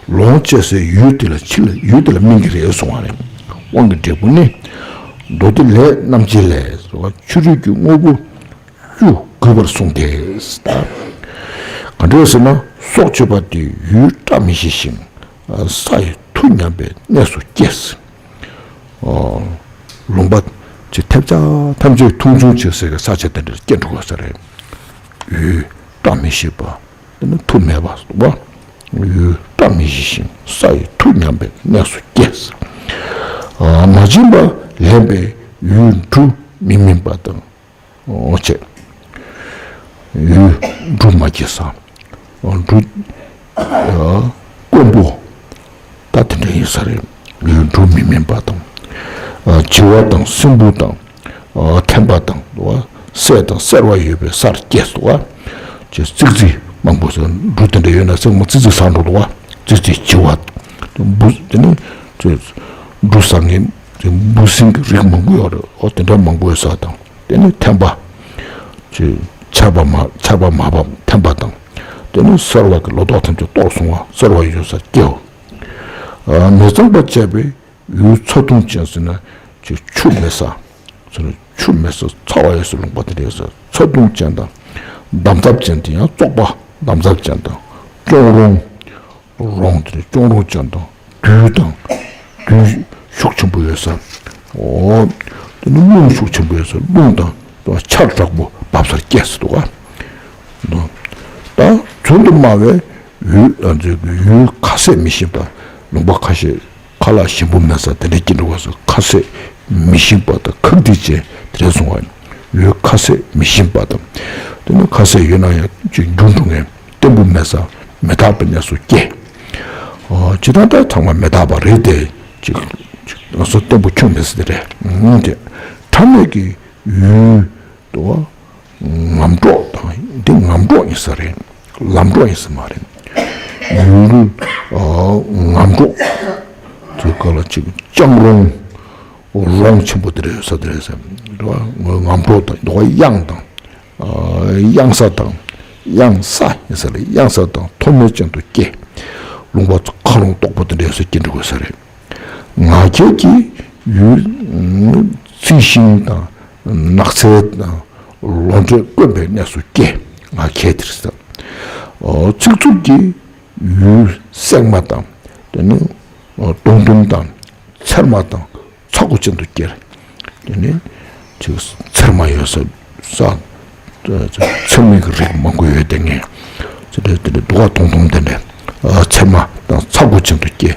ལོངས་སྤྱད་སའི་ཡུལ་དེ་ལ་ཕྱི་ལ་ཡུལ་དེ་ལ་སྨིན་གྱི་རེད་གསུང་བ་རེད། དབང་གི་འབྲས་བུ་ནི། མདོ་སྡེ་ལས་རྣམ་འབྱེད་ལས། ཕྱི་རོལ་གྱི་དངོས་པོ་བཅུ་དགོས་པར་གསུངས་ཏེ། ག་འདྲ་ཟེར་ན་སྲོག་གཅོད་པ་དེ་ཡུལ་བཀྲ་མི་ཤིས་ཤིང་ས་ཡི་མཐུ་ཉམས་པའི་གནས་སུ་སྐྱེས། ལུང་པ་ཅིག་ཐེབས་ཆག་ཐམས་ཅད་མཐོང་ཆུང་བྱེད་སའི་ས་ཆ་དེ་འདྲར་སྐྱེ་འགྲོ་བ་ས་རེད། ཡུལ་བཀྲ་མི་ཤིས་པ། དེ་ནི་མཐུ་མེད་པ་སོགས་པ། ཡུལ་བཀྲ་མི་ཤིས་ཤིང་ས་ཡི་མཐུ་ཉམས་པའི་གནས་སུ་སྐྱེས། མ་བྱིན་པ་ལེན་པའི་ཡུལ་འབྲུ་མི་སྨིན་པ་དང་། འོ་བྱས། ཡུལ་འབྲུ་མ་སྐྱེས་ས། འབྲུ། དཀོན་པོ། ད་དེ་འདྲ་ཡིན་ས་རེད། ཡུལ་འབྲུ་མི་སྨིན་པ་དང་། བྱི་བ་དང་སྲིན་བུ་དང་། ཐེམ་པ་དང་། སྲས་དང་སེར་བ་ཡོད་པའི་སར་སྐྱེས་སོ། ཅེས་ཙིག་ཙིག་མང་པོ་ཟེར། འབྲུ་དེ་འདྲ་ཡོད་ན་ཙིག་མ་ཙིག་ཙིག་ཟ་འགྲོ་འདུག་བ། ཙིག་ཙིག་བྱི་བ། འབུ་དེ་ནི། འབྲུ་ཟ་མཁན། འབུ་སྲིན་གྱི་རིགས་མང་པོ་ཡོད་རེད། འོ་དེ་འདྲ་མང་པོ་ཡོད་ས་དང་། དེ་ནི་ཐེམ་པ། ཆར་པ་མ་ཆར་པ་མ་བབས་ཐེམ་པ་དང་། དེ་ནི་སོལ་བ་གི་ལོ་ཏོག་ཐམས་ཅད་གཏོར་སོང་བ། སོལ་བ་ཡོད་ས་སྐྱེའོ། མི་གཙང་པ་བྱས་པའི་ཡུལ་ཚ་གདུང་ཅན་ཟེར་ན། ཆུ་ཆུ་མེད་ས། ཆུ་མེད་ས་ཚ་བ་ཡོད་ས་ལུང་པ་དེ་འདྲ་ཡོད་ས། ཚ་གདུང་ཅན་དང་། འདམ་རྫབ་ཅན་དེ་ཡང་བཙོག་པ་འདམ་རྫབ་ཅན་དང་། གཅོང་རོང་། རོང་དེ་ནི་གཅོང་རོང་ཅན་དང་། དུད་དང་། དུད་ཤུགས་ཆེན་པོ་ཡོད་ས། འོ། དེ་ནི་རླུང་ཤུགས་ཆེན་པོ་ཡོད་ས། རླུང་དང་ཆར་དྲག་པོ་འབབ་སར་སྐྱེས་སུ་འདུག་ག་ད་བཙོན་དུ་དམའ་བའི་ཡུལ། ཨ་ནི་ཡུལ་ཁ་ཟས་མི་ཞིམ་པ། ལུང་པ་ཁ་ཤས་ཁ་ལག་ཞིམ་པོ་མེད་ས་དེ་འདྲ་སྐྱེ་འགྲོ་བ་སོགས་ཁ་ཟས་མི་ཞིམ་པ་དང་ཁག་དཀྲི་ཅན་དེ་འདྲ་སོང་བ། ཡུལ་ཁ་ཟས་མི་ཞིམ་པ་དང་། དེ་ནི་ཁ་ཟས་ཡོད་ན་ཡང་ཅིག་འགྱུར་འགྲོ་མཁན། བརྟན་པོ་མེད་ས། མི་རྟག་པའི་གནས་སུ་སྐྱེ། ཨོ། ཇི་ལྟར་ལྟར་ཚང་མ་མི་རྟག་པ་རེད་དེ། ཅིག་ང་ཚོ་བརྟན་པོ་ཁྱོན་མེད་ས་དེ་རེད། ཨང་། དེ་ཕྲ་མོ་གི་ཡུལ་དུ་ངམ་གྲོག་དང་། འདི་ངམ་གྲོག་ཡིན་ས་རེད། ལམ་གྲོག་ཡིན་ས་མ་རེད། ཡུལ། ཨོ། ངམ་གྲོག་དེ་ག་ལ་ཅིག་ལྕང་རོང་རོང་ཆེན་པོ་དེ་རེད་ས་དེ་རེད་ས། རེད་བ། ངམ་གྲོག་དང་དུ་བ་གཡང་དང་། གཡང་ས་དང་། གཡང་ས་ཡིན་ས་ལ་གཡང་ས་དང་མཐོ་དམན་ཅན་དུ་སྐྱེ། ལུང་པ་ཁ་ལོང་དོག་པོ་དེ་འདྲ་ཡོད་ས་སྐྱེ་འགྲོ་དགོས་ས་རེད། ང་རྒྱལ་གྱི་ཡུལ། རྩི་ཤིང་དང་ནགས་ཚལ་དང་ལོ་འབྲས་དཀོན་པའི་གནས་སུ་སྐྱེ། ང་རྒྱལ་དེར་ས། ཚིག་རྩུབ་ཀྱི་ཡུལ་གསེག་མ་དང་། དེ་ནི་སྟོང་ཐུང་དང་ཚེར་མ་དང་། ཚ་ཁུ་ཅན་དུ་སྐྱེ། དེ་ནི་ཅིག་ཚེར་མ་ཡོད་ས། ས། ཚེར་མའི་གི་རིགས་མང་པོ་ཡོད་དེ་ངས། དེ་འདྲ་དེ་འདྲ་དུ་བ་མཐོང་མཐོང་དེ་འདྲ། ཚེར་མ་དང་ཚ་ཁུ་ཅན་དུ་སྐྱེ།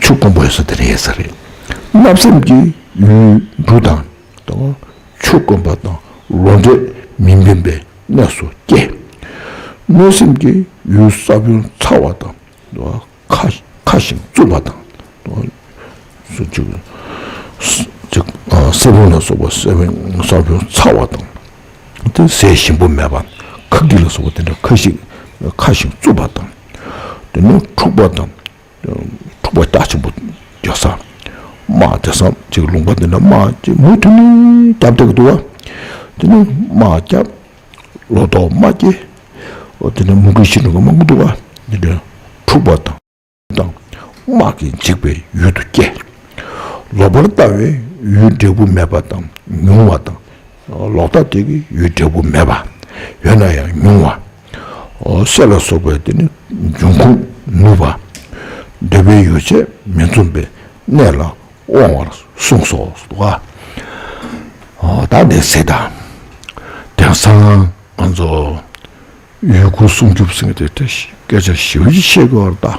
ཆུ་དཀོན་པོ་ཡོད་ས་དེ་འདྲ་ཡོད་ས་རེད། བརྣབ་སེམས་ཀྱི་ཡུལ་འབྲུ་དང་། དང་ཆུ་དཀོན་པ་དང་ལོ་འབྲས་མི་སྨིན་པའི་གནས་སུ་སྐྱེ། གནོད་སེམས་ཀྱི་ཡུལ་ས་བོན་ཚ་བ་དང་། ཁ་ཁ་ཞིང་རྩུབ་པ་དང་། སུ་ཅིག་ཅིག་ཨ། སེ་བོན་ལ་སོགས་པ་སེ་བོན་ས་བོན་ཚ་བ་དང་། དེ་ཟས་ཞིམ་པོ་མེད་པ། ཁག་དཀྲི་ལ་སོགས་པ་དེ་འདྲ་ཁ་ཞིག་ཁ་ཞིང་རྩུབ་པ་དང་། དེ་ནས་འཁྲུག་པ་དང་། འཁྲུག་པ་རྒྱ་ཆེན་པོ་རྒྱག་ས། དམག་དེང་སང་ཅིག་ལུང་པ་འདི་འདྲ་དམག་ཅིག་མུ་མཐུད་ནས་རྒྱབ་བསྡད་ཀྱི་འདུག་བ། དེ་ནས་དམག་རྒྱབ། ལོ་ཏོག་མ་སྐྱེ། འོ་དེ་ནས་མུ་གེ་ཤི་འགྲོ་མཁན་མང་པོ་འདུག་བ། འདི་འདྲ་འཁྲུག་པ་དང་། དང་། དམག་གིས་འཇིགས་པའི་ཡུལ་དུ་སྐྱེ། ལོག་པར་ལྟ་བའི་ཡུལ་འབྲས་བུ་མེད་པ་དང་ཉུང་བ་དང་། ལོག་ལྟ་དེ་གི་ཡུལ་འབྲས་བུ་མེད་པ། ཡོད་ན་ཡང་ཉུང་བ། འོ་སྲེད་ལ་སོགས་པའི་དེ་ནི་འབྱུང་ཁུངས་ནུས་པ། འདོད་པའི་ཡོ་བྱད་མི་འཛོམས་པའི་གནས་ལ་དབང་བར་གསུངས་སོ། ཨ། ད་འདི་ཟེར་ད། དེང་སང་ང་ཚོ་ཡུལ་སྐོར་སྲུང་སྐྱོབ་ཟེར་མཁན་དེ་དེ་སྐད་ཆ་ཞེ་པོ་ཅིག་བཤད་དགོས་པ་རེད་ད།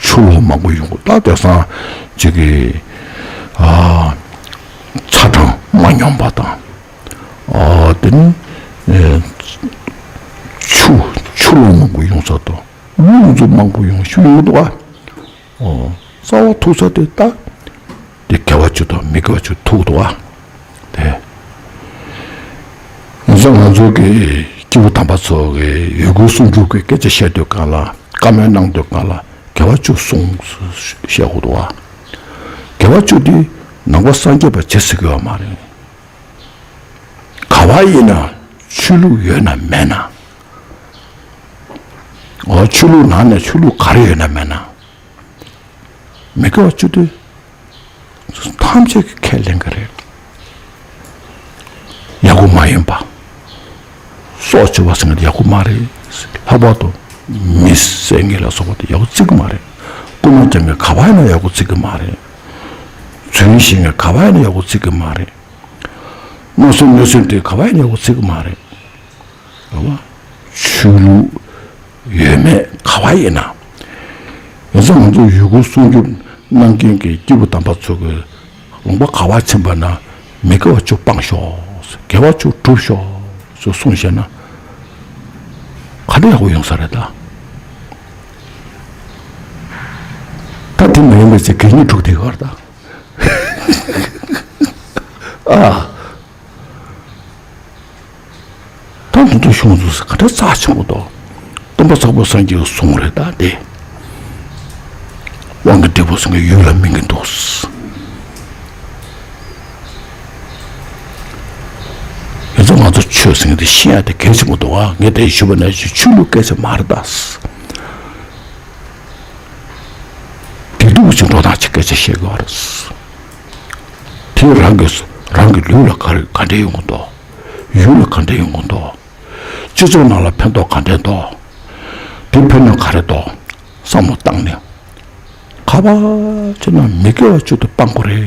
ཆུ་ལོག་མང་པོ་ཡོང་གི། ད་དེང་སང་ཅིག་གི་ཨ་ཚ་གྲང་མ་སྙོམས་པ་དང་། ཨ་དེ་ནི་ཨེ་ཆུ་ཆུ་ལོག་མང་པོ་ཡོང་ས་དང་རླུང་འཚུབ་མང་པོ་ཡོང་ཤུགས་ཡོང་གི་འདུག་ཨ། ཨོ། རྩ་བ་ཐུག་ས་དེ་ད། དེ་དགེ་བ་བཅུ་དང་མི་དགེ་བ་བཅུ་ཐུག་འདུག་བ། དེ། ཡིན་ཙང་ང་ཚོ་གི་སྐྱེས་བུ་དམ་པ་ཚོ་གི་ཡུལ་སྐོར་སྲུང་སྐྱོབ་ཀྱི་སྐད་ཆ་བཤད་དུས་སྒང་ལ། བཀའ་མོལ་གནང་དུས་སྒང་ལ་དགེ་བ་བཅུ་སྲུང་ཟེར་བཤད་དགོས་འདུག་བ། དགེ་བ་བཅུ་དེ་ནང་པ་སངས་རྒྱས་པ་བྱེད་སྲིད་ཀྱི་ཡོད་མ་རེད། ག་བ་ཡིན་ན་ཆོས་ལུགས་ཡོད་ན་མེད་ན། འོ་ཆོས་ལུགས་ནང་ནས་ཆོས་ལུགས་ག་རེ་ཡོད་ན་མེད་ན། མི་དགེ་བ་བཅུ་དེ་ཐམས་ཅད་ཀྱིས་ཁས་ལེན་གྱི་རེད། ཡག་པོ་མ་ཡིན་པ། སྲོག་གཅོད་པ་ཟེར་མཁན་དེ་ཡག་པོ་མ་རེད། ལྷག་པར་དུ་མི་བསད་མཁན་ལ་སོགས་པ་དེ་ཡག་པོ་བརྩི་གི་མ་རེད། རྐུན་མ་རྐྱང་མཁན་ག་བ་ཡིན་ན་ཡག་པོ་བརྩི་གི་མ་རེད། རྫུན་བཤད་མཁན་ག་བ་ཡིན་ན་ཡག་པོ་བརྩི་གི་མ་རེད། མནོ་བསམ་གནོད་སེམས་དེ་ག་བ་ཡིན་ན་ཡག་པོ་བརྩི་གི་མ་རེད། རེད་བ། ཆོས་ལུགས་ཡོད་མེད་ག་བ་ཡིན་ན། ཡིན་ཙང་ང་ཚོ་ཡུལ་སྐོར་སྲུང་སྐྱོབ་ གནང་མཁན་གྱི་སྐྱེས་བུ་དམ་པ་ཚོ་གི་ལུང་པ་ག་པར་ཕྱིན་པ་ན་མི་དགེ་བ་བཅུ་སྤངས་ཤོག་དགེ་བ་བཅུ་སྒྲུབ་ཤོག་ཟེར་གསུངས་བཞག་ན། ག་འདྲ་ཡག་པོ་ཡོང་ས་རེད་ད། ད་དེ་མ་ཡིན་པའི་ཚེ་གད་སྙིགས་འཁྲུག་བསྡད་ཡོད་རེད་ད། ཨ། ད་འདི་འདྲ་བྱུང་འདུག་ཟེར་ག་འདྲ་རྩ་ཆེན་པོ་འདུག་སྟོན་པ་ཚོགས་པ་སངས་རྒྱས་ཀྱི་གསུང་རེད་ད་དེ། དབང་གི་འབྲས་བུ་ཟེར་མཁན་ཡུལ་ལ་སྨིན་གྱི་འདུག་ཡིན་ཙང་ང་ཚོ་ཆོས་ཟེར་མཁན་དེ་ཤེས་ཡ་དེ་གལ་ཆེན་པོ་འདུག་ཨ། ངས་དེ་ཞུས་པ་ནང་བཞིན་ཆོས་ལུགས་སྐད་ཆ་མ་རེད་ད། བདེ་སྡུག་ཅིག་འགྲོ་སྟངས་ཅིག་སྐད་ཆ་བཤད་དགོས་རེད། དེ་རང་གི་རང་གི་ལུས་ལ་ག་རེ་ག་འདྲ་ཡོང་གི་འདུག་ཡུལ་ལ་ག་འདྲ་ཡོང་གི་འདུག་སྤྱི་ཚོགས་ནང་ལ་ཕན་ཐོགས་ག་འདྲ་འདུག་དེ་ཕན་ན་ག་རེ་འདུག་བསམ་བློ་བཏང་ནས། ཁ་པར་བྱས་ན་མི་དགེ་བ་བཅུ་དེ་སྤང་དགོས་རེད།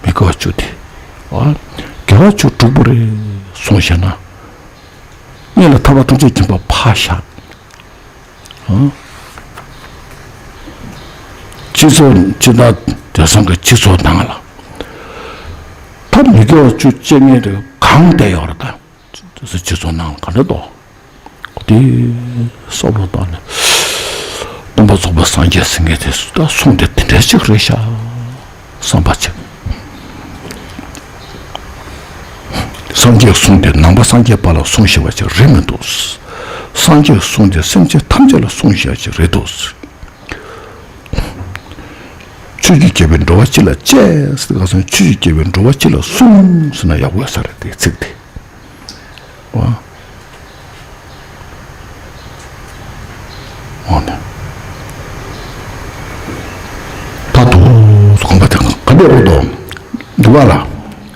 མི་དགེ་བ་བཅུ་དེ། ཨ། དགེ་བ་བཅུ་སྒྲུབ་དགོས་རེད་གསུངས་བཞག་ན། གཉེན་ལ་ཐར་པ་ཐམས་ཅད་མཁྱེན་པ་ཕར་བཞག་ཨ། སྤྱི་ཚོགས་སྤྱི་ནང་དེང་སང་གི་སྤྱི་ཚོགས་ནང་ལ་ད་མི་དགེ་བ་བཅུ་སྤྱད་མཁན་དེ་གང་བསྡད་ཡོད་རེད་ད། སྤྱི་ཚོགས་ནང་ལ་ག་འདྲ་འདུག་དེ་བསམ་བློ་བཏང་ནས་སྟོན་པ་ཚོགས་པ་སངས་རྒྱས་ཟེར་མཁན་དེ་ད་གསུང་དེ་དེ་འདྲ་ཅིག་རེད་ཤག་བསམ་པ་ཅིག་སངས་རྒྱས་གསུང་དེ་ནང་པ་སངས་རྒྱས་པ་ལ་གསུང་ཤེས་པ་ཅིག་རེད་མི་འདུག་སངས་རྒྱས་གསུང་དེ་སེམས་ཅན་ཐམས་ཅད་ལ་གསུང་ཤེས་པ་ཅིག་རེད་འདུག་ཆོས་ཀྱི་རྒྱལ་པོས་འགྲོ་བ་སྤྱི་ལ་སྤྱད་ཟེར་ག་སོང་ཆོས་ཀྱི་རྒྱལ་པོས་འགྲོ་བ་སྤྱི་ལ་གསུངས་ཟེར་ན་ཡག་པོ་ཡོད་ས་རེད་དེ་ཚིག་དེ། ཨོ། ཨོ་ནི། ད་དུ་དགོངས་པ་དེ་ག་འདྲ་རེད་དོ། འདུག་ག་ལ།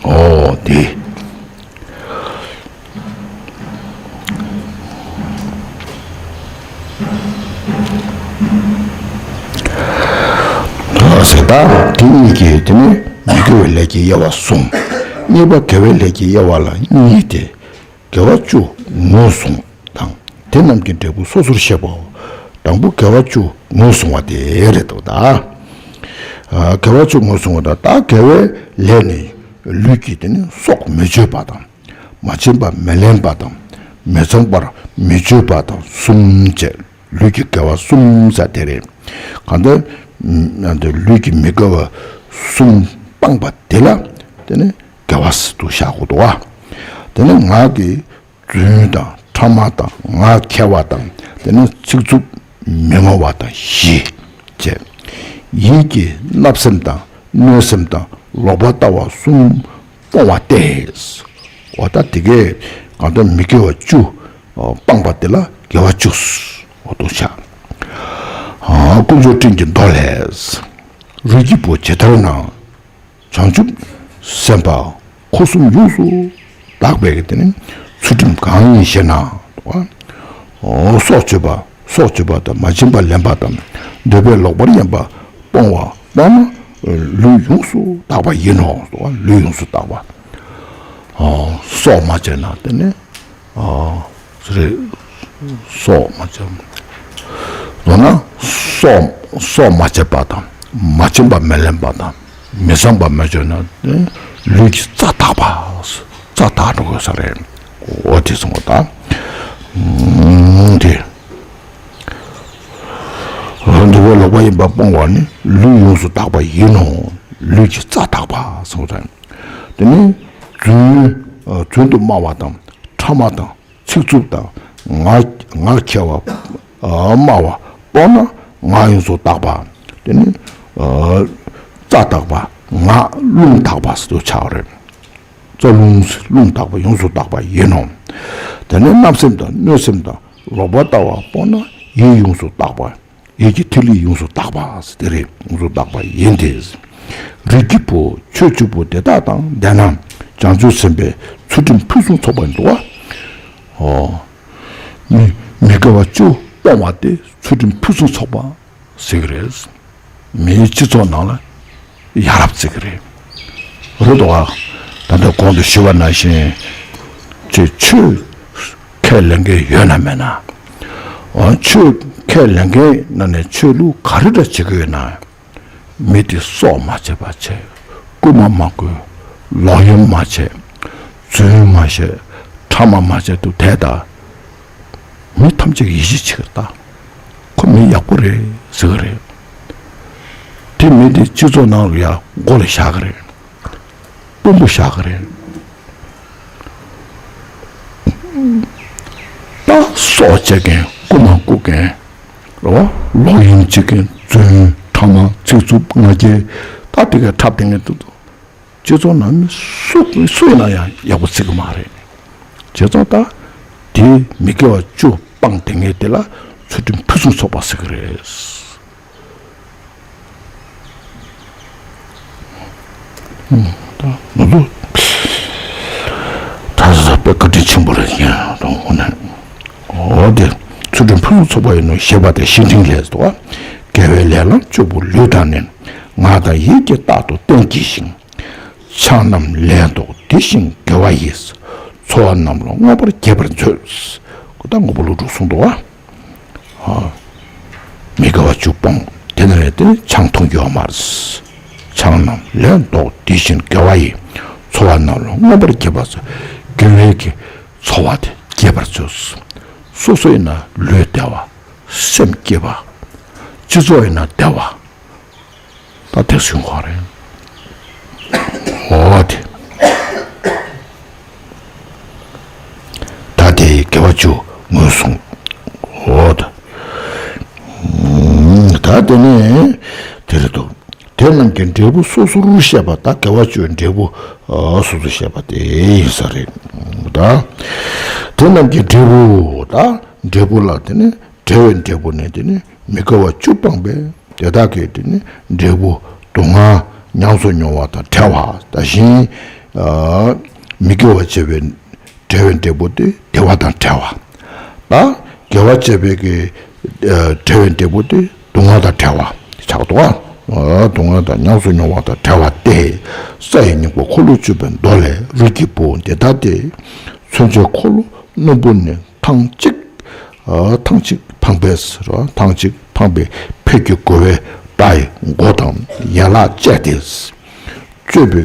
ཨོ་དེ། ཟེར་ད་དེ་གཉིས་ཀྱིས་དེ་ནི་མི་དགེ་བའི་ལས་ཀྱི་དབྱེ་བ་གསུམ། གཉིས་པ་དགེ་བའི་ལས་ཀྱི་དབྱེ་བ་ལ་གཉིས་ཏེ། དགེ་བ་བཅུ་ངོས་བཟུང་དང་དེ་རྣམས་ཀྱི་འབྲས་བུ་སོ་སོར་བཤད་པའོ། དང་པོ་དགེ་བ་བཅུ་ངོས་བཟུང་བ་དེ་རེད་དོ་ད། ཨ། དགེ་བ་བཅུ་ངོས་བཟུང་བ་དང་ད་དགེ་བའི་ལས་ནི་ལུས་ཀྱི་དེ་ནི་སྲོག་མི་གཅོད་པ་དང་། མ་བྱིན་པ་མི་ལེན་པ་དང་། མི་ཚངས་པར་མི་སྤྱོད་པ་དང་གསུམ་བཅས་ལུས་ཀྱི་དགེ་བ་གསུམ་ཟེར་དེ་རེད། གང་ལྟར་ལུས་ཀྱི་མི་དགེ་བ་གསུམ་སྤངས་པ་དེ་ལ་དེ་ནི་དགེ་བ་ཟེར་དུ་བཞག་དགོས་འདུག་བ། དེ་ནི་ངག་གི་རྫུན་དང་ཕྲ་མ་དང་ངག་འཁྱལ་བ་དང་དེ་ནི་ཚིག་རྩུབ་མི་སྨྲ་བ་དང་བཞི་བཅས། ཡིད་ཀྱི་བརྣབ་སེམས་དང་གནོད་སེམས་དང་ལོག་པར་ལྟ་བ་གསུམ་སྤོང་བ་སྟེ། འོ་ད་དེ་གས་གང་ལྟར་མི་དགེ་བ་བཅུ་སྤངས་པ་དེ་ལ་དགེ་བ་བཅུ། འོ་དོ་ཤ། དཀོན་མཆོག་སྤྲིན་གྱི་མདོ་ལས། རིགས་ཀྱི་བུ་ཇི་ལྟར་ན། བྱང་ཆུབ་སེམས་དཔའ་འཁོར་གསུམ་ཡོངས་སུ་དག་པའི་དེ་ནི་ཚུལ་ཁྲིམས་གང་ཡིན་ཞེ་ན། སྲོག་གཅོད་པ་སྲོག་གཅོད་པ་དང་མ་བྱིན་པ་ལེན་པ་དང་འདོད་པས་ལོག་པར་གཡེམ་པ་སྤོང་བ་སྤངས་ན་ལུས་ཡོངས་སུ་དག་པ་ཡིན་ནོ། ལུས་ཡོངས་སུ་དག་པ། སྲོག་མ་གཅོད་ན་དེ་ནི། ཨ། རེད། སྲོག་མ་གཅོད། མདོར་ན་སྲོག་སྲོག་མ་གཅོད་པ་དང་མ་བྱིན་པ་མི་ལེན་པ་དང་མི་ཚངས་པ་མི་སྤྱོད་ན་ལུས་ཀྱི་རྩ་དག་པ། རྩ་དག་འགྲོ་དགོས་ས་རེད། འོ་དེ་གསུངས་པ་དང་། དེ། འདོད་པས་ལོག་པར་གཡེམ་པ་སྤོང་བ་ནི་ལུས་ཡོངས་སུ་དག་པ་ཡིན་ནོ། ལུས་ཀྱི་རྩ་དག་པ་གསུངས་པ་དང་། དེ་ནི་རྫུན་རྫུན་དུ་སྨྲ་བ་དང་ཕྲ་མ་དང་། ཚིག་རྩུབ་དང་ངག་ངག་འཁྱལ་བ། ཨ། སྨྲ་བ་སྤོང་ན་ངག་ཡོངས་སུ་དག་པ། དེ་ནི། ཨ། རྩ་དག་པ་ངག་རླུང་དག་པ་ཟེར་དུ་ཆགས་རེད། རྩ་རླུང་རླུང་དག་པ་ཡོངས་སུ་དག་པ་ཡིན་ནོ། དེ་ནི་བརྣབ་སེམས་དང་གནོད་སེམས་དང་ལོག་པར་ལྟ་བ་སྤོང་ན་ཡིད་ཡོངས་སུ་དག་པ། ཡིད་ཀྱི་ཐིག་ལེ་ཡོངས་སུ་དག་པ་ཟེར་དེ་རེད། ཡོངས་སུ་དག་པ་ཡིན་ཏེ། རིགས་ཀྱི་བུ་ཆོས་བཅུ་པོ་དེ་དག་དང་ལྡན་ན་བྱང་ཆུབ་སེམས་དཔའི་ཚུལ་ཁྲིམས་ཕུན་སུམ་ཚོགས་པ་འདུག་བ། ཨོ། མི་མི་དགེ་བ་བཅུ་སྤོང་བ་དེ་ཚུལ་ཁྲིམས་ཕུན་སུམ་ཚོགས་པ་ཟེར་གི་རེད། མིའི་སྤྱི་ཚོགས་ནང་ལ་ཡ་རབས་བརྩི་གི་རེད། རེད་དོ། ད་ལྟ་གོང་དུ་ཞུས་པ་ནང་བཞིན་ཁྱེད་ཆོས་ཁས་ལེན་མཁན་ཡོད་ན་མེད་ན། འོ་ཆོས་ ཁས་ལེན་མཁན་ནང་ནས་ཆོས་ལུགས་ག་རེ་འདྲ་བྱེད་ཀྱི་ཡོད་ན། མི་དེ་སྲོག་མ་བཅད་པ་བྱས། རྐུན་མ་མ་རྐུ། ལོག་གཡེམ་མ་བྱས། རྫུན་མ་བཤད། ཕྲ་མ་མ་བྱས་འདུག་དེ་ད། མི་ཐམས་ཅད་ཀྱིས་ཡིད་ཆེས་བྱེད་ཀྱི་རེད་ད། ཁོ་མི་ཡག་པོ་རེད་ཟེར་གྱི་རེད། དེ་མི་དེ་སྤྱི་ཚོགས་ནང་ལ་ཡ་མགོ་ལ་བཞག་གི་རེད། དཔོན་པོ་བཞག་གི་རེད། ད་སྲོག་བཅད་མཁན། རྐུན་མ་རྐུ་མཁན། རེད་བ། ལོག་གཡེམ་བྱེད་མཁན། རྫུན། ཕྲ་མ། ཚིག་རྩུབ། ང་རྒྱལ། ད་དེ་ག་འཁྲབ་བསྡད་མཁན་འདུག་སྤྱི་ཚོགས་ནང་མི་སུ་སུ་ཡིན་ན་ཡང་ཡག་པོ་བརྩི་གི་མ་རེད། བྱས་ཙང་ད་དེ་མི་དགེ་བ་བཅུ་སྤངས་བསྡད་མཁན་དེ་ལ་ཚུལ་ཁྲིམས་ཕུན་སུམ་ཚོགས་པ་ཟེར་གི་རེད། ད་ང་ཚོ་ད་ས་ས་དཔེ་བཀའ་དྲིན་ཆེན་པོ་རེད། ཡིན་དང་ཧོ་ནས། འོ་དེ་ཚུལ་ཁྲིམས་ཕུན་སུམ་ཚོགས་པ་ཡིན་ནོ་ཞེས་པ་དེ་བཤེས་སྤྲིང་ལས་སུ། དགེ་བའི་ལས་ལ་སྤྱོད་པོ་ལུས་དང་ནི། ངག་དང་ཡིད་ཀྱིས་རྟག་ཏུ་བསྟེན་བགྱི་ཞིང་། ཆང་རྣམས་ལས་ལྡོག་འདི་བཞིན་དགེ་བ་ཡིས། འཚོ་བ་རྣམས་ལ་མངོན་པར་དགྱེས་པར་མཛོད། ཁོ་ད་དངོས་པོ་ལོ་དྲུག་གསུངས་འདུག་བ། མི་དགེ་བ་བཅུ་སྤོང་། དེ་ནས་དེ་ཆང་འཐུང་རྒྱུ་ཡོད་མ་རེད། ཆང་རྣམས་ལས་ལྡོག་འདི་བཞིན་དགེ་བ་ཡིས། འཚོ་བ་རྣམས་ལ་མངོན་པར་དགྱེས་པར་མཛོད། དགེ་བའི་གི་འཚོ་བ་དེ་དགྱེས་པར་མཛོད། སོ་སོ་ཡིན་ན་ལུས་བདེ་བ། སེམས་སྐྱིད་པ། སྤྱི་ཚོགས་ཡིན་ན་བདེ་བ། ད་དེ་གསུང་གི་རེད། འོ་དེ། ད་དེ་དགེ་བ་བཅུ་ངོས་བཟུང་། འོ་ད། ད་དེ་ནས་དེ་རེད་དོ། དེ་རྣམས་ཀྱི་འབྲས་བུ་སོ་སོར་བཤད་པ། ད་དགེ་བ་བཅུའི་འབྲས་བུ་སོ་སོར་བཤད་པ་དེ་ཡིན་ས་རེད། ད་དེ་རྣམས་ཀྱི་འབྲས་བུ། ད་འབྲས་བུ་ལ་དེ་ནི་བྲལ་བའི་འབྲས་བུ་ནི་དེ་ནི་མི་དགེ་བ་བཅུ་སྤངས་པས། དེ་དག་གི་དེ་ནི་འབྲས་བུ་སྡུག་བསྔལ་ཉམས་སུ་མྱོང་བ་དང་བྲལ་བ། ད་གཞན་མི་དགེ་བ་བྱས་པའི་བྲལ་བའི་འབྲས་བུ་དེ་བདེ་བ་དང་བྲལ་བ། ད་དགེ་བ་བྱས་པའི་གི་བྲལ་བའི་འབྲས་བུ་དེ་སྡུག་བསྔལ་དང་བྲལ་བ་ཆགས་འདུག་བ། སྡུག་བསྔལ་དང་ཉམས་སུ་མྱོང་བ་དང་བྲལ་བ་སྟེ། ས་ཡི་སྙིང་པོ་འཁོར་ལོ་བཅུ་པའི་མདོ་ལས། རིགས་ཀྱི་བུ་འདི་ལྟ་སྟེ། མཚོན་བྱེད་འཁོར་ལོ་རྣོན་པོ་ནི། ཐང་གཅིག་ཐང་གཅིག་འཕངས་པས་རོ། ཐང་གཅིག་འཕངས་པས་ཕས་ཀྱི་རྒོལ་བའི་དགྲ་ཡི་མགོ་དང་ཡན་ལག་བཅད་དེ། གཅོད་པའི་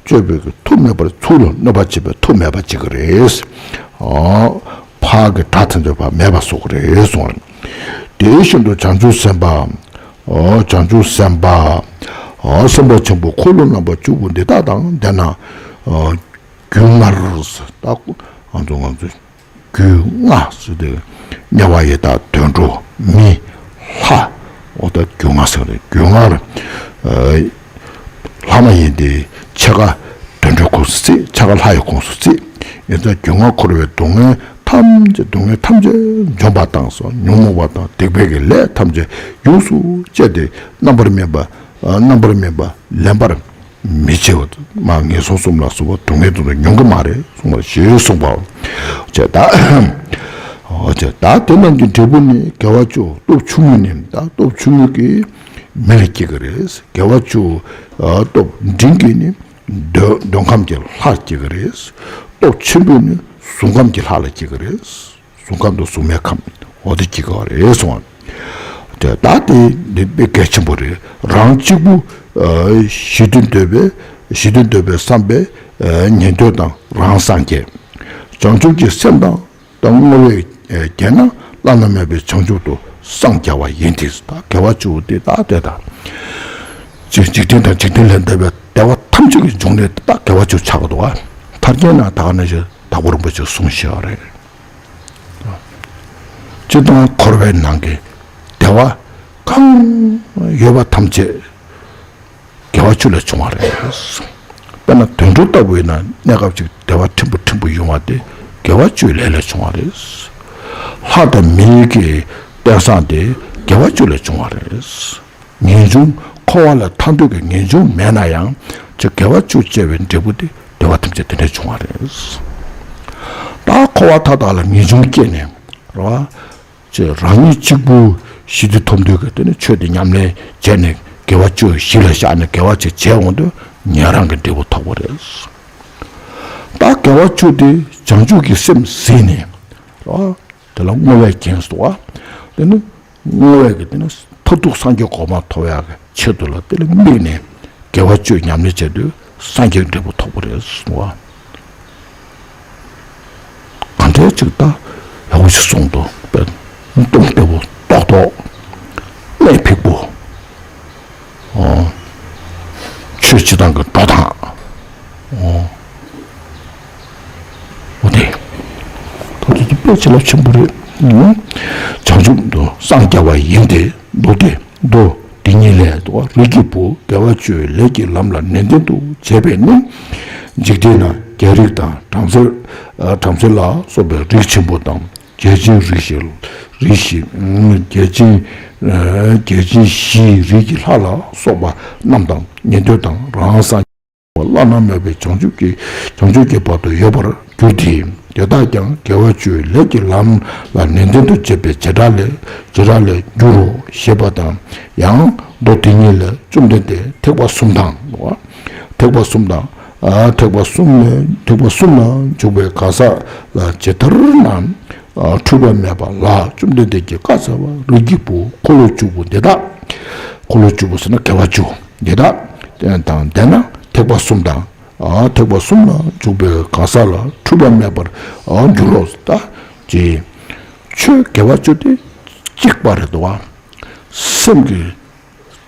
གཅོད་པའི་མཐུ་མེད་པར། ཚུར་ལ་གནོད་པ་བྱེད་པའི་མཐུ་མེད་པ་བྱེད་ཀྱི་རེད། ཕར་གྱི་དགྲ་ཐམས་ཅད་ཕར་མེད་པ་བཟོ་གི་རེད་གསུངས། དེ་བཞིན་དུ་བྱང་ཆུབ་སེམས་དཔའ། བྱང་ཆུབ་སེམས་དཔའ། སེམས་དཔའ་ཆེན་པོ་འཁོར་ལོ་རྣམ་པ་བཅུ་པོ་འདི་དག་དང་ལྡན་ན། རྒྱུད་ལྔར། ད་ང་ཚོ་ང་ཚོ། རྒྱུད་ལྔ་ཟེར་དུས། དམྱལ་བ་ཡི་དྭགས་དུད་འགྲོ་མི་ལྷ། འོ་ད་རྒྱུད་ལྔ་ཟེར་རེད། རྒྱུད་ལྔ་ལ། ལྷ་མ་ཡིན་ཏེ་ཕྱེད་ཀ་དུད་འགྲོའི་ཁོངས་སུ་བརྩི། ཕྱེད་ཀ་ལྷ་ཡི་ཁོངས་སུ་བརྩི། ཡིན་ཙང་རྒྱུད་ལྔ་འཁོར་བའི་སྡུག་བསྔལ་ཐམས་ཅད། སྡུག་བསྔལ་ཐམས་ཅད་འཇོམས་པ་དང་སོགས་ཉོན་མོངས་པ་དང་སྡིག་པའི་གི་ལས་ཐམས་ཅད་ཡོངས་སུ་བཅད་དེ་རྣམ་པར་སྨིན་པ། རྣམ་པར་སྨིན་པ་ལེན་པར། མི་བྱེད་པ། མ་ངན་སོང་གསུམ་ལ་སོགས་པ་སྡུག་བསྔལ་དུ་མྱོང་གི་མ་རེད་གསུངས་པ་ཞེས་གསུངས་པའོ། ཅེས་ད། ཨོ་ཅེས་ད་དེ་རྣམས་ཀྱི་འབྲས་བུ་ནི་དགེ་བ་བཅུ། སྟོབས་ཆུང་ངུས་ནི། ད་སྟོབས་ཆུང་ངུ་གིས་མི་ལ་སྐྱེ་གི་རེད། དགེ་བ་བཅུ། སྟོབས་འབྲིང་གིས་ནི་འདོད་འདོད་ཁམས་ཀྱི་ལྷར་སྐྱེ་གི་རེད། སྟོབས་ཆེན་པོས་ནི་གཟུགས་ཁམས་ཀྱི་ལྷ་ལ་སྐྱེ་གི་རེད། གཟུགས་ཁམས་དང་གཟུགས་མེད་ཁམས། འོ་དེ་གཅིག་ག་རེད་གསུངས། དེ་ད་དེ་འདི་དཔེ་གལ་ཆེན་པོ་རེད། རང་གཅིག་པུ་ཞི་དུལ་འདོད་པའི་ཞི་དུལ་འདོད་པའི་བསམ་པས་ཉན་ཐོས་དང་རང་སངས་རྒྱས། བྱང་ཆུབ་ཀྱི་སེམས་དང་དང་བསྔོ་བས་བརྒྱན་ན་བླ་ན་མེད་པའི་བྱང་ཆུབ་ཏུ་སངས་རྒྱ་བ་ཡིན་ཏེ། ད་དགེ་བ་བཅུ་དེ་ད་དེ་ད་འཇིག་རྟེན་དང་འཇིག་རྟེན་ལས་འདས་པའི་བདེ་བ་ཐམས་ཅད་ཀྱི་འབྱུང་གནས་ད་དགེ་བ་བཅུ་ཆགས་འདུག་བ། ཐར་རྒྱན་ན་ད་ག་ནང་བཞིན་དྭགས་པོ་རིན་པོ་ཆེས་གསུངས་བཞག་རེད། སྤྱིར་བཏང་འཁོར་བའི་ནང་གི་བདེ་བ་གང་ཡོད་པ་ཐམས་ཅད་དགེ་བ་བཅུ་ལས་བྱུང་བ་རེད། དཔེར་ན་དུད་འགྲོ་ལྟ་བུ་ཡིན་ན་གནས་སྐབས་ཅིག་བདེ་བ་ཕྲན་བུ་ཕྲན་བུ་ཡོང་བ་དེ་དགེ་བ་བཅུའི་ལས་ལས་བྱུང་བ་རེད། ལྷ་དང་མི་གི་རྟེན་བཟང་དེ་དགེ་བ་བཅུ་ལས་བྱུང་བ་རེད། ངེས་འབྱུང་འཁོར་བ་ལ་ཐར་འདོད་ཀྱི་ངེས་འབྱུང་མེད་ན་ཡང་ཅིག་དགེ་བ་བཅུ་སྐྱེ་བའི་འབྲས་བུ་དེ་བདེ་བ་ཐམས་ཅད་དེ་འདྲས་བྱུང་བ་རེད། ད་འཁོར་བ་མཐའ་དག་ལ་ངེས་འབྱུང་སྐྱེས་ནས་རེད་བ། ཅེས་རང་ཉིད་གཅིག་པུ་ཞི་བདེ་ཐོབ་འདོད་ཀྱི་དེ་ནི་ཆོས་དེ་ཉམས་ལེན་བྱས་ནས་དགེ་བ་བཅུ་གཞི་ལ་བཞག་ནས་དགེ་བ་ཅིག་བྱས་འོང་དུས་ཉན་རང་གི་འབྲས་བུ་ཐོབ་པ་རེད། ད་དགེ་བ་བཅུ་དེ་བྱང་ཆུབ་ཀྱི་སེམས་ཟིན་ནས་རེད་བ། དེ་ལ་བསྔོ་བས་བརྒྱན་སོ། དེ་ནི་བསྔོ་བས་ཀྱི་དེ་ནི་མཐར་ཐུག་སངས་རྒྱས་གོ་འཕང་ཐོབ་ཡག་གི་ཆེད་དུ་ལ་དེ་ལ་དམིགས་ནས་དགེ་བ་བཅུ་ཉམས་ལེན་བྱས་དུས་སངས་རྒྱས་འབྲས་བུ་ཐོབ་པ་རེད་གསུངས་པ། ག་འདྲའི་ཅིག་ད་ཡག་པོ་ཞིག་གསུངས་འདུག་པས། ལྟུང་བདེ་པོ་ཏོག་ཏོག་གནད་ཕིགས་པོ། ཨོ། ཆོས་སྤྱི་དང་གི་འགྲོ་སྟངས། ཨོ། འོ་དེ། ད་དེ་དེ་དཔེ་བྱིན་རླབས་ཆེན་པོ་རེད། ཨང་། བྱང་ཆུབ་ཏུ་སངས་རྒྱ་བ་ཡིན་ཏེ། མདོ་སྡེ་མདོ་སྡེ་གཉིས་ལས། རིགས་ཀྱི་བུ་དགེ་བ་བཅུའི་ལས་ཀྱི་ལམ་ལ་ནན་ཏན་དུ་བྱེད་པས་ནི། འཇིག་རྟེན་ན་རྒྱལ་རིགས་དང་བྲམ་ཟེ། བྲམ་ཟེ་ལ་སོགས་པའི་རིགས་ཆེན་པོ་དང་། རྒྱལ་ཆེན་རིགས་བཞི། རིགས་བཞི། རྒྱལ་ཆེན། རྒྱལ་ཆེན་བཞིའི་རིགས་ཀྱི་ལྷ་ལ་སོགས་པ་རྣམས་དང་ཉན་ཐོས་དང་རང་སངས་རྒྱས་བླ་ན་མེད་པའི་བྱང་ཆུབ་ཀྱི་བྱང་ཆུབ་ཀྱི་བར་དུ་ཡོད་པར་འགྱུར་ཏེ། དེ་དག་ཀྱང་དགེ་བ་བཅུའི་ལས་ཀྱི་ལམ་ལ་ནན་ཏན་དུ་བྱེད་པའི་བྱེ་བྲག་ལས་བྱེ་བྲག་ལས་འགྱུར་རོ་ཞེས་པ་དང་། ཡང་མདོ་དེ་ཉིད་ལས་བཅོམ་ལྡན་འདས་ཐེག་པ་གསུམ་དང་། ཐེག་པ་གསུམ་དང་། ཐེག་པ་གསུམ་ལ་ཐེག་པ་གསུམ་ལ་འཇུག་པའི་གང་ཟག་ལ་ཇི་ལྟར་ན། འཁྲུལ་པ་མེད་པ་ལ་བཅོམ་ལྡན་འདས་ཀྱིས་བཀའ་སྩལ་པ། རིགས་ཀྱི་བུ་འཁོར་ལོ་བཅུ་པོ་འདི་དག་འཁོར་ལོ་བཅུ་པོ་ཟེར་ན་དགེ་བ་བཅུ་འདི་དག་དང་ལྡན་ན་ཐེག་པ་གསུམ་དང་། ཐེག་པ་གསུམ་ལ་འཇུག་པའི་གང་ཟག་ལ་འཁྲུལ་པ་མེད་པར་འགྱུར་རོ། ད་ཅེས། ཆོས་དགེ་བ་བཅུ་དེ་གཅིག་པ་རེད་དོ། སེམས་ཀྱི་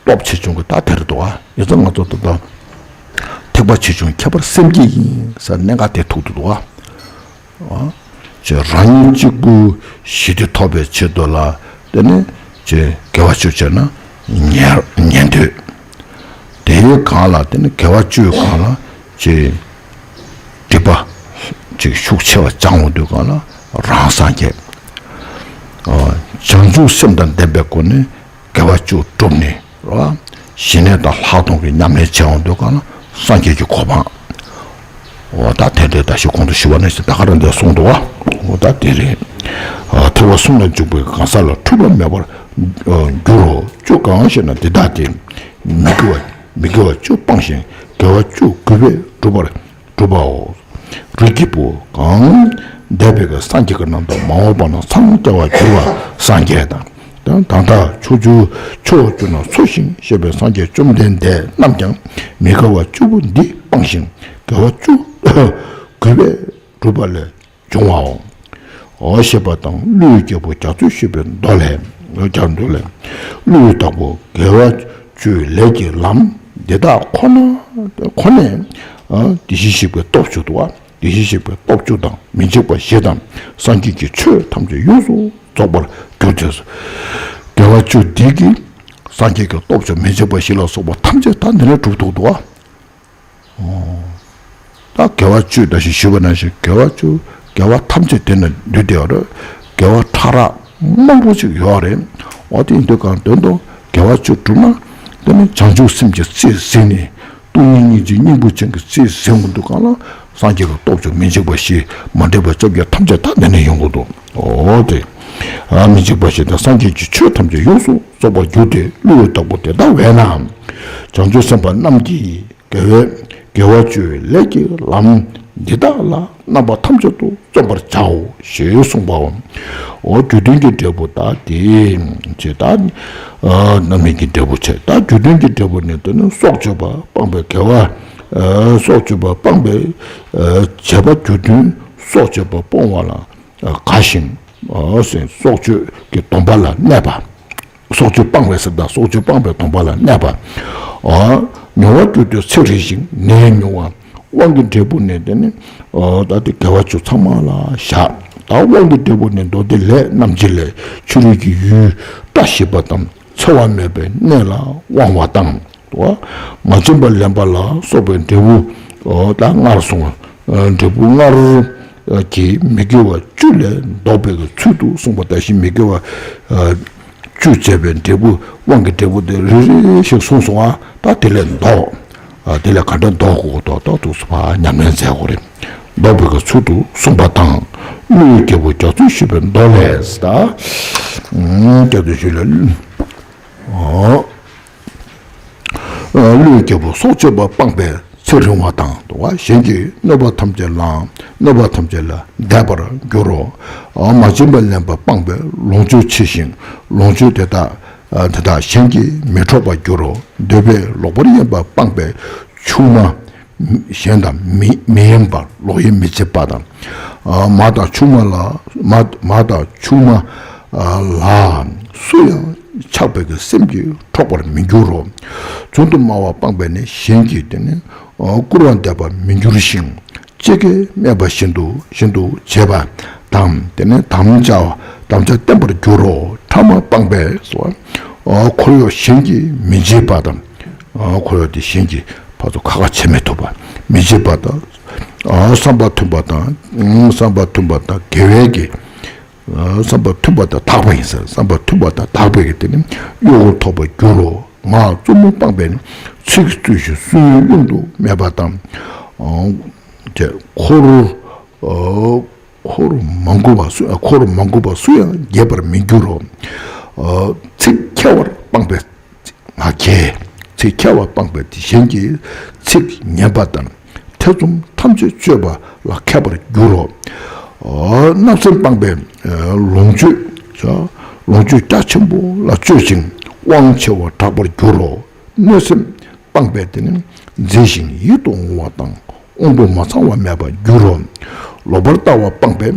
སྟོབས་ཆེ་ཆུང་གི་ད་དེར་འདུག་ཨ། ཡིན་ཙང་ང་ཚོ་ད་ལྟ་ཐེག་པ་ཆེ་ཆུང་ཁྱད་པར་སེམས་བསྐྱེད་ཡིན་ཟེར་གནད་འགག་དེ་ཐུག་འདུག་ཨ། ཨ། ཅེས་རང་ཉིད་གཅིག་པུ་ཞི་བདེ་ཐོབ་པའི་ཆེད་དུ་ལ་དེ་ནས་ཅེས་དགེ་བ་བཅུ་བྱས་ན་ཉན་ཉན་ཐོས། དེའི་སྒང་ལ་དེ་ནས་དགེ་བ་བཅུའི་སྒང་ལ་ཅེས་སྒྲིབ་པ་ཅིག་ཤུགས་ཆེ་བ་སྦྱང་འོང་དུས་སྒང་ལ་རང་སངས་རྒྱས། ཨ། བྱང་ཆུབ་སེམས་དང་ལྡན་པའི་སྒོ་ནས་དགེ་བ་བཅུ་བསྒྲུབས་ནས། རེད་བ། ཞི་གནས་དང་ལྷག་མཐོང་གི་ཉམས་ལེན་བྱེད་འོང་དུས་སྒང་ལ་སངས་རྒྱས་ཀྱི་གོ་འཕང་། འོ་ད་དེ་འདྲའི་ད་ཞིག་གོང་དུ་ཞུ་བ་ནང་བཞིན་ད་ག་རང་དེ་གསུངས་འདུག་བ། འོ་ད་དེ་རེད། ཨ། ཐེག་པ་གསུམ་ལ་འཇུག་པའི་གང་ཟག་ལ་འཁྲུལ་པ་མེད་པར་འགྱུར་རོ། བཅུ་གང་ཞེ་ན་འདི་དག་སྟེ། མི་དགེ་བ་མི་དགེ་བ་བཅུ་སྤངས་ཤིང་དགེ་བ་བཅུ་གུས་པས་བསྒྲུབ་པར་གྲུབ་པའོ། རིགས་ཀྱི་བུ་གང་། འདས་པའི་གི་སངས་རྒྱས་ཀྱི་རྣམ་ཐར་མ་འོངས་པ་ན་འཚང་རྒྱ་བར་གྱུར་པ་སངས་རྒྱས་དང་། ད་ད་ལྟ་ཕྱོགས་བཅུ་ཕྱོགས་བཅུ་ན་འཚོ་ཞིང་གཞེས་པའི་སངས་རྒྱས་བཅོམ་ལྡན་འདས་རྣམས་ཀྱང་མི་དགེ་བ་བཅུ་པོ་འདི་སྤངས་ཤིང་དགེ་བ་བཅུ་གུས་པས་བསྒྲུབས་པ་ལས་བྱུང་བའོ། འོ་ཞེས་པ་དང་། ཀླུའི་རྒྱལ་པོ་རྒྱ་མཚོས་ཞུས་པའི་མདོ་ལས། རྒྱ་མདོ་ལས། ཀླུའི་བདག་པོ་དགེ་བ་བཅུའི་ལས་ཀྱི་ལམ་འདི་དག་ཁོ་ན་ཁོ་ནས། ཨ། དེ་བཞིན་གཤེགས་པའི་སྟོབས་བཅུ་དུ་བ། དེ་བཞིན་གཤེགས་པའི་སྟོབས་བཅུ་དང་མི་འཇིགས་པ་བཞི་དང་སངས་རྒྱས་ཀྱི་ཆོས་ཐམས་ཅད་ཡོངས་སུ་རྫོགས་པར་གྱུར་ཏེ། དགེ་བ་བཅུ་འདི་གིས་སངས་རྒྱས་ཀྱི་སྟོབས་བཅུ་མི་འཇིགས་པ་བཞི་ལ་སོགས་པ་ཐམས་ཅད་ད་འདི་ནས་གྲུབ་ཐུབ་འདུག་བ། ད་དགེ་བ་བཅུ་ད་ཞིག་ཞུས་པ་ནང་བཞིན་དགེ་བ་བཅུ་དགེ་བ་ཐམས་ཅད་དེ་ན་འདུས་ཏེ་ཡོད་རེད། དགེ་བ་ཕྲ་རགས་མང་པོ་ཅིག་ཡོད་རེད། འོ་དེ་ཡིན་དུས་གང་དོན་དུ་དགེ་བ་བཅུ་བསྒྲུབས་ན་དེ་ནི་བྱང་ཆུབ་སེམས་ཀྱི་རྩིས་ཟིན་ནས་སྟོང་ཉིད་སྙིང་རྗེ་སྙིང་པོ་ཅན་གྱི་རྩིས་ཟིན་འོང་དུས་གང་ལ་སངས་རྒྱས་ཀྱི་སྟོབས་བཅུ་མི་འཇིགས་པ་བཞི་མ་འདྲེས་པ་བཅོ་བརྒྱད་ཐམས་ཅད་ད་འདི་ནས་ཡོང་གི་འདུག་འོ་དེ། ཨ། མི་འཇིགས་པ་བཞི་དང་སངས་རྒྱས་ཀྱི་ཆོས་ཐམས་ཅད་ཡོངས་སུ་རྫོགས་པར་གྱུར་ཏེ། ཀླུའི་བདག་པོ་དེ་ལྟ་བས་ན་བྱང་ཆུབ་སེམས་དཔའ་རྣམས་ཀྱིས། དགེ་བའི་དགེ་བ་བཅུའི་ལས་ཀྱི་ལམ་འདི་དག་ལ་རྣམ་པ་ཐམས་ཅད་དུ་བརྩོན་པར་བྱའོ་ཞེས་གསུངས་པའོ། འོ་རྒྱུ་མཐུན་གྱི་འབྲས་བུ་དག་སྟེ། ཅེས་དང་། རྣམ་སྨིན་གྱི་འབྲས་བུ་བྱས། ད་རྒྱུ་མཐུན་གྱི་འབྲས་བུ་ནི་དེ་ནི་སྲོག་གཅོད་པ་སྤངས་པའི་དགེ་བ། སྲོག་གཅོད་པ་སྤངས་པའི་བྱས་པ་རྒྱུ་མཐུན་སྲོག་གཅོད་པ་སྤོང་བ་ལ་དགའ་ཞིང་། སྲོག་གཅོད་ཀྱི་སྡོམ་པ་ལ་གནས་པ། སྲོག་གཅོད་སྤངས་པའི་ཟེར་དང་སྲོག་གཅོད་སྤངས་པའི་སྡོམ་པ་ལ་གནས་པ། མྱོང་བ་སྤྲོད་དུས་ཚེ་རིང་ཞིང་ནད་ཉུང་བ། དབང་གི་འབྲས་བུ་ནི་དེ་ནི། ད་དེ་དགེ་བ་བཅུ་ཚང་མ་ལ་བཞག་ད་དབང་གི་འབྲས་བུ་ནི་མདོ་སྡེ་ལས་རྣམ་འབྱེད་ལས་ཕྱི་རོལ་གྱི་ཡུལ་བཀྲ་ཤིས་པ་དང་འཚེ་བ་མེད་པའི་གནས་ལ་དབང་བ་དང་། མ་བྱིན་པ་ལེན་པ་ལ་སོགས་པའི་འབྲས་བུ། ད་སྔར་སོང་བ། འབྲས་བུ་སྔར་གྱི་མི་དགེ་བ་བཅུ་ལས་ལྡོག་པའི་ཚུལ་དུ་གསུངས་པ་དང་། ད་ཞིག་མི་དགེ་བ་བཅུ་བྱས་པའི་འབྲས་བུ་དབང་གི་འབྲས་བུ་དེ་རེ་རེ་ཞིག་གསུངས་སོང་བ། ད་དེ་ལས་ལྡོག་དེ་ལས་ག་འདྲ་ལྡོག་དགོས་ཏོག་ཏོག་ཏུ་སུ་ཕ་ཉམས་ལེན་མཛད་དགོས་རེད། ལྡོག་པའི་ཚུལ་དུ་གསུངས་པ་དང་། ཀླུའི་རྒྱལ་པོ་རྒྱ་མཚོས་ཞུས་པའི་མདོ་ལས། ད་རྒྱ་མཚོས་ཞུས་ལ། ཀླུའི་རྒྱལ་པོ་སྲོག་གཅོད་པ་སྤངས་པའི་ ཐག་རིང་བ་དང་། དུ་བ་གཞན་གྱིས་གནོད་པ་ཐམས་ཅད་ལའང་གནོད་པ་ཐམས་ཅད་ལས་འདས་པར་འགྱུར་རོ། མ་བྱིན་པ་ལེན་པ་སྤངས་པས་ལོངས་སྤྱོད་ཆེ་ཞིང་། ལོངས་སྤྱོད་དེ་དག་དེ་དག་གཞན་གྱིས་མི་འཕྲོག་པར་འགྱུར་རོ། འདོད་པས་ལོག་པར་གཡེམ་པ་སྤངས་པས་ཆུང་མ་གཞན་དང་མི་མི་གཡེམ་པར་ལོག་གཡེམ་མི་བྱེད་པ་དང་། མ་དང་ཆུང་མ་ལ་མ་མ་དང་ཆུང་མ་ལ་སུ་ཡང་ཆགས་པའི་སེམས་ཀྱིས་འཕྲོག་པར་མི་འགྱུར་རོ། རྫུན་དུ་སྨྲ་བ་སྤངས་པས་ནི་གཞན་གྱིས་དེ་ནི་བཀུར་བར་འདོད་པར་མི་འགྱུར་ཞིང་། ལྕེ་གིས་སྨྲས་པ་བཞིན་དུ་བཞིན་དུ་བྱེད་པ་དང་། དེ་ནི་དམ་བཅའ་དམ་བཅའ་བརྟན་པར་འགྱུར་རོ། ཕྲ་མ་སྤངས་པས་སོ། འཁོར་གཡོག་གཞན་གྱིས་མི་བྱེད་པ་དང་། འཁོར་གཡོག་དེ་གཞན་གྱིས་ཕར་ཚུར་ཁ་ཁ་བྱེད་མི་ཐུབ་པ་མི་བྱེད་པ་དང་། བསམ་པ་མཐུན་པ་དང་། བསམ་པ་མཐུན་པ་དང་དགེ་བའི་གི་བསམ་པ་མཐུན་པ་དང་དག་པ་ཡིན་ཟེར། བསམ་པ་མཐུན་པ་དང་དག་པའི་གི་དེ་ནི་གཡོ་འཁོར་ཐོབ་པར་འགྱུར་རོ། ངག་རྩུབ་མོ་སྤངས་པས་ནི་ཚིག་རྩུབ་ཞིང་སུན་དབྱུང་དུ་མེད་པ་དང་། འཁོར་འཁོར་མ་མགུ་བ་སུ་འཁོར་མ་མགུ་བ་སུ་ཡང་རྒྱས་པར་མི་འགྱུར་རོ། ཚིག་འཁྱལ་བར་སྤངས་པས། ང་རྒྱལ། ཚིག་འཁྱལ་བ་སྤངས་པས་དེ་གཞན་གྱི་ཚིག་ཉན་པ་དང་ཐེ་ཚོམ་ཐམས་ཅད་གཅོད་པ་ལ་མཁས་པར་འགྱུར་རོ། བརྣབ་སེམས་སྤངས་པས་ལོངས་སྤྱོད་ལོངས་སྤྱོད་རྒྱ་ཆེན་པོ་ལ་སྤྱོད་ཅིང་དབང་ཆེ་བ་དྲག་པར་འགྱུར་རོ། གནོད་སེམས་སྤངས་པས་དེ་ནི་མཛེས་ཤིང་ཡིད་དུ་འོང་བ་དང་དབང་པོ་མ་ཚང་བ་མེད་པར་འགྱུར་རོ། ལོག་པར་ལྟ་བ་སྤངས་པས་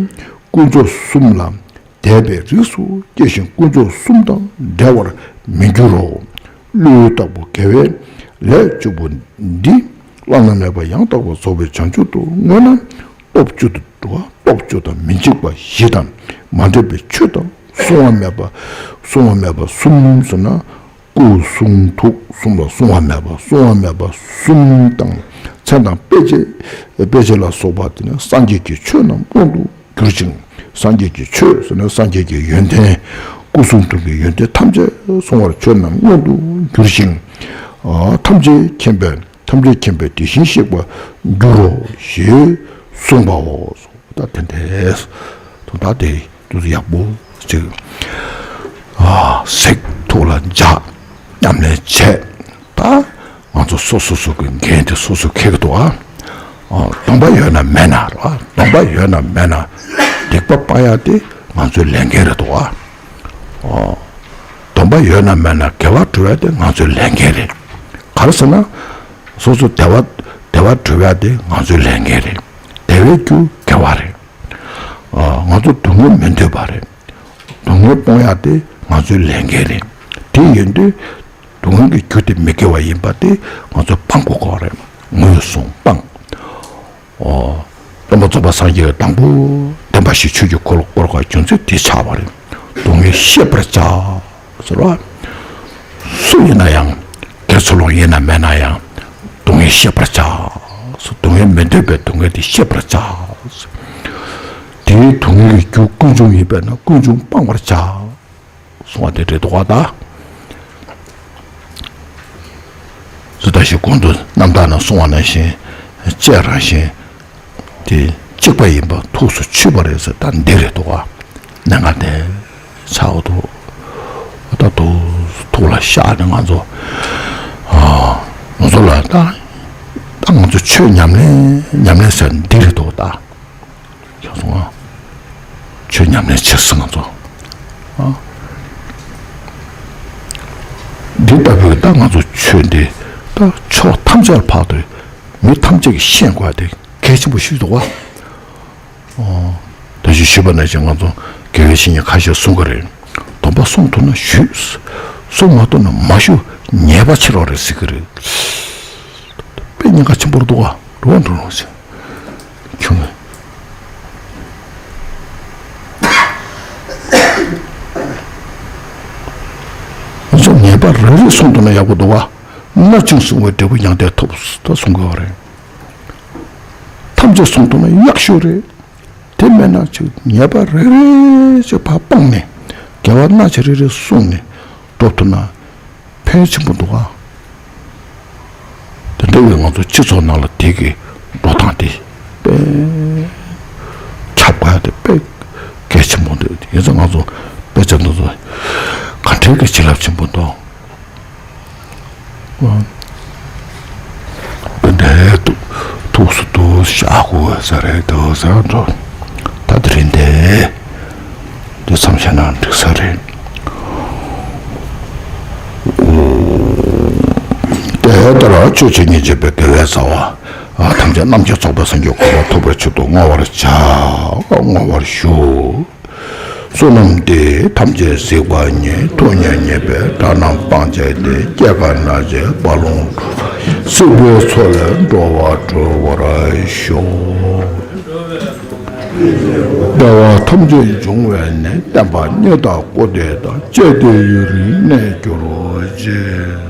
དཀོན་མཆོག་གསུམ་ལ་དད་པའི་རིགས་སུ་སྐྱེ་ཞིང་དཀོན་མཆོག་གསུམ་དང་འབྲལ་བར་མི་འགྱུར་རོ། བློས་བཏགས་པའི་དགེ་བའི་ལས་བཅུ་པོ་འདི་བླ་ན་མེད་པ་ཡང་དག་པར་རྫོགས་པའི་བྱང་ཆུབ་ཏུ་བསྔོས་ན་སྟོབས་བཅུ་དང་སྟོབས་བཅུ་དང་མི་འཇིགས་པ་བཞི་དང་མ་འདྲེས་པའི་ཆོས་དང་སྲུང་བ་མེད་པ་སྲུང་བ་མེད་པ་གསུམ་ཟེར་ན། སྐུ་གསུང་ཐུགས་གསུམ་ལ་སྲུང་བ་མེད་པ་སྲུང་བ་མེད་པ་གསུམ་དང་མཚན་དང་དཔེ་བྱད་དཔེ་བྱད་ལ་སོགས་པ་དེ་ནི་སངས་རྒྱས་ཀྱི་ཆོས་རྣམས་མངོན་དུ་གྱུར་ཅིང་། སངས་རྒྱས་ཀྱི་ཆོས་ཟེར་ན་སངས་རྒྱས་ཀྱི་ཡོན་ཏན། སྐུ་གསུང་ཐུགས་ཀྱི་ཡོན་ཏན་ཐམས་ཅད་སྲུང་བར་ཆོས་རྣམས་མངོན་དུ་གྱུར་ཅིང་། ཨ་ཐམས་ཅད་མཁྱེན་པས་ཐམས་ཅད་མཁྱེན་པས་དེ་བཞིན་གཤེགས་པར་འགྱུར་རོ་ཞེས་གསུངས་པའོ། ད་དེ་འདྲས་དོན་དག་དེ་དུས་ཡག་པོ་ཅིག་ཨ་གཟིགས། ཐུགས་ལ་འཇགས། ཉམས་ལེན་བྱས། ད་ང་ཚོ་སོ་སོ་སོ་གི་འགན་དེ་སོ་སོ་འཁྱེར་གི་འདུག་ཨ། ཨ་སྡོམ་པ་ཡོད་ན་མེད་ན་རེད་བ། སྡོམ་པ་ཡོད་ན་མེད་ན་སྡིག་པ་སྤང་ཡ་དེ་ང་ཚོའི་ལས་འགན་རེད་འདུག་ཨ། ཨ་སྡོམ་པ་ཡོད་ན་མེད་ན་དགེ་བ་སྒྲུབ་ཡ་དེ་ང་ཚོའི་ལས་འགན་རེད། ག་རེ་ཟེར་ན། སོ་སོ་བདེ་བ་བདེ་བ་སྒྲུབ་ཡ་དེ་ང་ཚོའི་ལས་འགན་རེད། བདེ་བའི་རྒྱུ་དགེ་བ་རེད། ཨ་ང་ཚོ་སྡུག་བསྔལ་མི་འདོད་པ་རེད། སྡུག་བསྔལ་སྤོང་ཡ་དེ་ང་ཚོའི་ལས་འགན་རེད། དེ་ཡིན་དུས་སྡུག་བསྔལ་གྱི་རྒྱུ་དེ་མི་དགེ་བ་ཡིན་པ་དེ་ང་ཚོས་སྤང་དགོས་ཀྱི་རེད། ངོས་བཟུང་སྤང་། ཨོ། སྟོན་པ་རྫོགས་པ་སངས་རྒྱས་ཀྱི་དང་པོ་བདེན་པ་བཞི་ཆོས་ཀྱི་འཁོར་ལོ་བསྐོར་བའི་རྒྱུ་མཚན་དེ་ཆགས་པ་རེད། སྡུག་བསྔལ་ཤེས་པར་བྱ། ཟེར་བ། སུ་ཡིན་ན་ཡང་། དགེ་ཚུལ་སློང་ཡིན་ན་མེད་ན་ཡང་། སྡུག་བསྔལ་ཤེས་པར་བྱ། སྡུག་བསྔལ་མི་འདོད་པའི་སྡུག་བསྔལ་དེ་ཤེས་པར་བྱ། དེའི་སྡུག་བསྔལ་གྱི་རྒྱུ་ཀུན་འབྱུང་ཡིན་པས་ན་ཀུན་འབྱུང་སྤང་བར་བྱ། གསུང་བ་དེ་འདྲ་འདུག་ག་ད། ཟེར་ད་ཞིག་གོང་དུ་རྣམ་དག་ན་གསུང་བ་ནང་བཞིན། ལྕེ་རང་བཞིན། དེ་གཅིག་པ་ཡིན་པ་ཐུགས་སུ་ཆུད་པ་རེད་ཟེར་ད་འདི་རེད་འདུག་ག་གནད་འགག་དེ་ཆགས་འདུག་ད་དུ་ཐུགས་ལ་ཤར་ནས་ང་ཚོ། ཨ་ང་ཚོ་ལ་ད་ད་ང་ཚོ་ཆོས་ཉམས་ལེན་ཉམས་ལེན་ཟེར་འདི་རེད་འདུག་ད། ཆགས་སོང་ཨ། ཆོས་ཉམས་ལེན་བྱེད་སྲིད་ང་ཚོ། ཨ། འདི་ལྟ་བུའི་ད་ང་ཚོ་ཆོས་འདི་ད་ཕྱོགས་ཐམས་ཅད་ལ་ཕར་དུ་མི་ཐམས་ཅད་ཀྱིས་ཤེས་དགོས་པ་དེ་གལ་ཆེན་པོ་ཞིག་འདུག་བ། ཨོ། ད་ཅི་ཞུས་པ་ནང་བཞིན་ང་ཚོ་དགེ་བའི་བཤེས་གཉེན་ཁ་ཤས་གསུང་གི་རེད། སྡོམ་པ་སྲུང་ཐུབ་ན་ཞུས། སྲུང་མ་ཐུབ་ན་མ་ཞུ། ཉེས་པ་ཆེ་རོགས་རེད་ཟེར་གི་རེད། དཔེ་ཉེན་ཁ་ཆེན་པོ་རེད་འདུག་བ། རོགས་འགྲོ་རོགས་ཟེར། ཁྱོད་ངས། ང་ཚོ་ཉེས་པ་རེ་རེ་སྲུང་ཐུབ་ན་ཡག་པོ་འདུག་བ། སྣ་བཅུང་བསྲུང་བའི་འབྲས་བུ་མྱང་འདས་ཐོབ་ད་གསུང་དགོས་པ་རེད། ཐམས་ཅད་སྲུང་ཐུབ་ན་ཡག་ཤོས་རེད། དེ་མེད་ན་ཅིག་ཉེས་པ་རེ་རེ་ཅིག་ཕར་སྤངས་ནས་དགེ་བ་སྣ་ཆ་རེ་རེ་བསྲུངས་ནས་འགྲོ་ཐུབ་ན། ཕན་ཆེན་པོ་འདུག་ག་དེ་འདྲ་བའི་ང་ཚོ་སྤྱི་ཚོགས་ནང་ལ་དེ་གི་འགྲོ་སྟངས་དེ་དཔེ་ཁྱབ་དགོས་ཡ་དེ་དཔེ་གལ་ཆེན་པོ་འདུག་ཡིན་ཙང་ང་ཚོ་དཔེ་ཆ་འདི་ཚོ་ག་འདྲའི་གི་བྱིན་རླབས་ཆེན་པོ་འདུག་དེ་འདྲའི་འདུག་ཐུགས་སུ་འདུག་བཞག་དགོས་ས་རེད་འདུག་ཟེར་འགྲོ། ད་དེ་རིང་དེ་དེ་མཚམས་བཞག་ན་འགྲིག་ས་རེད། དེ་ལྟར་ཆོས་འཆད་ཉན་བྱེད་པའི་དགེ་བའི་རྩ་བ། ཐམས་ཅད་རྣམ་མཁྱེན་རྫོགས་པའི་སངས་རྒྱས་གོ་འཕང་ཐོབ་པའི་ཕྱིར་དུ་བསྔོ་བར་བྱ། བསྔོ་བར་ཞུ། བསོད་ནམས་འདི་ཐམས་ཅད་གཟིགས་པ་ཉིད། ཐུབ་མཉེས་མཉེས་པའི་དགྲ་རྣམས་སྤང་བྱ་སྟེ། སྐྱེ་རྒ་ན་འཆིའི་རྦ་ཀློང་འཁྲུགས་པ་ཡི། སྲིད་པའི་མཚོ་ལས་འགྲོ་བ་སྒྲོལ་བར་ཤོག། བདེ་བ་ཐམས་ཅད་འབྱུང་བའི་གནས། བསྟན་པ་རྙེད་དང་བཀུར་སྟི་དང་། བཅས་ཏེ་ཡུན་རིང་གནས་གྱུར་ཅིག།